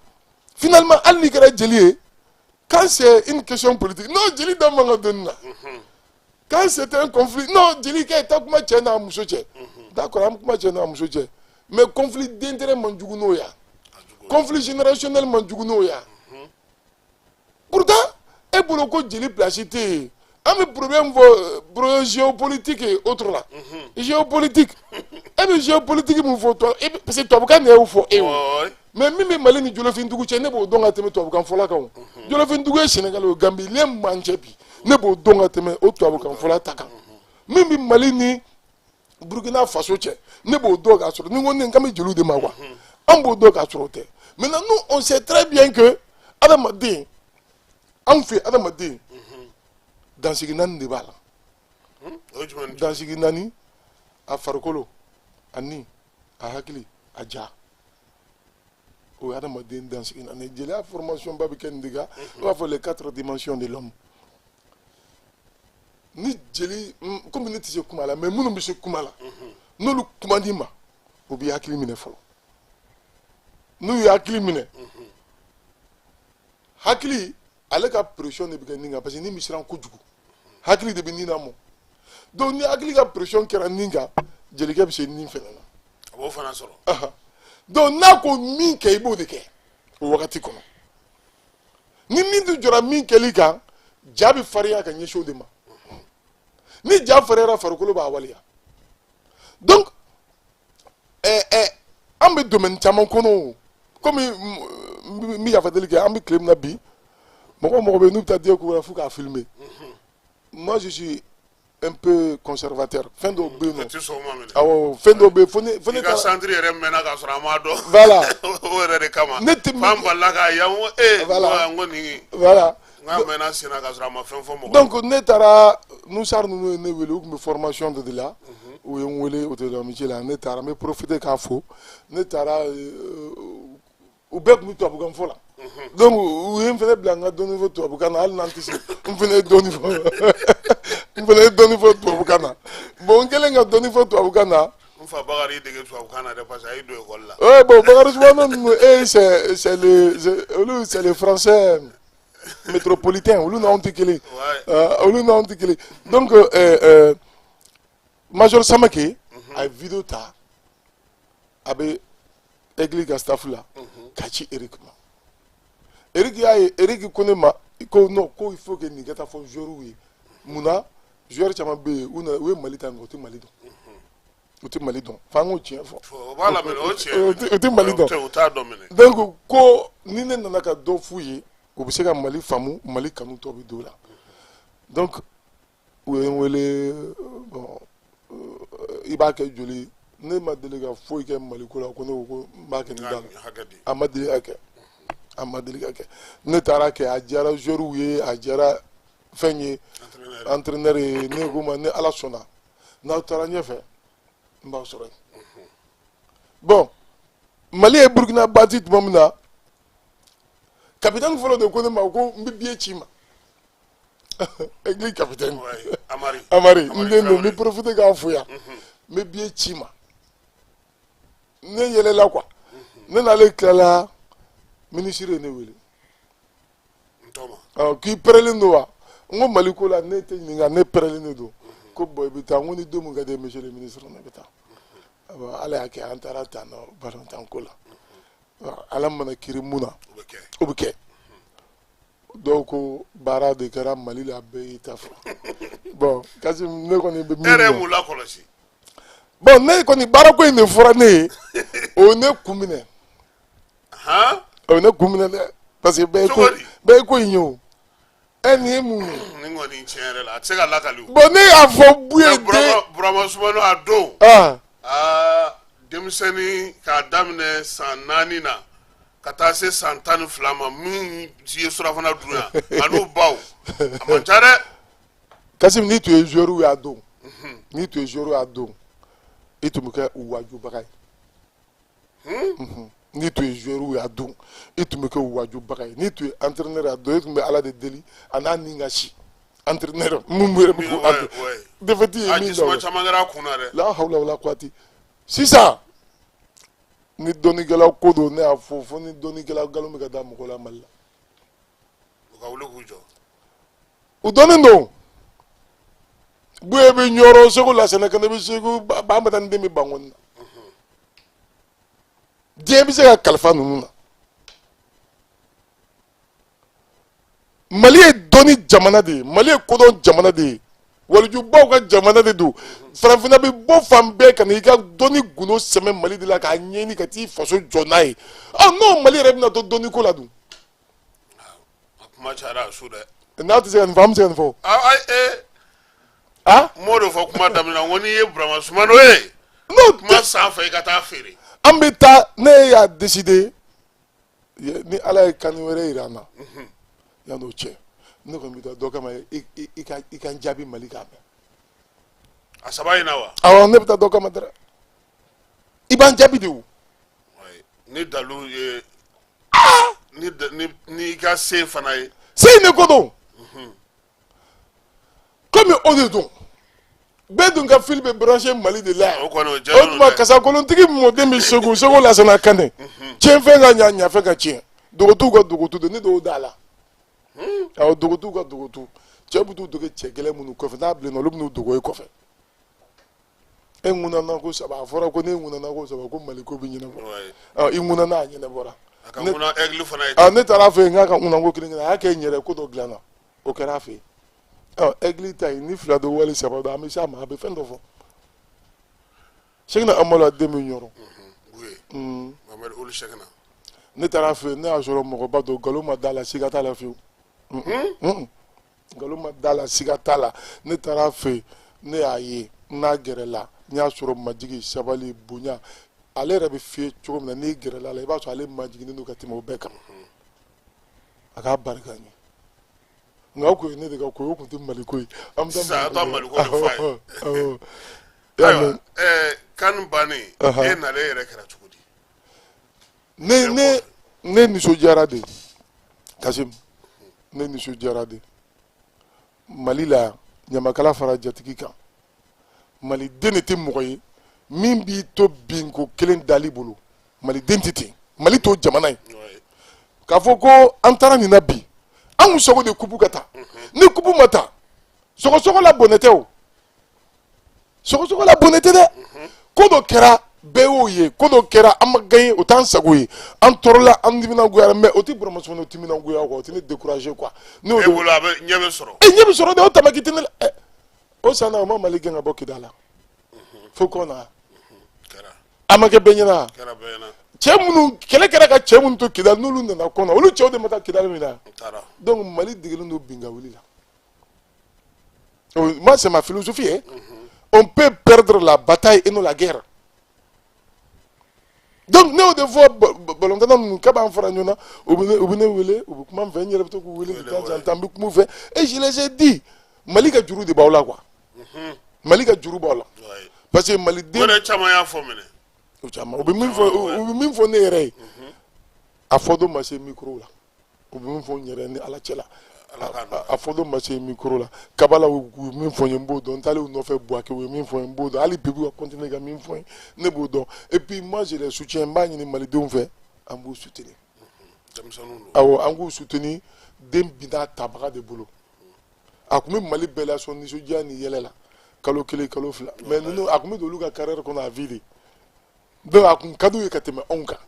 finalement, hali n'i kɛra jeli ye, quand c'est une question politique, non, jeli da man ka don nin na. Quand c'est un conflit, non, jeli kɛ taa kuma cɛ n'a muso cɛ, d'accord, an bɛ kuma cɛ n'a muso cɛ, mais conflit d'intérêt man jugu n'o ye, A jugu. conflit générationnel man jugu n'o ye. Pourtant e bolo ko jeli place tɛ yen. An bɛ problème fɔ, problème géopolitique et autres là, géopolitique, e bɛ géopolitique mun fɔ tɔ e bɛ, parce que tubabukan de y'o fɔ e o. Mais min bɛ Mali ni Jolofindugu cɛ, ne b'o dɔn ka tɛmɛ tubabukan fɔla kan. O Jolofindugu ye Sénégal, o Gambie, lien min b'an cɛ bi, ne b'o dɔn ka tɛmɛ o tubabukan fɔla ta kan. Min bɛ Mali ni Burkina Faso cɛ, ne b'o dɔn k'a sɔrɔ ni n ko ne n kan bɛ jeliw de ma quoi, an b'o dɔn k'a sɔrɔ o tɛ. Maintenant, nous, on sait très bien que adamaden, anw fɛ, adamaden dansigi naani de b'a la. O ye jumɛn ni? Dansigi naani: a farikolo, a ni, a hakili, a ja. O ye adamaden dansigi naani. Jeliya formation ba bɛ kɛ nin de kan, i b'a fɔ les quatre dimensions de l'homme. Ni jeli, komi ne tɛ se kuma la, mais minnu bɛ se kuma la, n'olu kuma d'i ma, o b'i hakili minɛ fɔlɔ. N'u ye hakili minɛ, hakili ale ka pression de bɛ kɛ nin kan, parce que ni bɛ siran kojugu, hakili de bɛ nin na mɔ. Donc ni hakili ka pression kɛra nin kan, jelikɛ bɛ se nin fɛnɛ na. A b'o fana sɔrɔ. Donc n'a ko min kɛ, i b'o de kɛ o wagati kɔnɔ. Ni min tun jɔra min kɛli kan, ja bɛ farinya ka ɲɛsin o de ma. Ni ja farinyara, farikolo b'a waleya. Donc an bɛ domaine caman kɔnɔ o, komi n bɛ yafa deli kɛ, an bɛ tile min na bi, mɔgɔ o mɔgɔ bɛ yen n'u bɛ taa diɲɛ ko wɛrɛ f'u k'a filmer. Moi, je suis un peu conservateur. Fɛn dɔw bɛ yen nɔ tɛ sɔn o ma minɛ. Awɔ, fɛn dɔw bɛ yen, fo ne I ka taara centre yɛrɛ mɛnna k'a sɔrɔ a m'a dɔn. O yɛrɛ de kama. Ne tɛ F'an balila k'a ye, n ko ee, n ko nin n k'a mɛnna sen na k'a sɔrɔ a ma fɛn fɔ mɔgɔ ye. Donc ne taara, Nusar ninnu ye ne wele, u tun bɛ formation dɔ de la, u ye n wele Hôtel d'Amitié la. Ne taara, n bɛ profiter k'a fo. Ne taara, u bɛɛ tun bɛ tubabukan fɔ la, donc u ye n fɛnɛ bila n ka dɔɔni fɔ tubabukan na. Hali n'an tɛ se, n fɛnɛ ye dɔɔni fɔ, n fɛnɛ ye dɔɔni fɔ tubabukan na. Bon, n kɛlen ka dɔɔni fɔ tubabukan na, N fa Bakari y'i dege tubabukan na dɛ, parce que a y'i don école la. Ouais, bon, Bakary Soumano ninnu, eh, c'est le c'est olu, c'est le français métropolitain, olu n'anw tɛ kelen. Olu n'anw tɛ kelen. Donc Major Samake a ye vidéo ta, a bɛ Aigle ka staff la, k'a ci Eric ma. Eric y'a ye, Eric ko ne ma ko non, ko il faut que nin ka taa fɔ joueur ye. Munna? Joueur caman bɛ yen, u nana, u ye Mali ta, nka u tɛ Mali dɔn, u tɛ Mali dɔn, f'an k'o tiɲɛ fɔ. O b'a la minɛ, o tiɲɛ. U tɛ Mali dɔn. U t'a dɔn minɛ. Donc ko ni ne nana ka dɔ f'u ye, u bɛ se ka Mali faamu, Mali kanu tɔ bɛ don o la. Donc u ye n wele, bon, i b'a kɛ joli? Ne ma deli ka foyi kɛ Mali ko la ko ne ko ko n b'a kɛ nin da la. Hakɛ di. A ma deli ka kɛ, a ma deli ka kɛ. Ne taara kɛ, a diyara joueurs ye, a diyara fɛn ye, entraîneur. Entraîneur ye. Ne ko ma, ni Ala sɔnna, n'aw taara ɲɛfɛ, n b'aw sɔrɔ yen. Bon, Mali ye Burukina battre tuma min na, capitaine fɔlɔ de ko ne ma ko n bɛ billet ci ma, Aigle capitaine. Ouais, Amari. Amari, n den don, n Traoré. bɛ profiter k'a fo yan. N bɛ billet ci ma, ne yɛlɛla quoi. Ne n'ale tilala, ministre ye ne wele. N K'i pɛrɛlen don wa? N ko Mali ko la, ne tɛ ɲininka, ne pɛrɛlen de don. Ko bon, i bɛ taa. N ko ni don min ka di ye, monsieur le ministre, ne bɛ taa. Ala y'a kɛ, an taara tan nɔ balontan ko la. Ala mana kiri mun na, o bɛ kɛ. Dɔw ko baara de kɛra Mali la, bɛɛ y'i ta fɔ. Bon, Kasim, ne kɔni bɛ min E yɛrɛ ye mun lakɔlɔsi? Bon, ne kɔni, baarako in de fɔra ne ye, o ye ne kun minɛ. O ye ne kun minɛ dɛ, parce que bɛɛ ye ko in ye. O ɛ, nin ye mun ye? Nin kɔni, tiɲɛ yɛrɛ la, a tɛ se ka lakali o. Bon, ne y'a fɔ Buye den. Burama Sumano, a don, aa, denmisɛnnin k'a daminɛ san 4 na ka taa se san 12 ma, min ye surafana dun yan an'u baw, a man ca dɛ. Kasim, n'i tun ye joueur y'a don, n'i tun ye joueur y'a don, i tun bɛ kɛ u wajubaga ye. N'i tun ye joueur y'a don, i tun bɛ kɛ u wajubaga ye. N'i tun ye entraîneur y'a don, i tun bɛ Ala de deli a n'a ni ka si. Entraîneur mun yɛrɛ bɛ ko défaite ye min da o caman kɛra a kun na dɛ. La hawla wala quwwati. Sisan ni dɔnnikɛla ko don, ne y'a fɔ fo ni dɔnnikɛla nkalon bɛ ka da mɔgɔ la Mali la. U ka wuli k'u jɔ. U dɔnnen don. Buye bɛ Ɲɔrɔ, Segu, Lasana Kane bɛ Segu, Bamata ni den bɛ Bankɔni na. Diɲɛ bɛ se ka kalifa ninnu na. Mali ye dɔnni jamana de ye, Mali ye kodɔn jamana de ye, walijubaw ka jamana de don. Farafinna bɛ bɔ fan bɛɛ ka na i ka dɔnni gundo sɛmɛ Mali de la k'a ɲɛɲini ka t'i faso jɔ n'a ye. Ɔ, n'o Mali yɛrɛ bɛna to dɔnni ko la dun? A kuma cayara a su dɛ. N'a tɛ se ka nin fɔ, an bɛ se ka nin fɔ. Aa, ee. Ah. N m'o de fɔ kuma daminɛ na, n ko n'i ye Burama Sumano ye. N'o kuma sanfɛ, i ka taa feere. An bɛ taa, ne y'a décider, ni Ala ye CAN wɛrɛ yira an na, yan'o cɛ, ne kɔni bɛ taa dɔ kama. I ka n jaabi Mali k'a mɛn. A saba in na wa? Awɔ, ne bɛ taa dɔ kama dɛrɛ. I b'an jaabi de o. Ni dalu ye, ni i ka se fana ye. Se in de ko don. Komi o de don, bɛɛ dun ka fil bɛ branché Mali de la yan. O kɔni, o O jɛlen tuma don dɛ. Kasakolontigi mɔden bɛ Segu, Segu Lasana Kane. Tiɲɛfɛn ka ɲa, ɲafɛn ka tiɲɛ. Dogotuw ka dogotu de, ne de y'o da la. Awɔ, dogotuw ka dogotu. Cɛ bɛ t'u dogo cɛ gɛlɛn minnu kɔfɛ, n'a bilenna, olu bɛ n'u dogo e kɔfɛ. E ŋunana ko saba, a fɔra ko ne ŋunana ko saba ko Mali ko bɛ ɲɛnabɔ. Ɔ, i ŋunana, a ɲɛnabɔra. A ka ŋuna aigle fana ye. Ɔ, ne taara a fɛ yen k'a ka ŋunanko kelen kelen, a y'a kɛ n yɛrɛ ko dɔ dilanna, o kɛra a fɛ yen. Ɔ, aigle ta in, ni fila don wali saba don, an bɛ s'a ma, a bɛ fɛn dɔ fɔ. Sɛkina Amadu, a den bɛ Ɲɔrɔ. Mohamed Ould Cheickna. Ne taara a fɛ yen, ne y'a sɔrɔ mɔgɔba don, nkalon ma da la, siga t'a la fiyewu. Nkalon ma da la, siga t'a la. Ne taara a fɛ yen, ne y'a ye, n'a gɛrɛla, n y'a sɔrɔ majigi, sabali, bonya, ale yɛrɛ bɛ fiyɛ cogo min na, n'i gɛrɛla la, i b'a sɔrɔ ale majiginnen don ka tɛmɛ o bɛɛ kan. A k'a barika n ye. Nka o kun ye ne de ka ko ye, o kun tɛ Mali ko ye. An bɛ Sisan, a taa Mali ko de fɔ a ye. Awɔ. Ayiwa, CAN bannen, e nalen yɛrɛ kɛra cogo di? Ne nisɔndiyara de, Kasim, ne nisɔndiyara de. Mali la yan, ɲamakala fara jatigi kan, maliden de tɛ mɔgɔ ye min b'i to binko kelen dali bolo. Maliden tɛ ten, Mali t'o jamana ye k'a fɔ ko an taara nin na bi, an kun sago de kupu ka ta. Ni kupu ma ta, sɔgɔsɔgɔ la bɔnɛ tɛ o, sɔgɔsɔgɔ la bɔnɛ tɛ dɛ. Ko dɔ kɛra, bɛɛ y'o ye, ko dɔ kɛra, an ma gagné, o t'an sago ye, an tɔɔrɔla, an timinangoyara, mais o tɛ Burama Sumano timinangoya quoi, o tɛ ne décourager quoi. Ne e bolo, a bɛ ɲɛ bɛ sɔrɔ. E, ɲɛ bɛ sɔrɔ de, o tamaki tɛ ne la. Ɛ, o san na, o ma Mali gɛn ka bɔ Kidal la fo kɔna, a ma kɛ bɛɛ ɲɛna. Cɛ minnu kɛlɛ kɛra ka cɛ minnu to Kidal, n'olu nana kɔnɔ, olu cɛw de ma taa Kidal min na. Donc Mali degelen don bin ka wuli la. Moi, c'est ma philosophie, hein. On peut perdre la bataille et non la guerre. Donc ne y'o de fɔ balontanna ninnu kab'an fara ɲɔgɔn na, u bɛ ne wele, u bɛ kuma n fɛ, n yɛrɛ bɛ to k'u wele de temps en temps, n bɛ kuma u fɛ et je les ai dit, Mali ka juru de b'aw la quoi. Mali ka juru b'aw la parce que maliden. O yɛrɛ caman y'a fɔ minɛ. O caman, u bɛ min fɔ, u bɛ min fɔ ne yɛrɛ ye, a fɔ don ma se micro la. U bɛ min fɔ n yɛrɛ ni Ala cɛ la, a fɔ don ma se micro la. Kabala, u ye min fɔ n ye, n b'o dɔn. N taalen u nɔfɛ Buwake, u ye min fɔ n ye, n b'o dɔn. Hali bi, u bɛ ka continuer ka min fɔ n ye, ne b'o dɔn. Et puis moi, je les soutiens. N b'a ɲini malidenw fɛ, an b'u soutenir. Awɔ, an k'u soutenir. Den binna a tabaga de bolo. A tun bɛ Mali bɛɛ lasɔn nisɔndiya ni yɛlɛ la kalo 1, kalo 2, mais ninnu a tun bɛ don olu ka carrière kɔnɔ à vie de. Donc a kun ka d'u ye ka tɛmɛ anw kan,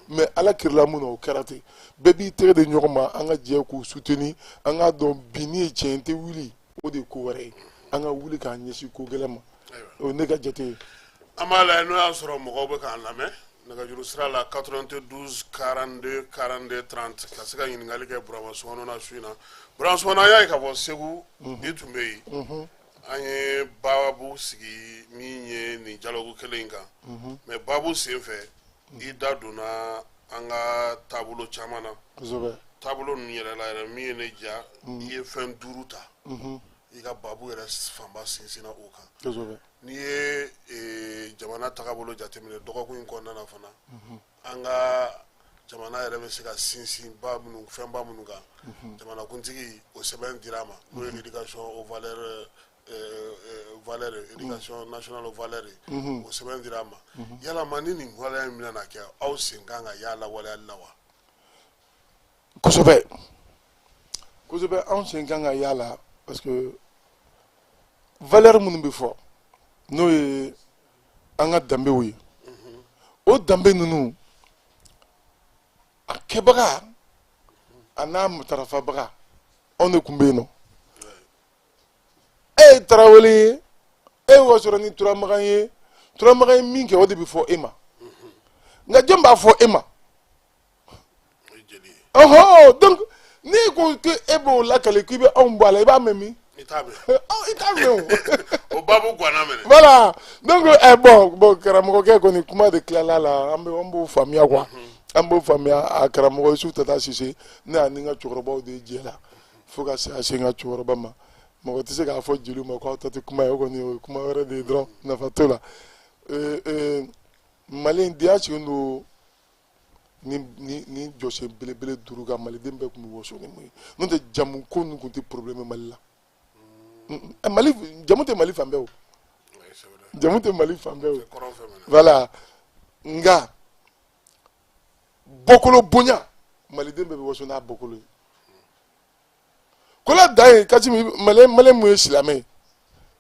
mais Ala kirila mun na, o kɛra ten. Bɛɛ b'i tɛgɛ di ɲɔgɔn ma, an ka jɛ k'u soutenir. An k'a dɔn binni ye tiɲɛ tɛ wuli, o de ye ko wɛrɛ ye. An ka wuli k'an ɲɛsin ko gɛlɛn ma, o ye ne ka jate ye. An b'a lajɛ n'o y'a sɔrɔ mɔgɔw bɛ k'an lamɛn nɛgɛjuru sira la, 92 42 42 30, ka se ka ɲininkali kɛ Burama Sumano na su in na. Burama Sumano, an y'a ye k'a fɔ Segu, i tun bɛ yen, an ye baabu sigi min ye nin dialogue kelen in kan, mais baabu sen fɛ, i da donna an ka taabolo caman na. Taabolo ninnu yɛrɛ la yɛrɛ, min ye ne diya, i ye fɛn duuru ta, i ka baabu yɛrɛ fanba sinsinna o kan. N'i ye jamana tagabolo jateminɛ dɔgɔkun in kɔnɔna na fana, an ka jamana yɛrɛ bɛ se ka sinsin ba minnu, fɛnba minnu kan, jamanakuntigi o sɛbɛn dira a ma, n'o ye éducation aux valeurs, valeur éducation nationale aux valeurs ye, o sɛbɛn dira a ma. Yalama ni nin waleya in bɛna kɛ, aw sen kan ka y'a la waleyali la wa? Kosɛbɛ, kosɛbɛ, anw sen kan ka y'a la, parce que valeur minnu bɛ fɔ, n'o ye an ka danbew ye, o danbe ninnu, a kɛbaga a n'a matarafabaga, anw de tun bɛ yen nɔ. E ye Tarawele ye, e ye wasɔrɔ ni Turamagan ye. Turamagan ye min kɛ, o de bɛ fɔ e ma. Nka jɔn b'a fɔ e ma? Ɔhɔn, donc n'i ko ko e b'o lakale, k'i bɛ anw bɔ a la, i b'a mɛn min? I t'a mɛn. I t'a mɛn o. O baabu ganna minɛ. Voilà, donc bon, karamɔgɔkɛ kɔni, kuma de tilala la, an b'o faamuya quoi, an b'o faamuya. A karamɔgɔ Yusufu Tata Sise, ne y'a ni n ka cɛkɔrɔbaw de jɛ la fo ka se a se n ka cɛkɔrɔba ma. Mɔgɔ tɛ se k'a fɔ jeliw ma k'aw ta tɛ kuma ye, o kɔni o ye kuma wɛrɛ de ye dɔrɔn, nafa t'o la. Malidenya sigilen don ni jɔsen belebele duuru kan. Maliden bɛɛ tun bɛ waso ni mun ye? N'o tɛ, jamu ko ninnu tun tɛ problème Mali la. Mali jamu tɛ Mali fan bɛɛ o, jamu tɛ Mali fan bɛɛ o. Voilà, nka bɔkolo bonya, maliden bɛɛ bɛ waso n'a bɔkolo ye. Kola dan ye Kasimi, malien mun ye silamɛ ye,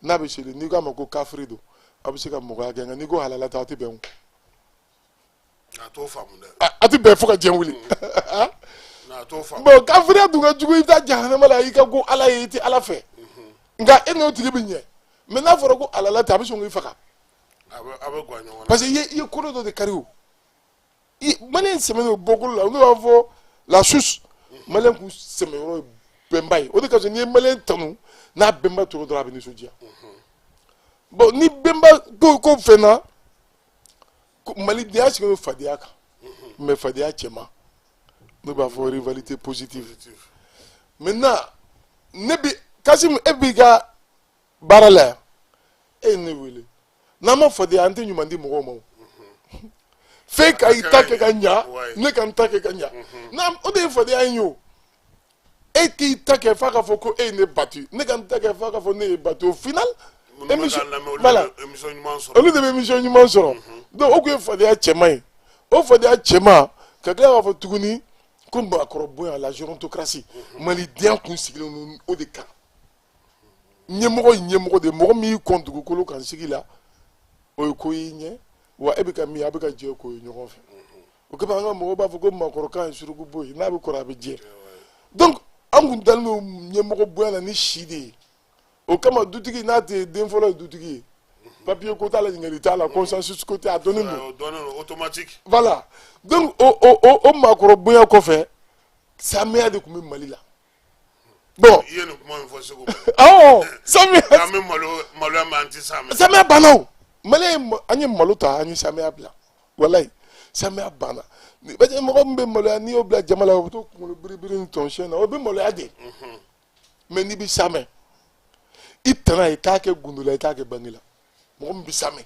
n'a bɛ seli, n'i k'a ma ko kafiri don, aw bɛ se ka mɔgɔya kɛ, nka n'i ko halala tɛ, aw tɛ bɛn o. A t'o faamu dɛ. A tɛ bɛn fo ka diɲɛ wuli. A t'o faamu. Bon, kafiriya dun ka jugu, i bɛ taa jahanama la, i ka ko Ala ye, i tɛ Ala fɛ. Nka e n'o tigi bɛ ɲɛ, mais n'a fɔra ko halala tɛ, a bɛ sɔn k'i faga. A bɛ guwa ɲɔgɔn na. Parce que i ye ko dɔ de kari o. Malien sɛmɛnen don bɔkolo la, n'o b'a fɔ la souche. Malien k'u sɛmɛyɔrɔ ye bɛnba ye. O de kasɔn n'i ye malien tanu n'a bɛnba tɔgɔ dɔrɔn, a bɛ nisɔndiya. Bon, ni bɛnba ko fɛn na, malidenya sigilen don fadenya kan, mais fadenya cɛman, n'o b'a fɔ rivalité positive. Maintenant, ne bi Kasimu, e b'i ka baara la yan, e ye ne wele, n'an ma fadenya, an tɛ ɲuman di mɔgɔw ma. O f'e ka i ta kɛ ka ɲa, ne ka n ta kɛ ka ɲa, n'a o de ye fadenya in ye. O e k'i ta kɛ f'a ka fɔ ko e ye ne battu, ne ka n ta kɛ f'a ka fɔ ne ye battu, au final émission, voilà, olu de bɛ émission ɲuman sɔrɔ. Donc o tun ye fadenya cɛman ye. O fadenya cɛman ka tila k'a fɔ tuguni ko maakɔrɔ bonya, la gérontocratie. Malidenya kun sigilen don o de kan. Ɲɛmɔgɔ ye ɲɛmɔgɔ de ye, mɔgɔ min y'i kɔn dugukolo kan sigi la, o ye ko y'i ɲɛ wa, e bɛ ka min ye, a bɛ ka jɛ k'o ye ɲɔgɔn fɛ. O kama an ka mɔgɔw b'a fɔ ko maakɔrɔkan ye suruku bo ye, n'a bɛ kɔrɔ a bɛ jɛ. Donc an kun dalen don ɲɛmɔgɔ bonya la ni si de ye. O kama dutigi n'a tɛ den fɔlɔ ye dutigi ye, papier ko t'a la, ɲininkali t'a la, consensus ko tɛ, a dɔnnen don automatique. Voilà, donc o maakɔrɔ bonya kɔfɛ, samɛya de tun bɛ Mali la. Bon, i ye nin kuma min fɔ Segu. Awɔ, samiya. An bɛ malo maloya, mais an tɛ samɛ. Samiya banna o. Mali ye, an ye malo ta, an ye samiya bila. Walayi, samiya banna. Parce que mɔgɔ min bɛ maloya, n'i y'o bila jama la, o bɛ to kunkolo biribiri ni tɔnsiyɛn na, o bɛ maloya de. Mais n'i bɛ samɛ, i tana i t'a kɛ gundo la, i t'a kɛ bange la. Mɔgɔ min bɛ samɛ,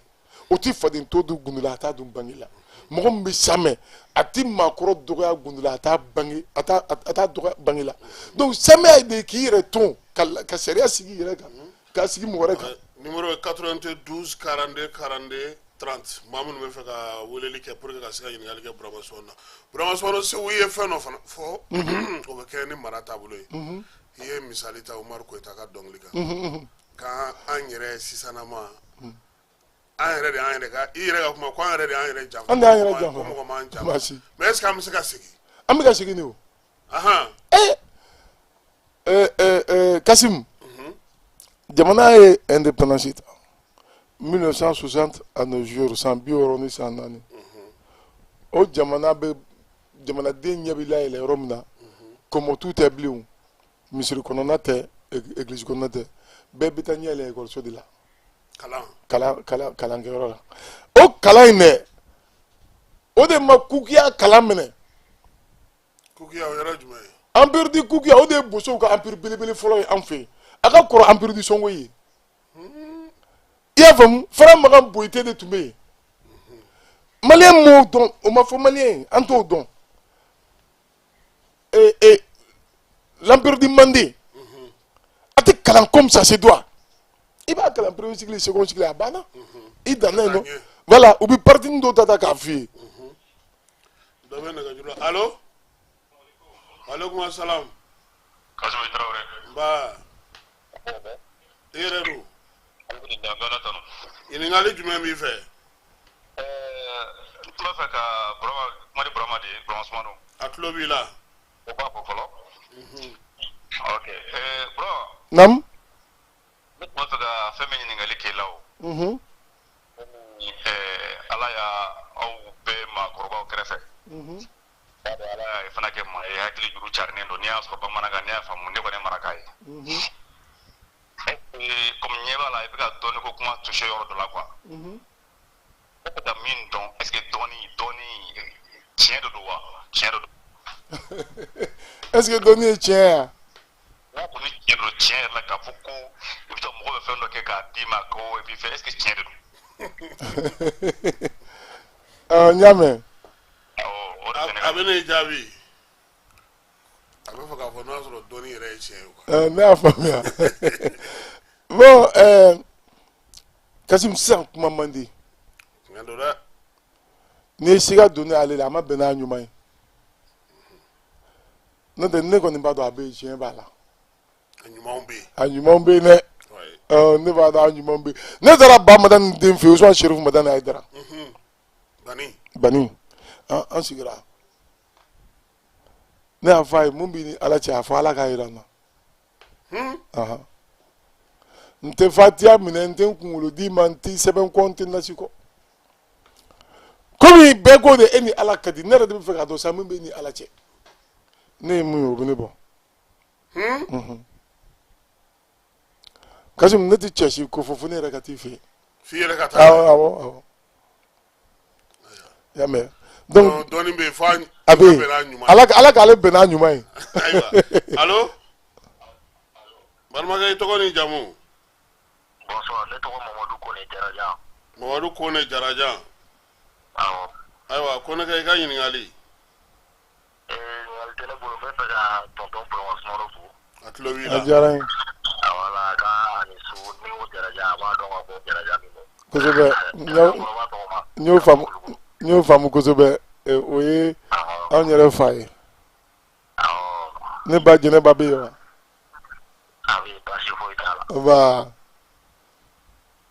o tɛ faden to dun gundo la, a t'a dun bange la. Mɔgɔ min bɛ samɛ, a tɛ maakɔrɔ dɔgɔya gundo la, a t'a bange, a t'a dɔgɔya bange la. Donc samɛya de k'i yɛrɛ ton ka sariya sigi i yɛrɛ kan, k'a sigi mɔgɔ wɛrɛ kan. Numéro ye 92 42 42. 30. Maa minnu bɛ fɛ ka weleli kɛ pour que ka se ka ɲininkali kɛ Burama Sumano na. Burama Sumano, Segu ye fɛn dɔ fana fɔ, o bɛ kɛ ni mara taabolo ye. I ye misali ta Umaru Koyita ka dɔnkili kan, k'an an yɛrɛ sisanama, an yɛrɛ de y'an yɛrɛ ka, i yɛrɛ ka kuma ko an yɛrɛ de y'an yɛrɛ janfa. An de y'an yɛrɛ janfa. Ko mɔgɔ m'an janfa. Baasi. Mais est ce que an bɛ se ka segin? An bɛ ka segin de o. Ahan. Kasim, jamana ye indépendance ta 1960 à nos jours, san 64. O jamana bɛ, jamanaden ɲɛ bɛ layɛlɛ yɔrɔ min na, kɔmɔtu tɛ bilen o, misiri kɔnɔna tɛ, église kɔnɔna tɛ, bɛɛ bɛ taa ɲɛ yɛlɛ ekɔliso de la. Kalan. Kalan kalankɛyɔrɔ la. O kalan in dɛ, o de ma kukiya kalan minɛ. Kukiya, o yɔrɔ jumɛn ye? Empire du Kukiya, o de ye bosow ka empire belebele fɔlɔ ye an fɛ yen. A ka kɔrɔ empire du Sɔngoyi ye. I y'a faamu? Fara Makan Boyite de tun bɛ yen. Maliyɛn m'o dɔn, o ma fɔ maliyɛn ye, an t'o dɔn. Et l'empire du Mandé, a tɛ kalan comme ça se doit. I b'a kalan premier cycle, second cycle, a banna, i danna yen nɔ. Voilà, u bɛ partie dɔw ta k'a f'i ye. Dɔ bɛ nɛgɛjuru la. Allo, aleykum salam. Kasimi Tarawele. Nba, i yɛrɛ don? Alhamdulilah, n bɛ Ala tanu. Ɲininkali jumɛn b'i fɛ? N tun b'a fɛ ka Burama kuma di Burama de ye, Burama Sumano. A tulo b'i la. O b'a fɔ fɔlɔ. Ok, Burama. Naamu. Ne tun b'a fɛ ka fɛn min ɲininkali k'e la o. Ala y'a aw bɛɛ maakɔrɔbaw kɛrɛfɛ. B'a dɔn Ala y'a fana kɛ maa ye, hakili juru carinen don. N'i y'a sɔrɔ bamanankan, n'i y'a faamu, ne kɔni ye maraka ye. Comme ɲɛ b'a la, i bɛ ka dɔɔni ko kuma toucher yɔrɔ dɔ la quoi. Ne bɛ ka min dɔn, est ce que dɔɔni tiɲɛ de don wa? Tiɲɛ de don. Est ce que dɔnni ye tiɲɛ ye wa? N'a kɔni tiɲɛ don, tiɲɛ yɛrɛ la, k'a fɔ ko i bɛ taa mɔgɔ bɛ fɛn dɔ kɛ k'a d'i ma ko i b'i fɛ, est ce que tiɲɛ de don? N y'a mɛn. Awɔ, o de fɛnɛ A bɛ ne jaabi. A bɛ fɛ k'a fɔ n'o y'a sɔrɔ dɔnni yɛrɛ ye tiɲɛ ye quoi. Ne y'a faamuya. Bon, Kasim, sisan kuma man di. Tiɲɛ don dɛ. N'i ye siga don ne ale la, a ma bɛn n'a ɲuman ye. N'o tɛ, ne kɔni b'a dɔn a bɛ yen, tiɲɛ b'a la. A ɲumanw bɛ yen. A ɲumanw bɛ yen dɛ. Ne b'a dɔn a ɲumanw bɛ yen. Ne taara Ba Madani den fɛ yen, Usumani Serifu Madani Hayidara. Bani. Bani. An sigira. Ne y'a fɔ a ye, mun b'i ni Ala cɛ, a fɔ Ala k'a yira n na. N tɛ fatiya minɛ, n tɛ n kunkolo d'i ma, n tɛ sɛbɛn kɔ, n tɛ nasi kɔ. Komi bɛɛ ko de e ni Ala ka di, ne yɛrɛ de bɛ fɛ k'a dɔn sa min bɛ e ni Ala cɛ. Ne ye mun ye, o bɛ ne bɔ. Kasim, ne tɛ cɛ si ko fɔ fo ne yɛrɛ ka t'i fɛ yen. F'i yɛrɛ ka taa. Awɔ. I y'a mɛn? Donc dɔɔni bɛ yen fo a bɛ yen. Ala k'ale bɛn n'a ɲuman ye. Ayiwa, allo, balimakɛ, i tɔgɔ ni jamu? Bonsoir, ne tɔgɔ Mamadu Kone Jarajan. Mamadu Kone Jarajan. Awɔ. Ayiwa, Konekɛ, i ka ɲininkali. Ɲininkali tɛ ne bolo, n bɛ fɛ ka tonton Burama Sumano fo. A tulo b'i la. A diyara n ye. Wala, k'a ni su. Ni ko Jarajan, a b'a dɔn k'a fɔ Jarajan min don. Kosɛbɛ, n y'o faamu, n y'o faamu kosɛbɛ. O ye anw yɛrɛ fa ye. Ne ba Jɛnɛba bɛ yen wa? A bɛ yen, baasi foyi t'a la. Nba.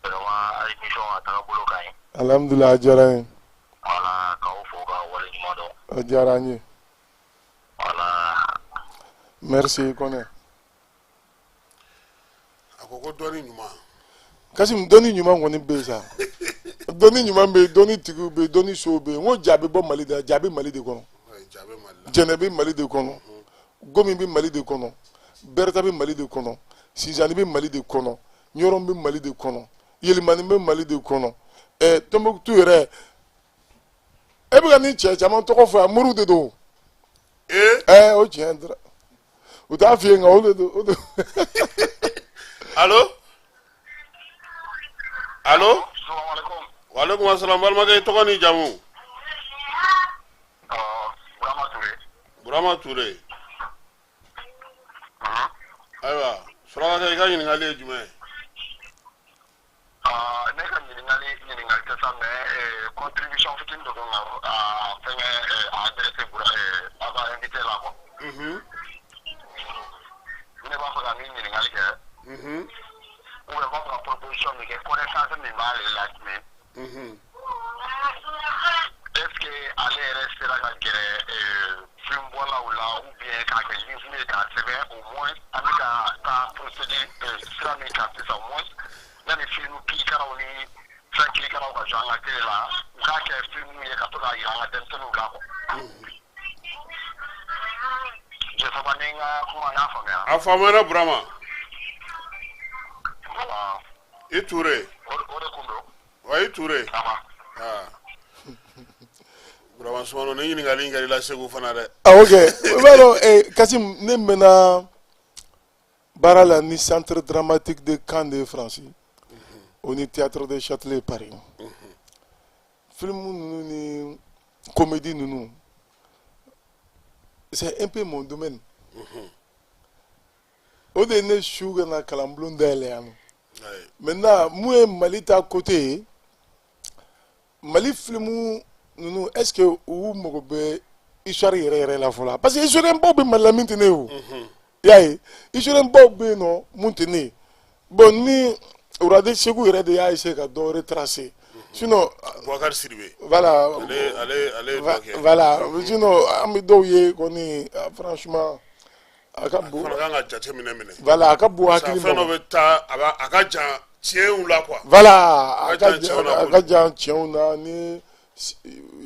Vraiment, émission a tagabolo ka ɲi. Alhamdulilah, a diyara n ye. Wala, k'aw fo k'aw waleɲuman dɔn. A diyara n ye. Wala. Merci Kɔnɛ. A ko ko dɔnni ɲuman. Kasim, dɔnni ɲuman kɔni bɛ yen sa. Dɔnni ɲuman bɛ yen, dɔnni tigiw bɛ yen, dɔnni sow bɛ yen. N ko ja bɛ bɔ Mali de la, ja bɛ Mali de kɔnɔ. Ja bɛ Mali la. Jɛnɛ bɛ Mali de kɔnɔ. Gomi bɛ Mali de kɔnɔ. Bɛrɛta bɛ Mali de kɔnɔ. Sinzani bɛ Mali de kɔnɔ. Ɲɔrɔn bɛ Mali de kɔnɔ. Yelimani bɛ Mali de kɔnɔ. Tɔnbukutu yɛrɛ, e bɛ ka nin cɛ caman tɔgɔ fɔ yan, moriw de don. O tiɲɛ dɔrɔn. U t'a f'i ye nka o de don, o de. Allo, allo. Waaleykum salam, balimakɛ, i tɔgɔ ni jamu? Burama Ture. Burama Ture. Ayiwa, surakakɛ, i ka ɲininkali ye jumɛn ye? Ne ka ɲininkali tɛ sa. la mais contribution fitinin dɔ kan ka a fɛngɛ adressé a ka invité la quoi. Ne b'a fɛ ka min ɲininkali kɛ. Ou bien n b'a fɛ ka proposition min kɛ, connaissance min b'ale la mais. Est-ce que ale yɛrɛ sera ka gɛrɛ film bɔlaw la ou bien k'a kɛ livre ye k'a sɛbɛn, au moins an bɛ ka taa procéder sira min kan sisan, au moins yanni film kirikaraw ni fɛn kirikaraw ka jɔ an ka télé la, u k'a kɛ film ye ka to k'a yira an ka denmisɛnninw la quoi. Je sais pas ni n ka kuma n'a faamuya. A faamuyara, Burama. Voilà. I Ture. O de kun don. Wa i Ture. Aba. Aa, Burama Sumano, ni ɲininkali in kɛra i la Segu fana dɛ. Ah ok, i b'a dɔn Kasim, ne mɛnna baara la ni Centre dramatique de Caen de France o ni Théâtre de Châtelet Paris. Film ninnu ni comédie ninnu, c'est un peu mon domaine. O de ye ne su ka na kalanbulon dayɛlɛ yan nɔ. Maintenant, mun ye Mali ta côté ye, Mali film ninnu, est ce que u mago bɛ histoire yɛrɛ yɛrɛ la fɔlɔ? Parce que historien baw bɛ Mali la min tɛ ne ye o. I y'a ye, historien baw bɛ yen nɔ mun tɛ ne ye. Bon, ni Wurade Segu yɛrɛ de y'a essayer ka dɔ retracer, sinon Boubacar Sidibé. Voilà. Ale ye dɔ kɛ. Voilà, sinon an bɛ dɔw ye kɔni, franchement a ka bon. Fana kan ka jate minɛ. Voilà, a ka bon hakili fɛn ma. Dɔ bɛ taa a b'a a ka jan tiɲɛw la quoi. Voilà, A ka jan tiɲɛw na. A ka jan tiɲɛw na. Ni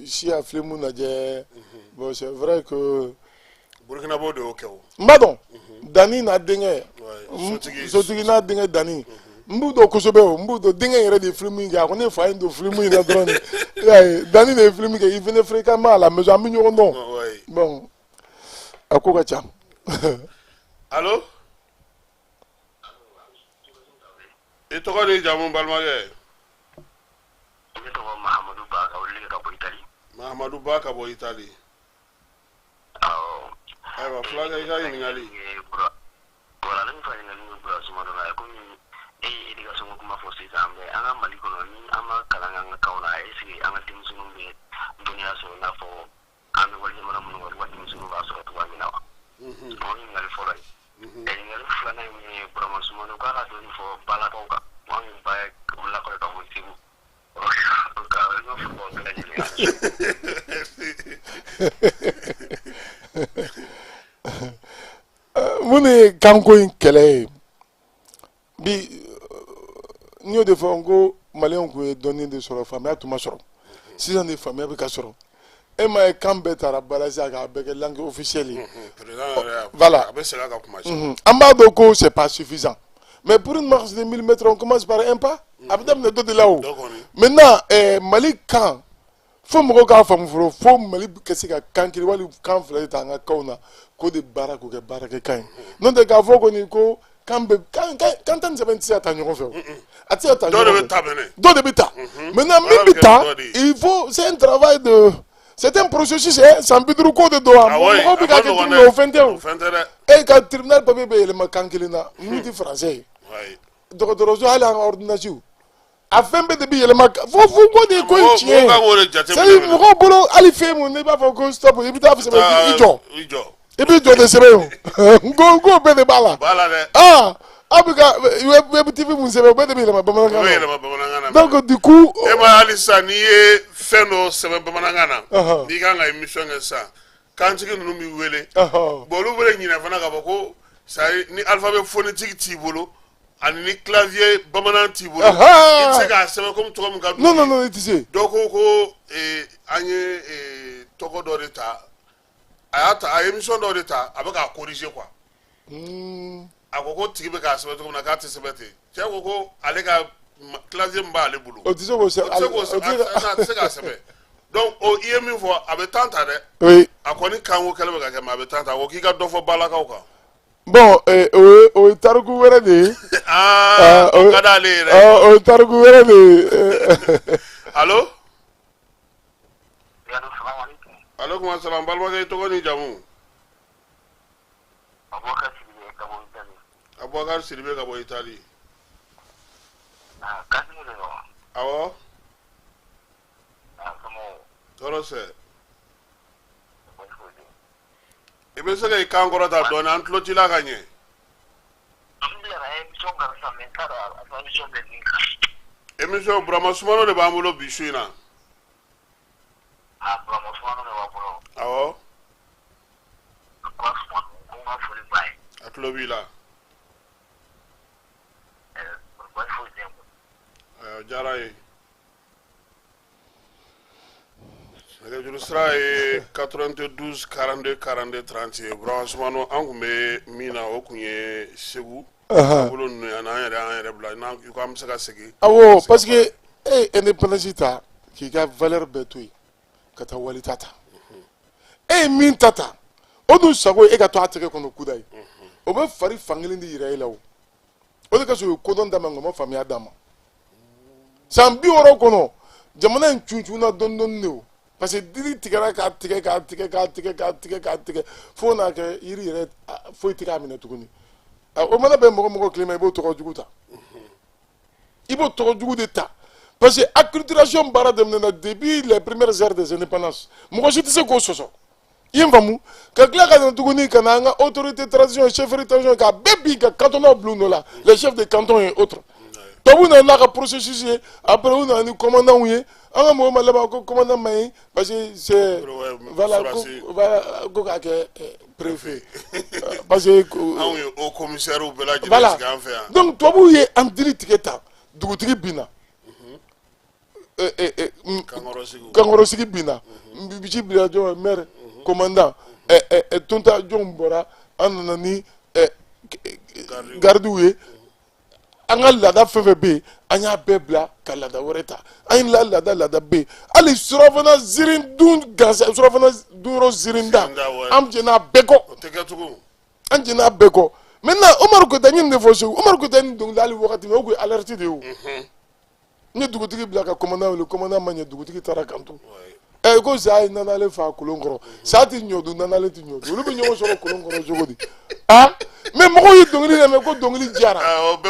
si ya film lajɛ, bon, c'est vrai que Burukinabew de y'o kɛ o. N b'a dɔn Dani n'a denkɛ. Sotigi. Sotigi n'a denkɛ Dani, n b'u dɔn kosɛbɛ o, n b'u dɔn. Denkɛ yɛrɛ de ye film in kɛ, a ko ne fa ye n don film in na dɔrɔn de. I y'a ye, Dani de ye film kɛ, il venait fréquemment à la maison, an bɛ ɲɔgɔn dɔn. Bon, a ko ka ca. Allo, i tɔgɔ ni jamu, balimakɛ? Ne tɔgɔ Mahamadu Ba, ka wele ka bɔ Itali. Mahamadu Ba ka bɔ Itali. Awɔ. Ayiwa, fulakɛ, i ka ɲininkali. Voilà, ne bɛ fɛ ka ɲininkali min Bura Sumano la, komi e ye éducation ko kuma fɔ sisan, mais an ka Mali kɔnɔ, ni an ma kalan kɛ an ka kanw na, est ce que an ka denmisɛnninw bɛ dɔnniya sɔrɔ i n'a fɔ an bɛ wali jamana minnu kɔnɔ, olu ka denmisɛnninw b'a sɔrɔ cogoya min na wa? O ye ɲininkali fɔlɔ ye. Ɲininkali filanan ye min ye, Burama Sumano k'a ka dɔɔni fɔ balakaw kan, anw ye ba lakɔli ka bɔ Segu. O ka n ka foli b'aw bɛɛ lajɛlen ye. Mun de ye kanko in kɛlɛ ye bi? N y'o de fɔ n ko maliyɛnw tun ye dɔnni de sɔrɔ, faamuya tun ma sɔrɔ. Sisan de faamuya bɛ ka sɔrɔ. E m'a ye, kan bɛɛ taara ba la sisan k'a bɛɛ kɛ langue officielle ye. Président yɛrɛ y'a Voilà. A bɛ segin a kan kuma caman. An b'a dɔn ko c'est pas suffisant, mais pour une marche de 1000 mètres, on commence par un pas. A bɛ daminɛ dɔ de la o. Dɔ kɔni. Maintenant, Mali kan, fo mɔgɔw k'a faamu fɔlɔ, fo Mali ka se ka kan kelen wali kan fila de ta an ka kanw na k'o de baara k'o kɛ baarakɛ kan ye. N'o tɛ k'a fɔ kɔni ko kan bɛ kan kan kan 13 tɛ se ka taa ɲɔgɔn fɛ o, a tɛ se ka taa Dɔ de ɲɔgɔn bɛ fɛ. ta mɛnɛ. Dɔ de bɛ ta. Maintenant, min Baara bɛ bɛ kɛ ta, dɔ de ye. il faut, c'est un travail de, c'est un processus hein, san 50 ko de don wa. Ah oui, Mɔgɔw bɛ a k'a ma kɛ cogo nɔgɔn min na, dɛ. o fɛn tɛ o. O fɛn tɛ dɛ. E ka tribunal papier bɛ yɛlɛma kan kelen na min tɛ français ye. Dɔgɔtɔrɔso, hali an ka ordonnance, a fɛn bɛɛ de bɛ yɛlɛma fo ko de ye ko in Mɔgɔw tiɲɛ mɔgɔw kan k'o de jate ye. C'est minɛ. Mɔgɔw bolo, hali fɛn mun n'i b'a fɔ ko stop, i bɛ taa sɛbɛn i jɔ, I jɔ. I b'i jɔ de sɛbɛn o n ko bɛɛ de b'a la. B'a la dɛ. Ah, aw bɛ ka web TV mun sɛbɛn, o bɛɛ de bɛ yɛlɛma O bamanankan bɛ na. yɛlɛma bamanankan na. Donc du coup E ma hali sisan, n'i ye fɛn dɔ sɛbɛn bamanankan na, n'i kan ka émission kɛ sisan, kantigi ninnu b'i wele. Bon, olu bɛ ɲinɛ fana k'a fɔ ko c'est ni alphabet phonétique t'i bolo ani ni clavier bamanan t'i bolo, i tɛ se k'a sɛbɛn komi tɔgɔ min ka d'u Non, ye. non, non, i tɛ se. Dɔ ko an ye tɔgɔ dɔ de ta, a y'a ta, a ye émission dɔ de ta, a bɛ k'a corriger quoi. A ko ko tigi bɛ k'a sɛbɛn cogo min na, k'a tɛ sɛbɛn ten. Cɛ ko ko ale ka clavier min b'ale bolo, O tɛ se k'o o tɛ se k'o o tɛ se a tɛ se k'a sɛbɛn. Donc o i ye min fɔ, a bɛ temps ta dɛ. A kɔni kanko kɛlɛ bɛ ka kɛ, mais a bɛ temps ta. A ko k'i ka dɔ fɔ balakaw kan. Bon, o ye tariku wɛrɛ de ye. Aa, o ka d'ale ye dɛ. O ye tariku wɛrɛ de ye. Allo? Allo, salamu aleykum. Aleykum salam, balimakɛ, i tɔgɔ ni jamu? Abubakar Sidibe ka bɔ Italie. Abubakar Sidibe ka bɔ Itali. Ah, Kasimu de don wa? Awɔ. Tɔɔrɔ sɛ. I bɛ se ka i kan kɔrɔta dɔɔni, an tulo t'i la ka ɲɛ. Émission Burama Sumano de b'an bolo bi su in na. Awɔ. A tulo b'i la. O diyara ye. Nɛgɛjuru sira ye 92 42 42 30 ye. Burama Sumano, an tun bɛ min na, o tun ye Segu taabolo ninnu ye, ani an yɛrɛ bila n'an ko an bɛ se ka segin. Awɔ, parce que e ye indépendance ta k'i ka valeur bɛɛ to yen ka taa wali ta ta. E ye min ta ta, o dun sago ye e ka to a tɛgɛ kɔnɔ kuda ye. O bɛ fari fankelen de yira e la. O o de kosɔn u ye kodɔn d'a ma, nka u ma faamuya d'a ma. San 60 kɔnɔ, jamana in cuncunna dɔɔni dɔɔni de. O parce que dili tigɛra k'a tigɛ, k'a tigɛ, k'a tigɛ, k'a tigɛ, k'a tigɛ, fo n'a kɛ yiri yɛrɛ foyi tɛ k'a minɛ tuguni. O mana bɛn mɔgɔ mɔgɔ tile ma, i b'o tɔgɔ jugu ta, i b'o tɔgɔ jugu de ta, parce que acculturation baara daminɛna depuis les premières heures des indépendances. Mɔgɔ si tɛ se k'o sɔsɔ. I ye n faamu? Ka tila ka na tuguni ka na an ka autorité transition, chefferie transition, k'a bɛɛ bin ka cantonnaw bila u nɔ la, les chefs de canton et autres. Tubabu nana n'a ka processus ye. Après, u nana ni commandant ye. An ka mɔgɔw ma laban ko commandant ma ɲi, parce que c'est voilà, ko voilà, ko k'a kɛ préfet, parce que anw ye haut commissaire bɛɛ lajɛlen sigi an fɛ yan. Donc tubabuw ye an dili tigɛ tan, dugutigi binna, kankɔrɔsigi binna, misi bila jɔn, maire, commandant, tonta jɔnw bɔra. An nana ni gardiw ye. An ka laada fɛn fɛn bɛ yen, an y'a bɛɛ bila ka laada wɛrɛ ta. An ye la laada laada bɛ yen, hali surafana ziiri dun gansan, surafana dunyɔrɔ ziiri da, an jɛn'a bɛɛ kɔ, an jɛn'a bɛɛ kɔ. Maintenant, Umaru Koyita, n ye nin de fɔ Segu, Umaru Koyita ni dɔnkili hali wagati min, o kun ye alerte de ye. O n ye dugutigi bila ka commandant wele, commandant ma ɲɛ, dugutigi taara kanto ɛ ko sa ye nanalen fa kolon kɔrɔ. Sa ti ɲɔ dun, nanalen ti ɲɔ dun, olu bɛ ɲɔgɔn sɔrɔ kolon kɔrɔ cogo di? Ah, mais mɔgɔw ye dɔnkili lamɛn ko dɔnkili diyara,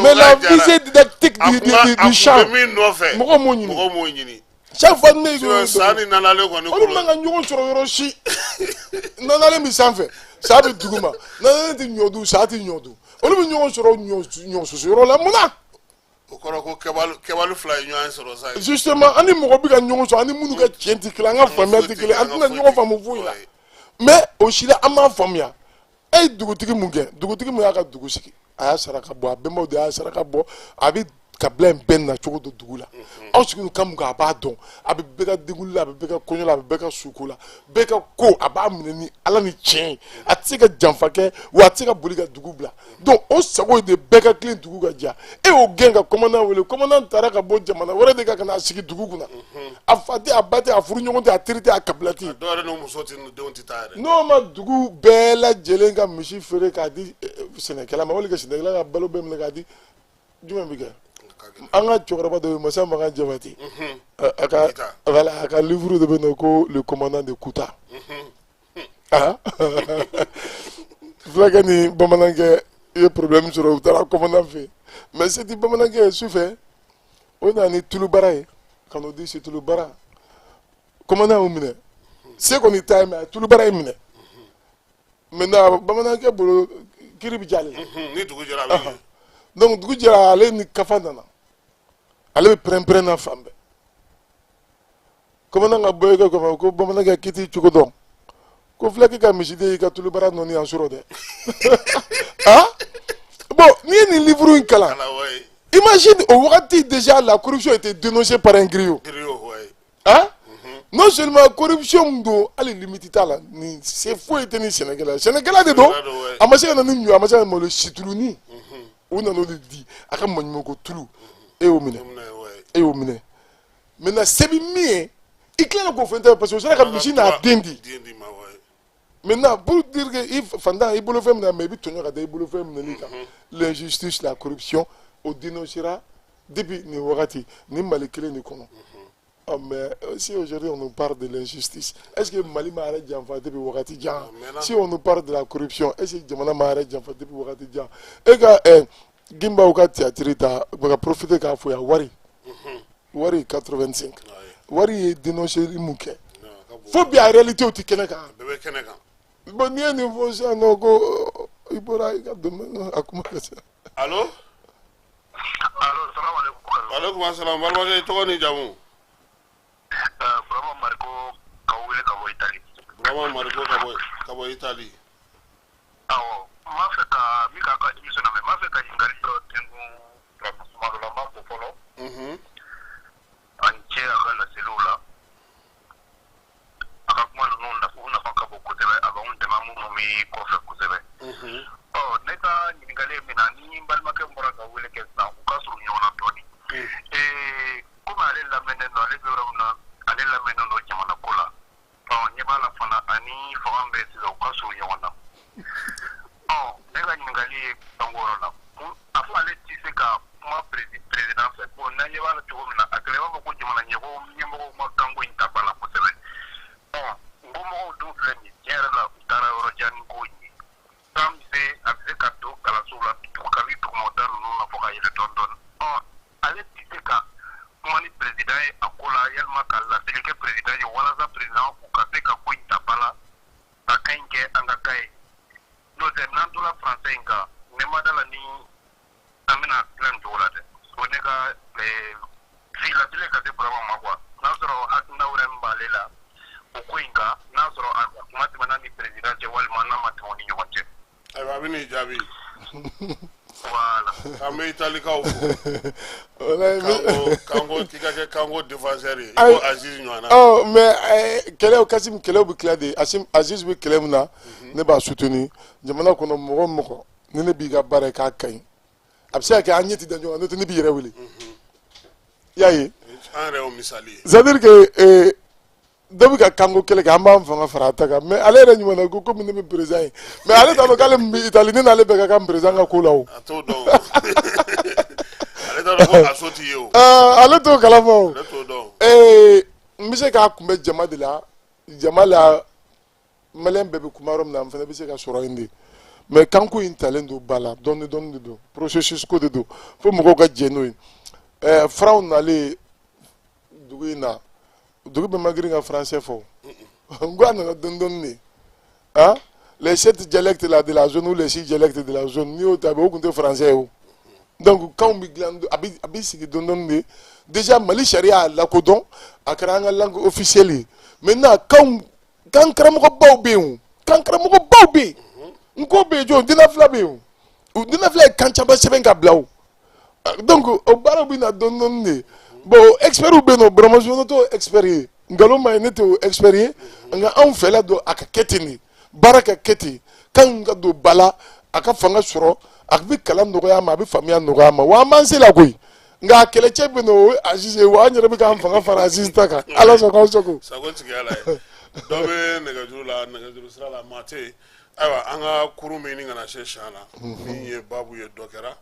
mais la visée didactique du chant, mɔgɔw m'o ɲini. Mɔgɔw m'o ɲini. Chaque fois ne ye sa ni nanalen kɔni, olu man ka ɲɔgɔn sɔrɔ yɔrɔ si. Nanalen bɛ sanfɛ, sa bɛ duguma. Nanalen ti ɲɔ dun, sa ti ɲɔ dun, olu bɛ ɲɔgɔn sɔrɔ ɲɔ susu yɔrɔ la mun na? O kɔrɔ ko kɛbali fila ye ɲɔgɔn sɔrɔ sa. Justement, an ni mɔgɔ bɛ ka ɲɔgɔn sɔrɔ, an ni minnu ka tiɲɛ tɛ kelen, an ka faamuya tɛ kelen, an tɛna ɲɔgɔn faamu foyi la. Mais o si la, an m'a faamuya. E ye dugutigi mun kɛ? Dugutigi mun y'a ka dugu sigi, a y'a saraka bɔ, a bɛnbaw de y'a saraka bɔ. A bɛ kabila in bɛɛ na cogo dɔ dugu la. Aw sigilen kan mun kan, a b'a dɔn. A bɛ bɛɛ ka denkuli la, a bɛ bɛɛ ka kɔɲɔ la, a bɛ bɛɛ ka suko la, bɛɛ ka ko a b'a minɛ ni Ala ni tiɲɛ ye. A tɛ se ka janfa kɛ, wa a tɛ se ka boli ka dugu bila. Donc o sago de bɛɛ ka tilen, dugu ka diya. E y'o gɛn ka commandant wele. Commandant taara ka bɔ jamana wɛrɛ de kan ka n'a sigi dugu kunna. A fa tɛ, a ba tɛ, a furuɲɔgɔn tɛ, a teri tɛ, a kabila tɛ. Dɔw yɛrɛ n'u muso tɛ, denw tɛ taa yɛrɛ. N'o ma dugu bɛɛ lajɛlen ka misi feere k'a di sɛnɛkɛla ma, wali ka sɛnɛkɛla ka balo bɛɛ minɛ k'a di, jumɛn bɛ kɛ? An ka cɛkɔrɔba dɔ bɛ, Masa Makan Jabate, a ka, voilà, a ka livre dɔ bɛ yen nɔ ko Le commandant de Kouta. Ah, fulakɛ ni bamanankɛ ye problème sɔrɔ, u taara commandant fɛ yen. Mais se ti bamanankɛ ye. Su fɛ, o nana ni tulubara ye ka n'o di. Situlubara, commandant y'o minɛ. Se kɔni t'a ye, mais a ye tulubara in minɛ. Maintenant, bamanankɛ bolo, kiri bɛ diya ale la. Ni dugu jɛra, a bɛ ɲɛ. Donc dugu jɛra, ale ni kafa nana, ale bɛ pɛrɛn-pɛrɛn na fan bɛɛ. Commandant ka bɔ e kɔfɛ ko bamanankɛ, k'i t'i cogo dɔn, ko fulakɛ ka misiden y'i ka tulubara nɔni yan sɔrɔ dɛ. Ah bon, n'i ye nin livre in kalan, imagine, o wagati déjà la corruption était dénoncée par un griot. Ah, non seulement corruption min don, hali limite t'a la, ni se foyi tɛ ni sɛnɛkɛla ye. Sɛnɛkɛla de don, a ma se ka na ni ɲɔ, a ma se ka na malo situluni, u nana o de di a ka maɲumanko tulu. E y'o minɛ, e y'o minɛ. Maintenant, se bɛ min ye, i tilala k'o fɛn tɛ, parce que o sera ka misi n'a den di. Maintenant, pour dire que i fantan, i bolo fɛn minɛ, mais i bɛ tɔɲɔ ka da i bolo fɛn minɛli kan. L'injustice, la corruption, o dénoncera depuis nin wagati ni Mali kelen de kɔnɔ. Oh, mais si aujourd'hui on nous parle de l'injustice, est-ce que Mali m'a yɛrɛ janfa depuis wagati jan? Si on nous parle de la corruption, est-ce que jamana m'a yɛrɛ janfa depuis wagati jan? E ka Gimbaw ka théâtre ta ka profiter k'a fɔ yan, wari wari 85 wari ye dénoncer mun kɛ? Fo bi a réalité tɛ kɛnɛ kan. A bɛɛ bɛ kɛnɛ kan. Bon, n'i ye nin fɔ sisan nɔ ko i bɔra i ka domaine, a kuma ka ca. Allo? Allo, salamu alaikum. Aleykum salam, balimakɛ, i tɔgɔ ni jamu? Burama Mariko ka wele ka bɔ Itali. Burama Mariko ka bɔ Itali. Awɔ, n b'a fɛ ka min k'a ka émission lamɛn, n b'a fɛ ka ɲininkali dɔ tɛnku Burama Sumano la. N b'a fo fɔlɔ. A ni ce a ka laseliw la. A ka kuma ninnu u nafa ka bon kosɛbɛ, a b'anw dɛmɛ minnu bɛ kɔfɛ kosɛbɛ. Ɔ, ne ka ɲininkali ye min na, ni n balimakɛ bɔra ka wele kɛ sisan, u ka surun ɲɔgɔn na dɔɔnin. Komi ale lamɛnnen don, ale bɛ yɔrɔ min na, ale lamɛnnen don jamana ko la. Ɔ, ɲɛ b'a la fana, ani fanga min bɛ sisan, u ka surun ɲɔgɔn na. Ɔ, ne ka ɲininkali ye kanko yɔrɔ la, a fɔ ale tɛ se ka kuma président fɛ. Bon, n'an ɲɛ b'a la cogo min na, a kɛlen i b'a fɔ ko jamana ɲɛmɔgɔw ma kanko in ta ba la kosɛbɛ. Ɔ, n ko mɔgɔw dun filɛ nin ye, tiɲɛ yɛrɛ la, u taara yɔrɔ jan ni ko in ye. San bɛ se, a bɛ se ka don kalansow la, kabi dugumada ninnu na fo ka yɛlɛ dɔɔnin dɔɔnin. Ɔ, ale tɛ se ka kuma ni président ye a ko la, yalima ka laseli kɛ président ye walasa président u ka se ka ko in ta ba la, ka kan in kɛ an ka kan ye. N'o tɛ, n'an tora français in kan, ne ma da la ni an bɛna dilan nin cogo la dɛ. O ne ka fi laseli ka se Burama ma quoi, n'a sɔrɔ hakilina wɛrɛ min b'ale la o ko in kan, n'a sɔrɔ a kuma tɛmɛna ni président cɛ, walima n'a ma tɛmɛ u ni ɲɔgɔn cɛ. Ayiwa, a bɛ n'i jaabi. Voilà. K'an bɛ Italikaw fo. Walayi. Kanko, kanko, k'i ka kɛ kanko défenseur ye i Ayi. ko Aziz ɲɔgɔn na. Ɔ, mais kɛlɛw, Kasim, kɛlɛw bɛ tila de. Asim, Aziz bɛ kɛlɛ min na, ne b'a soutenir. Jamana kɔnɔ, mɔgɔ o mɔgɔ ni ne b'i ka baara ye k'a ka ɲi, a bɛ se ka kɛ an ɲɛ tɛ da ɲɔgɔn kan, n'o tɛ ne b'i yɛrɛ wele, i y'a ye. An yɛrɛ y'o misali ye. C'est à dire que dɔ bɛ ka kanko kɛlɛ kɛ, an b'an fanga fara a ta kan, mais ale yɛrɛ ɲuman na ko komi ne bɛ président ye, mais ale t'a dɔn k'ale min bɛ Itali, ne n'ale bɛɛ ka kan président ka ko la o. A t'o dɔn, ale t'a dɔn ko aso t'i ye o. Ale t'o kalama o. Ale t'o dɔn. N bɛ se k'a kunbɛ jama de la, jama la, maliyɛn bɛɛ bɛ kuma yɔrɔ min na, n fana bɛ se ka sɔrɔ yen de. Mais kanko in talen don ba la dɔɔni dɔɔni de don, processus ko de don, fo mɔgɔw ka jɛ n'o ye. Faraw nalen dugu in na, dugu bɛɛ ma girin ka français fɔ. N ko a nana dɔɔni dɔɔni de. Ah, les sept dialectes là de la zone ou les six dialectes de la zone, n'i y'o ta, o tun tɛ français ye o. Donc kanw bɛ dilan, a bɛ sigi dɔɔni dɔɔni de. Déjà Mali sariya y'a lakodɔn, a kɛra an ka langue officielle ye. Maintenant, kanw, kan karamɔgɔbaw bɛ yen o, kan karamɔgɔbaw bɛ yen, n ko bɛ yen, jɔn Dina fila bɛ yen o, Dina fila ye kan caman sɛbɛn ka bila o. Donc o baaraw bɛ na dɔɔni dɔɔni de. Bon, experts bɛ yen nɔ, Burama Sumano t'o expert ye, nkalon ma ye, ne t'o expert ye. Nka anw fɛla don, a ka kɛ ten de, baara ka kɛ ten, kan ka don ba la, a ka fanga sɔrɔ, a bɛ kalan nɔgɔya a ma, a bɛ faamuya nɔgɔya a ma. Wa an b'an se la koyi, nka a kɛlɛcɛ bɛ yen nɔ, o ye Aziz ye. Wa an yɛrɛ bɛ k'an fanga fara Aziz ta kan. Ala sɔn k'aw sago. Sago tigiya la ye. Dɔ bɛ nɛgɛjuru la, nɛgɛjuru sira la, maa tɛ yen. Ayiwa, an ka kurun bɛ ɲini ka na se siyan na. Min ye baabu ye, dɔ kɛra.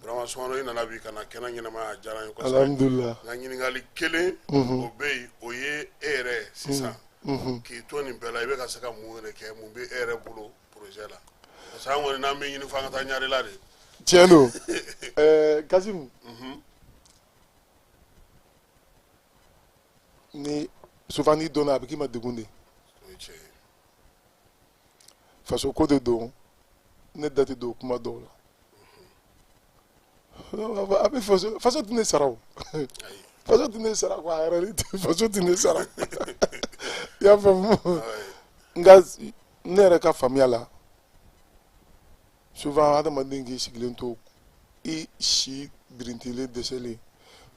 Burama Sumano, i nana bi ka na kɛnɛ ɲɛnamaya, a diyara n ye kosɛbɛ. Alhamdulilah. Nka ɲininkali kelen o bɛ yen, o ye e yɛrɛ sisan k'i to nin bɛɛ la, i bɛ ka se ka mun yɛrɛ kɛ? Mun bɛ e yɛrɛ bolo projet la? Parce que an kɔni n'an bɛ ɲini f'an ka taa ɲarela de. Tiɲɛ don, Kasimu, ni souvent n'i donna, a bɛ k'i ma degun de. O ye tiɲɛ ye. Faso ko de don, ne da tɛ don kuma dɔw la. A bɛ faso tɛ ne sara o. Ayi. Faso tɛ ne sara quoi, en réalité faso tɛ ne sara, i y'a faamu. Nka ne yɛrɛ ka faamuya la, souvent adamaden k'i sigilen to, i si birintilen dɛsɛlen,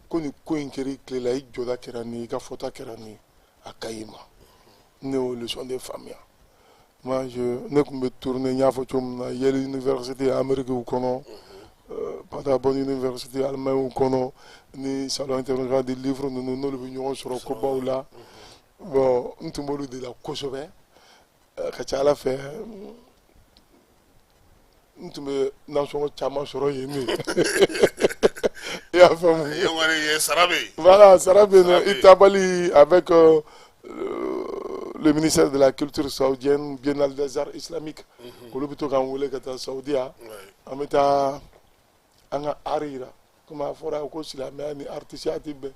ko nin ko in kɛra i tile la, i jɔda kɛra nin ye, i ka fɔta kɛra nin ye, a ka ɲi i ma. Ne y'o leçon de faamuya. Moi, je ne tun bɛ tourner, n y'a fɔ cogo min na, Yale University Amérique kɔnɔ, Paderborn University Allemagne kɔnɔ, ni Salon international du livre ninnu, n'olu bɛ ɲɔgɔn sɔrɔ kobaw la. Bon, n tun b'olu de la kosɛbɛ. Ka ca Ala fɛ, n tun bɛ nasɔngɔ caman sɔrɔ yen de, i y'a faamu. Yen kɔni yen sara bɛ yen. Voilà, sara bɛ yen Sara nɔ. bɛ yen. I tabali avec le ministère de la culture saoudienne, Biennale des arts islamiques, olu bɛ to k'an wele ka taa Saudiya. An bɛ taa an ka art yira, komi a fɔra ko silamɛya ni artisiya tɛ bɛn.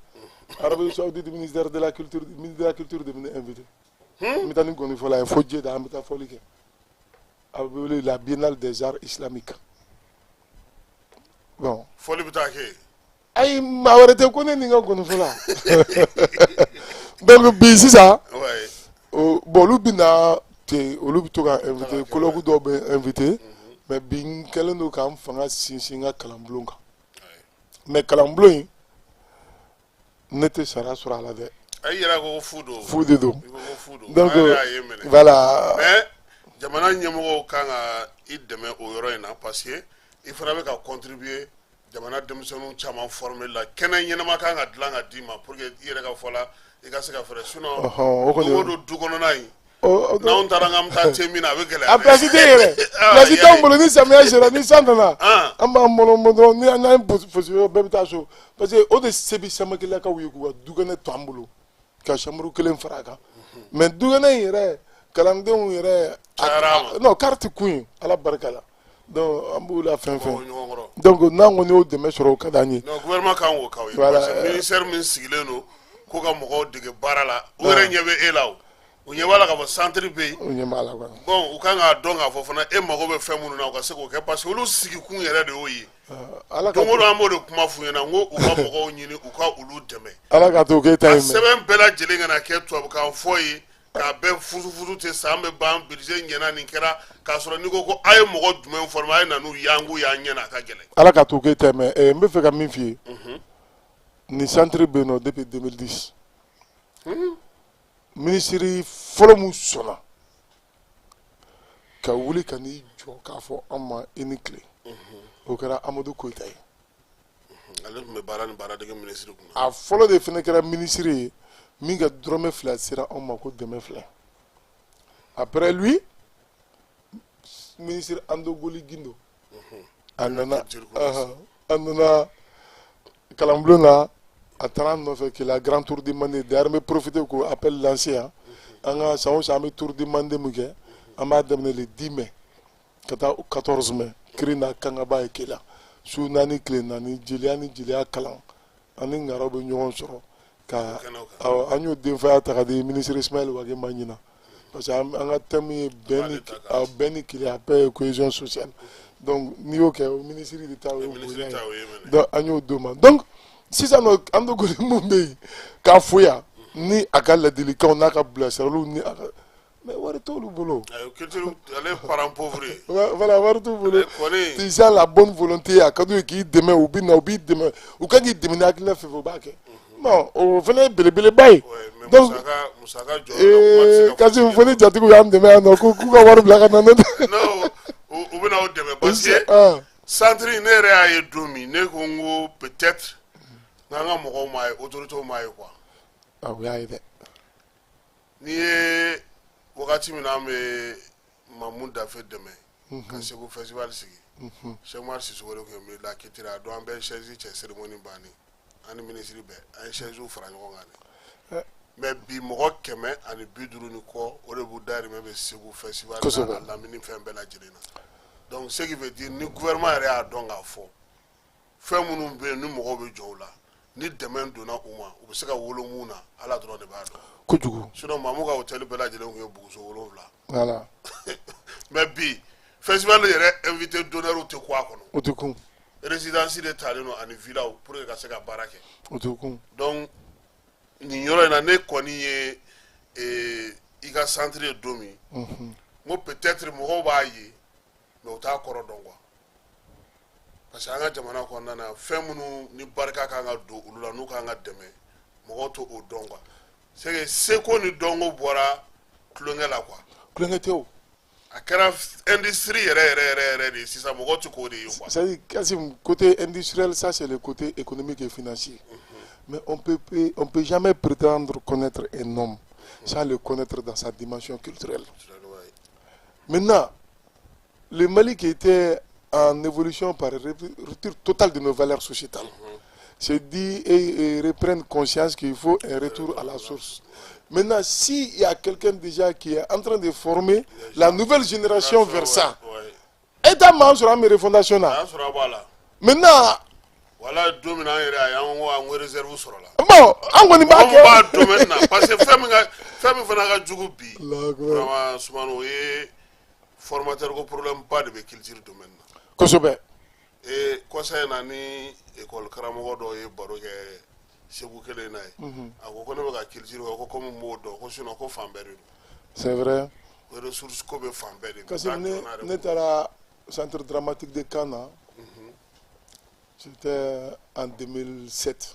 Arabie Saoudite, ministère de la culture, ministre de la culture de bɛ ne invité. N bɛ taa ni gɔnifɔla ye fo Jeda, an bɛ taa fɔli kɛ. A bɛ wele la Biennale des arts islamiques. Bon, fɔli bɛ taa kɛ yen? Ayi, maa wɛrɛ tɛ ko ne ni n ka gɔnifɔla. Donc bi sisan, bon, olu bɛ na ten, olu bɛ to ka invité, colloque dɔw bɛ invité, mais bi n kɛlen don k'an fanga sinsin n ka kalanbulon kan. Mais kalanbulon in, ne tɛ sara sɔrɔ a la dɛ. A y'i yɛrɛ ko ko fu don. Fu de don. I ko ko fu don. Donc An yɛrɛ y'a ye minɛ. Voilà. Mais jamana ɲɛmɔgɔw kan ka i dɛmɛ o yɔrɔ in na, parce que i fana bɛ ka contribuer jamana denmisɛnninw caman former la. Kɛnɛ ɲɛnama kan ka dilan ka d'i ma pour que i yɛrɛ ka fɔ la, i ka se ka fɛɛrɛ, sinon Ɔhɔn, o kɔni don o don du kɔnɔna in, o n'anw taara k'an bɛ taa te min na, a bɛ gɛlɛya a dɛ. Place tɛ yen yɛrɛ. Ah, Place y'a t'anw ye. bolo. Ni samiya sera, ni san nana, an b'an mɔnɔmɔ dɔrɔn. Ni n'an ye fosi yɔrɔ, bɛɛ bɛ taa so, parce que o de se bɛ Samakɛlakaw ye k'u ka dukɛnɛ to an bolo ka chambre kelen fara a kan. Mais dukɛnɛ in yɛrɛ, kalandenw yɛrɛ Cayara a ma. Non, carte kun ye, Ala barika la. Donc an b'u la fɛn Mɔgɔw fɛn. ɲɔgɔn kɔrɔ. Donc n'an kɔni y'o dɛmɛ sɔrɔ, o ka d'an ye. Non, gouvernement kan k'o k'aw ye, Voilà. parce que ministère min sigilen don ko ka mɔgɔw dege baara la, u yɛrɛ ɲɛ bɛ e la, o u ɲɛ b'a la k'a fɔ centre bɛ yen. O ɲɛ b'a la kɔni. Bon, u kan k'a dɔn k'a fɔ fana e mago bɛ fɛn minnu na, u ka se k'o kɛ, parce que olu sigikun yɛrɛ de y'o ye. Ala ka Don o don, an b'o de kuma f'u ɲɛna, n ko u ka mɔgɔw ɲini, u ka olu dɛmɛ. Ala ka to k'e ta A ye mɛn. sɛbɛn bɛɛ lajɛlen kana kɛ tubabukan fɔ ye k'a bɛɛ fusufusu ten. San bɛ ban, budget ɲɛna, nin kɛra k'a sɔrɔ n'i ko ko a ye mɔgɔ jumɛn former, a ye na n'u ye, an k'u y'an ɲɛna, a ka gɛlɛn. Ala ka to k'e ta ye mɛn. N bɛ fɛ ka min f'i ye, nin centre bɛ yen nɔ depuis 2010. Minisiri fɔlɔ mun sɔnna ka wuli ka n'i jɔ k'a fɔ an ma i ni tile, o kɛra Amadu Koyita ye. Ale tun bɛ baara ni baaradege minisiri kunna. A fɔlɔ de fana kɛra minisiri ye min ka dɔrɔmɛ 2 sera anw ma ko dɛmɛ filɛ. Après lui, ministre Andogoli Gindo, a nana, a nana kalanbulon na, a taara an nɔfɛ k'i grand tour du Mande. D'ailleurs, n bɛ profiter k'o appel lancer yan. An ka san o san, an bɛ tour du Mande min kɛ, an b'a daminɛ le 10 mai ka taa 14 mai, kiri n'a kangaba ye Kela, su 4 tile 4, jeliya ni jeliya kalan ani ŋaraw bɛ ɲɔgɔn sɔrɔ ka awɔ. An y'o denfaya ta ka di ministre Ismaël Wagué ma ɲinan, parce que an ka thème ye bɛn ni, awɔ, bɛn ni kelenya, paix et cohésion sociale. Donc n'i y'o kɛ, o ministre de ta o ye bonya ye. Donc an y'o d'o ma. Donc sisan nɔ, an bɛ kɔni mun bɛ yen k'a fo yan ni a ka ladilikanw n'a ka bilasiraliw ni a ka, mais wari t'olu bolo. Ale parent pauvre ye. Voilà, wari t'u bolo. Déjà la bonne volonté, a ka d'u ye k'i dɛmɛ, u bɛ na, u b'i dɛmɛ, u kan k'i dɛmɛ ni hakilina fɛn fɛn, u b'a kɛ. Bon, o fana ye belebeleba ye. Donc Kasim, fo ni jatigiw y'an dɛmɛ yan nɔ, k'u ka wari bila ka na ne. Non, u bɛna o dɛmɛ, parce que centre ne yɛrɛ y'a ye don min, ne ko n ko peut-être n'an ka mɔgɔw m'a ye, autorités m'a ye quoi. Ah, u y'a ye dɛ. N'i ye wagati min na an bɛ Mamu Dafe dɛmɛ ka Segu festival sigi, Cheikh Umar Sisoko de tun ye ministre de la culture. A don, an bɛɛ ye chaise cɛ, cérémonie bannen, an ni ministre bɛɛ, an ye chaise fara ɲɔgɔn kan de. Mais bi, mɔgɔ 150 ni kɔ, o de b'u dahirimɛ bɛ Segu festival n'a lamini fɛn bɛɛ lajɛlen na. Donc ce qui veut dire, ni gouvernement yɛrɛ y'a dɔn k'a fɔ fɛn minnu bɛ yen ni mɔgɔw bɛ jɔ u la, ni dɛmɛ donna u ma, u bɛ se ka wolo mun na, Ala dɔrɔn de b'a dɔn. Kojugu. Sinon Mamu ka hôtel bɛɛ lajɛlen tun ye buguso 7. Voilà. Mais bi, festival yɛrɛ invité d'honneur tɛ ku a kɔnɔ. O tɛ kun. Résidence de talen don ani villaw pour que ka se ka baara kɛ. O tɛ kun. Donc nin yɔrɔ in na, ne kɔni ye i ka centre ye don min, n ko peut-être mɔgɔw b'a ye, mais u t'a kɔrɔ dɔn quoi, parce que an ka jamana kɔnɔna na, fɛn minnu ni barika kan ka don olu la, n'u kan ka dɛmɛ, mɔgɔw t'o dɔn quoi. C'est que seko ni dɔnko bɔra tulonkɛ la quoi. Tulonkɛ tɛ o. A kɛra industrie yɛrɛ yɛrɛ yɛrɛ yɛrɛ de ye sisan, mɔgɔw tɛ k'o de ye quoi. C'est-à-dire, Kassim, côté industriel, ça c'est le côté économique et financier. Mais on peut jamais prétendre connaître un homme sans le connaître dans sa dimension culturelle. Maintenant, le Mali qui était en évolution par rupture totale de nos valeurs sociétales, se dit et reprenne conscience qu'il faut un retour à la source. Maintenant, s'il y a quelqu'un déjà qui est en train de former la nouvelle génération vers ça, État m'a sur la refondation là. A y'a sɔrɔ a b'a la. Maintenant, Wala don min na an yɛrɛ a y'an ko an ko réserve sɔrɔla. Bon, an kɔni b'a Anw kɛ. b'a domaine na parce que fɛn min fana ka jugu bi. Allahu akbar. Vraiment Sumano, o ye formateur ko problème ba de bɛ culture domaine na. Kosɛbɛ. Ee, kɔsa in na ni école karamɔgɔ dɔw ye baro kɛ Segu kelen na ye, a ko ko ne bɛ ka culture kɛ, ko comme n b'o dɔn, ko sinon ko fan bɛɛ de don. C'est vrai. O ressource ko bɛ fan bɛɛ de. Kassim, ne taara centre dramatique de Caen na, c'était en 2007,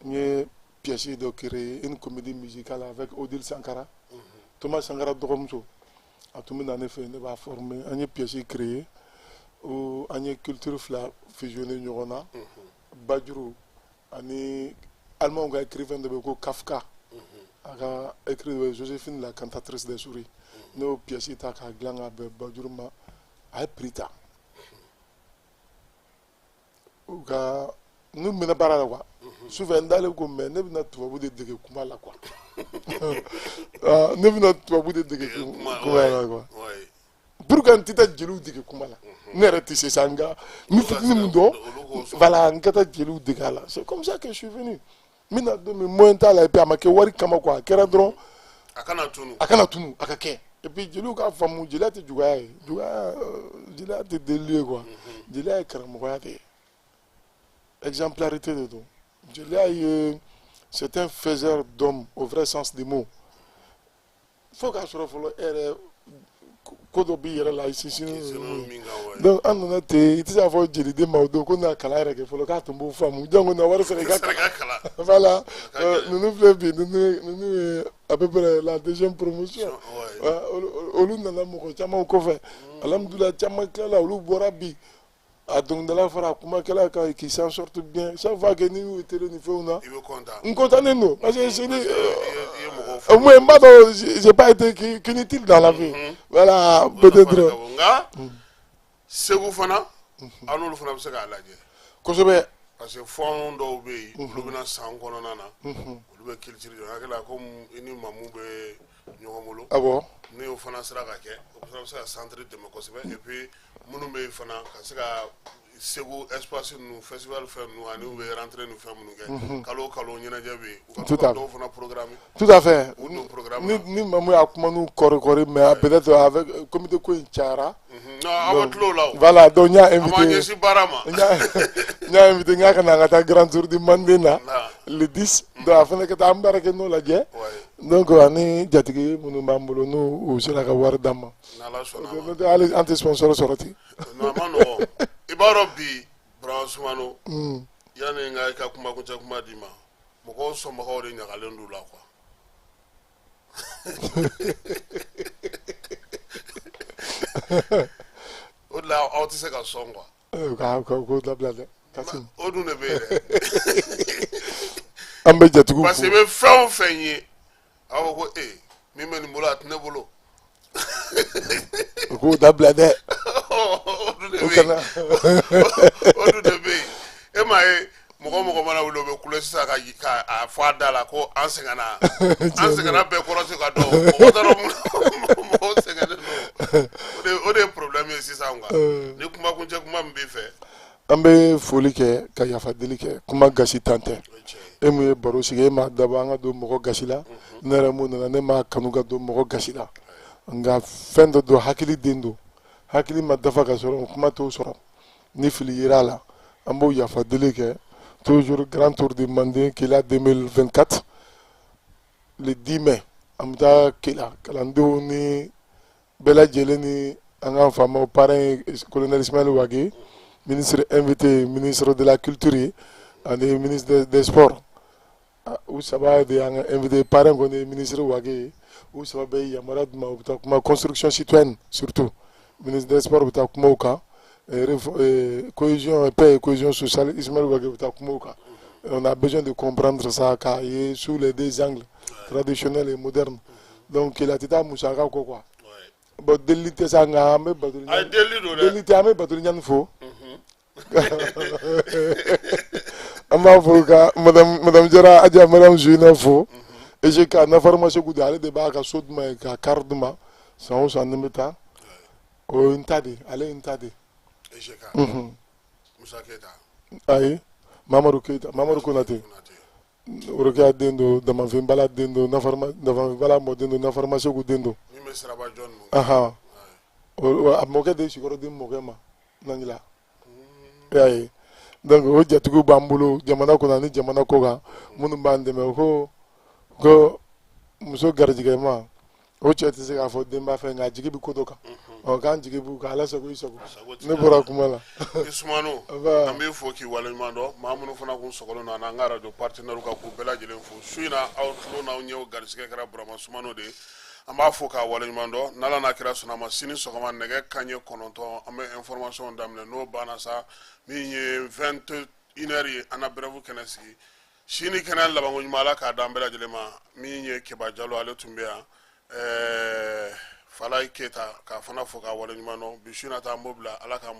n ye pièce dɔ créé, une comédie musicale avec Odile Sankara, Thomas Sankara dɔgɔmuso. A tun bɛ na ne fɛ yen, ne b'a former. An ye pièce créé o, an ye culture fila fusionné ɲɔgɔn na, Bajuru ani Allemand ka écrivain dɔ bɛ yen ko Kafka, a ka écrit dɔ bɛ yen, Joséphine la cantatrice des souris. Ne y'o pièce ta k'a dilan k'a bɛn Bajuru ma, a ye prix ta. U ka n'u mɛnna baara la quoi, sufɛ n dalen ko mais ne bɛna tubabu de dege kuma la quoi. Ah, ne bɛna tubabu de dege kuma la quoi, pour que n tɛ taa jeliw dege kuma la. Ne yɛrɛ tɛ se sa, nka n bɛ fitinin min dɔn, voilà, n ka taa jeliw dege a la. C'est comme ça que je suis venu. N bɛna don min, moyen t'a la, et puis a ma kɛ wari kama quoi, a kɛra dɔrɔn A kana tunu. A kana tunu, a ka kɛ. Et puis jeliw k'a faamu, jeliya tɛ jugaya ye, jugaya, jeliya tɛ delili ye quoi. Jeliya ye karamɔgɔya de ye, exemplarité de don. Jeliya ye, c'est un faiseur d'homme au vrai sens du mot. Fo k'a sɔrɔ fɔlɔ e yɛrɛ ko dɔ b'i yɛrɛ la, i sinsinnen don. Min kan wa. Donc an nana ten, i tɛ se k'a fɔ jeliden ma o don ko na kalan yɛrɛ kɛ fɔlɔ, k'a tun b'o faamu, jango na wari sara i ka Sara ka kalan. Voilà. Ka gɛlɛn. Ninnu filɛ bi, ninnu ye à peu près la deuxième promotion. Ouais, olu nana mɔgɔ caman kɔfɛ, alhamdulilah, caman tilala, olu bɔra bi. A dɔnkilidala fara a kumakɛla kan, qui s'en sortent bien. Chaque fois que ni y'u télé ni fɛnw na, I bɛ content. N content don parce que c'est I ye mɔgɔw fo. Au moins n b'a dɔn j'ai pas été qu'inutile dans la vie, voilà, peut-être. Nka Segu fana, an n'olu fana bɛ se k'a lajɛ. Kosɛbɛ. Parce que fɛn dɔw bɛ yen, olu bɛna san kɔnɔna na, olu bɛ culture de hakili la, komi i ni Mamu bɛ ɲɔgɔn bolo. Awɔ. Ni o fana sera ka kɛ, o fana bɛ se ka centre dɛmɛ kosɛbɛ. Et puis minnu bɛ yen fana, ka se ka Segu espace ninnu, festival fɛn ninnu, ani u bɛ rentrée ni fɛn minnu kɛ, kalo o kalo ɲɛnajɛ bɛ yen, u ka to ka dɔw fana programme. Tout à fait. U don programme Ni na. Ni Mamu y'a kuma n'u kɔri kɔri, mais peut-être avec comité ko in cayara. Non, aw bɛ tulo la o. Voilà, donc n y'a An b'an invité. ɲɛsin baara ma. N y'a invité n k'a ka na an ka taa grand tour du Manden na le 10. Donc a fana ka taa an baara kɛ n'o lajɛ. Donc ani jatigi minnu b'an bolo, n'u u sera ka wari d'an ma. N'Ala sɔnna ma. N'o tɛ hali an tɛ sponsor sɔrɔ ten. Non, a ma nɔgɔn. I b'a dɔn bi, Burama Sumano, yanni n ka i ka kuma kuncɛ kuma d'i ma, mɔgɔw sɔnbagaw de ɲagalen don la quoi. O de la aw tɛ se ka sɔn quoi. Ka ko dabila dɛ, Kasim. O dun de bɛ yen dɛ. An bɛ jatigiw Parce que i fo. bɛ fɛn o fɛn ye, a b'a fɔ ko ee, min bɛ nin bolo, a tɛ ne bolo. U k'o dabila dɛ. O dun de O bɛ yen. kana. O dun de bɛ yen. E m'a ye, mɔgɔ o mɔgɔ mana wuli, o bɛ kule sisan ka a fɔ a da la ko an sɛgɛnna, an sɛgɛnna bɛɛ kɔrɔ se ka dɔn, mɔgɔ t'a dɔn mun mɔgɔw sɛgɛnnen don. O de ye problème ye sisan quoi. Ni kuma kuncɛ kuma min b'i fɛ. An bɛ foli kɛ ka yafa deli kɛ, kuma gasi tan tɛ. O ye tiɲɛ ye. E mun ye baro sigi, e m'a dabɔ an ka don mɔgɔ gasi la. Ne yɛrɛ mun nana, ne m'a kanu ka don mɔgɔ gasi la, nka fɛn dɔ don, hakili den don, hakili ma dafa ka sɔrɔ kuma t'o sɔrɔ. Ni fili yera a la, an b'o yafa deli kɛ. Toujours grand tour de Manden Kela 2024, le 10 mai, an bɛ taa Kela, kalandenw ni bɛɛ lajɛlen ni an ka faamaw. Parrain ye colonel Ismaël Wagué, ministre invité ministre de la culture ye ani ministre des sports. U saba de y'an ka invité. Parrain kɔni ye ministre Wagué ye. U saba bɛ yamaruya d'u ma, u bɛ taa kuma construction citoyenne, surtout ministre des sports bɛ taa kuma o kan, cohésion, paix et cohésion sociale, Ismaël Wagué bɛ taa kuma o kan. On a besoin de comprendre ça k'a ye sous les deux angles, traditionnel et moderne. Donc Kela tɛ taa musaka kɔ quoi. Bon, delili tɛ sa, nka an bɛ Batuli A ye delili don dɛ. Delili tɛ, an bɛ Batuli Ɲani fo. An b'a fo ka madame Jara Adja, madame Zouina fo. EGK na pharmacie Gudu, ale de b'a ka so d'u ma yen ka car d'u ma san o san ni n bɛ taa. O ye n ta de, ale ye n ta de. EGK Musa Keyita. Ayi. Mamadu Keyita, Mamadu Konate, Worokiya den don, Damanfin Bala den don, Damanfin Bala mɔden don, Nafarima Segu den don. Min bɛ Siraba jɔ ninnu. Ahan, a mɔkɛ de ye sikɔrɔ di mɔkɛ ma Nangila. I y'a ye, donc o jatigiw b'an bolo jamana kɔnɔ ani jamana kɔ kan minnu b'an dɛmɛ. Ko ko muso garijɛgɛma, o cɛ tɛ se k'a fɔ den b'a fɛ, nka a jigi bɛ ko dɔ kan. Ɔ, k'an jigi b'u kan. Ala sago i sago. Ne bɔra kuma la. I Sumano, an b'i fo k'i waleɲuman dɔn. Maa minnu fana kun sɔgɔlen don an ka radio partenaire kan, k'u bɛɛ lajɛlen fo su in na. Aw tulo n'aw ɲɛw garisɛgɛ kɛra Burama Sumano de ye. An b'a fo k'a waleɲuman dɔn. N'Ala n'a kira sɔnna a ma, sini sɔgɔma nɛgɛ kanɲɛ 9, an bɛ information daminɛ. N'o banna sa, min ye 21 heures ye, an na brève kɛnɛ sigi. Sini kɛnɛ labanko ɲuman, Ala k'a d'an bɛɛ lajɛlen ma. Min ye Keba Jalo, ale tun bɛ yan, Falayi Keyita, k'a fana fo k'a waleɲuman dɔn. Bi su in na ta, an b'o bila. Ala k'an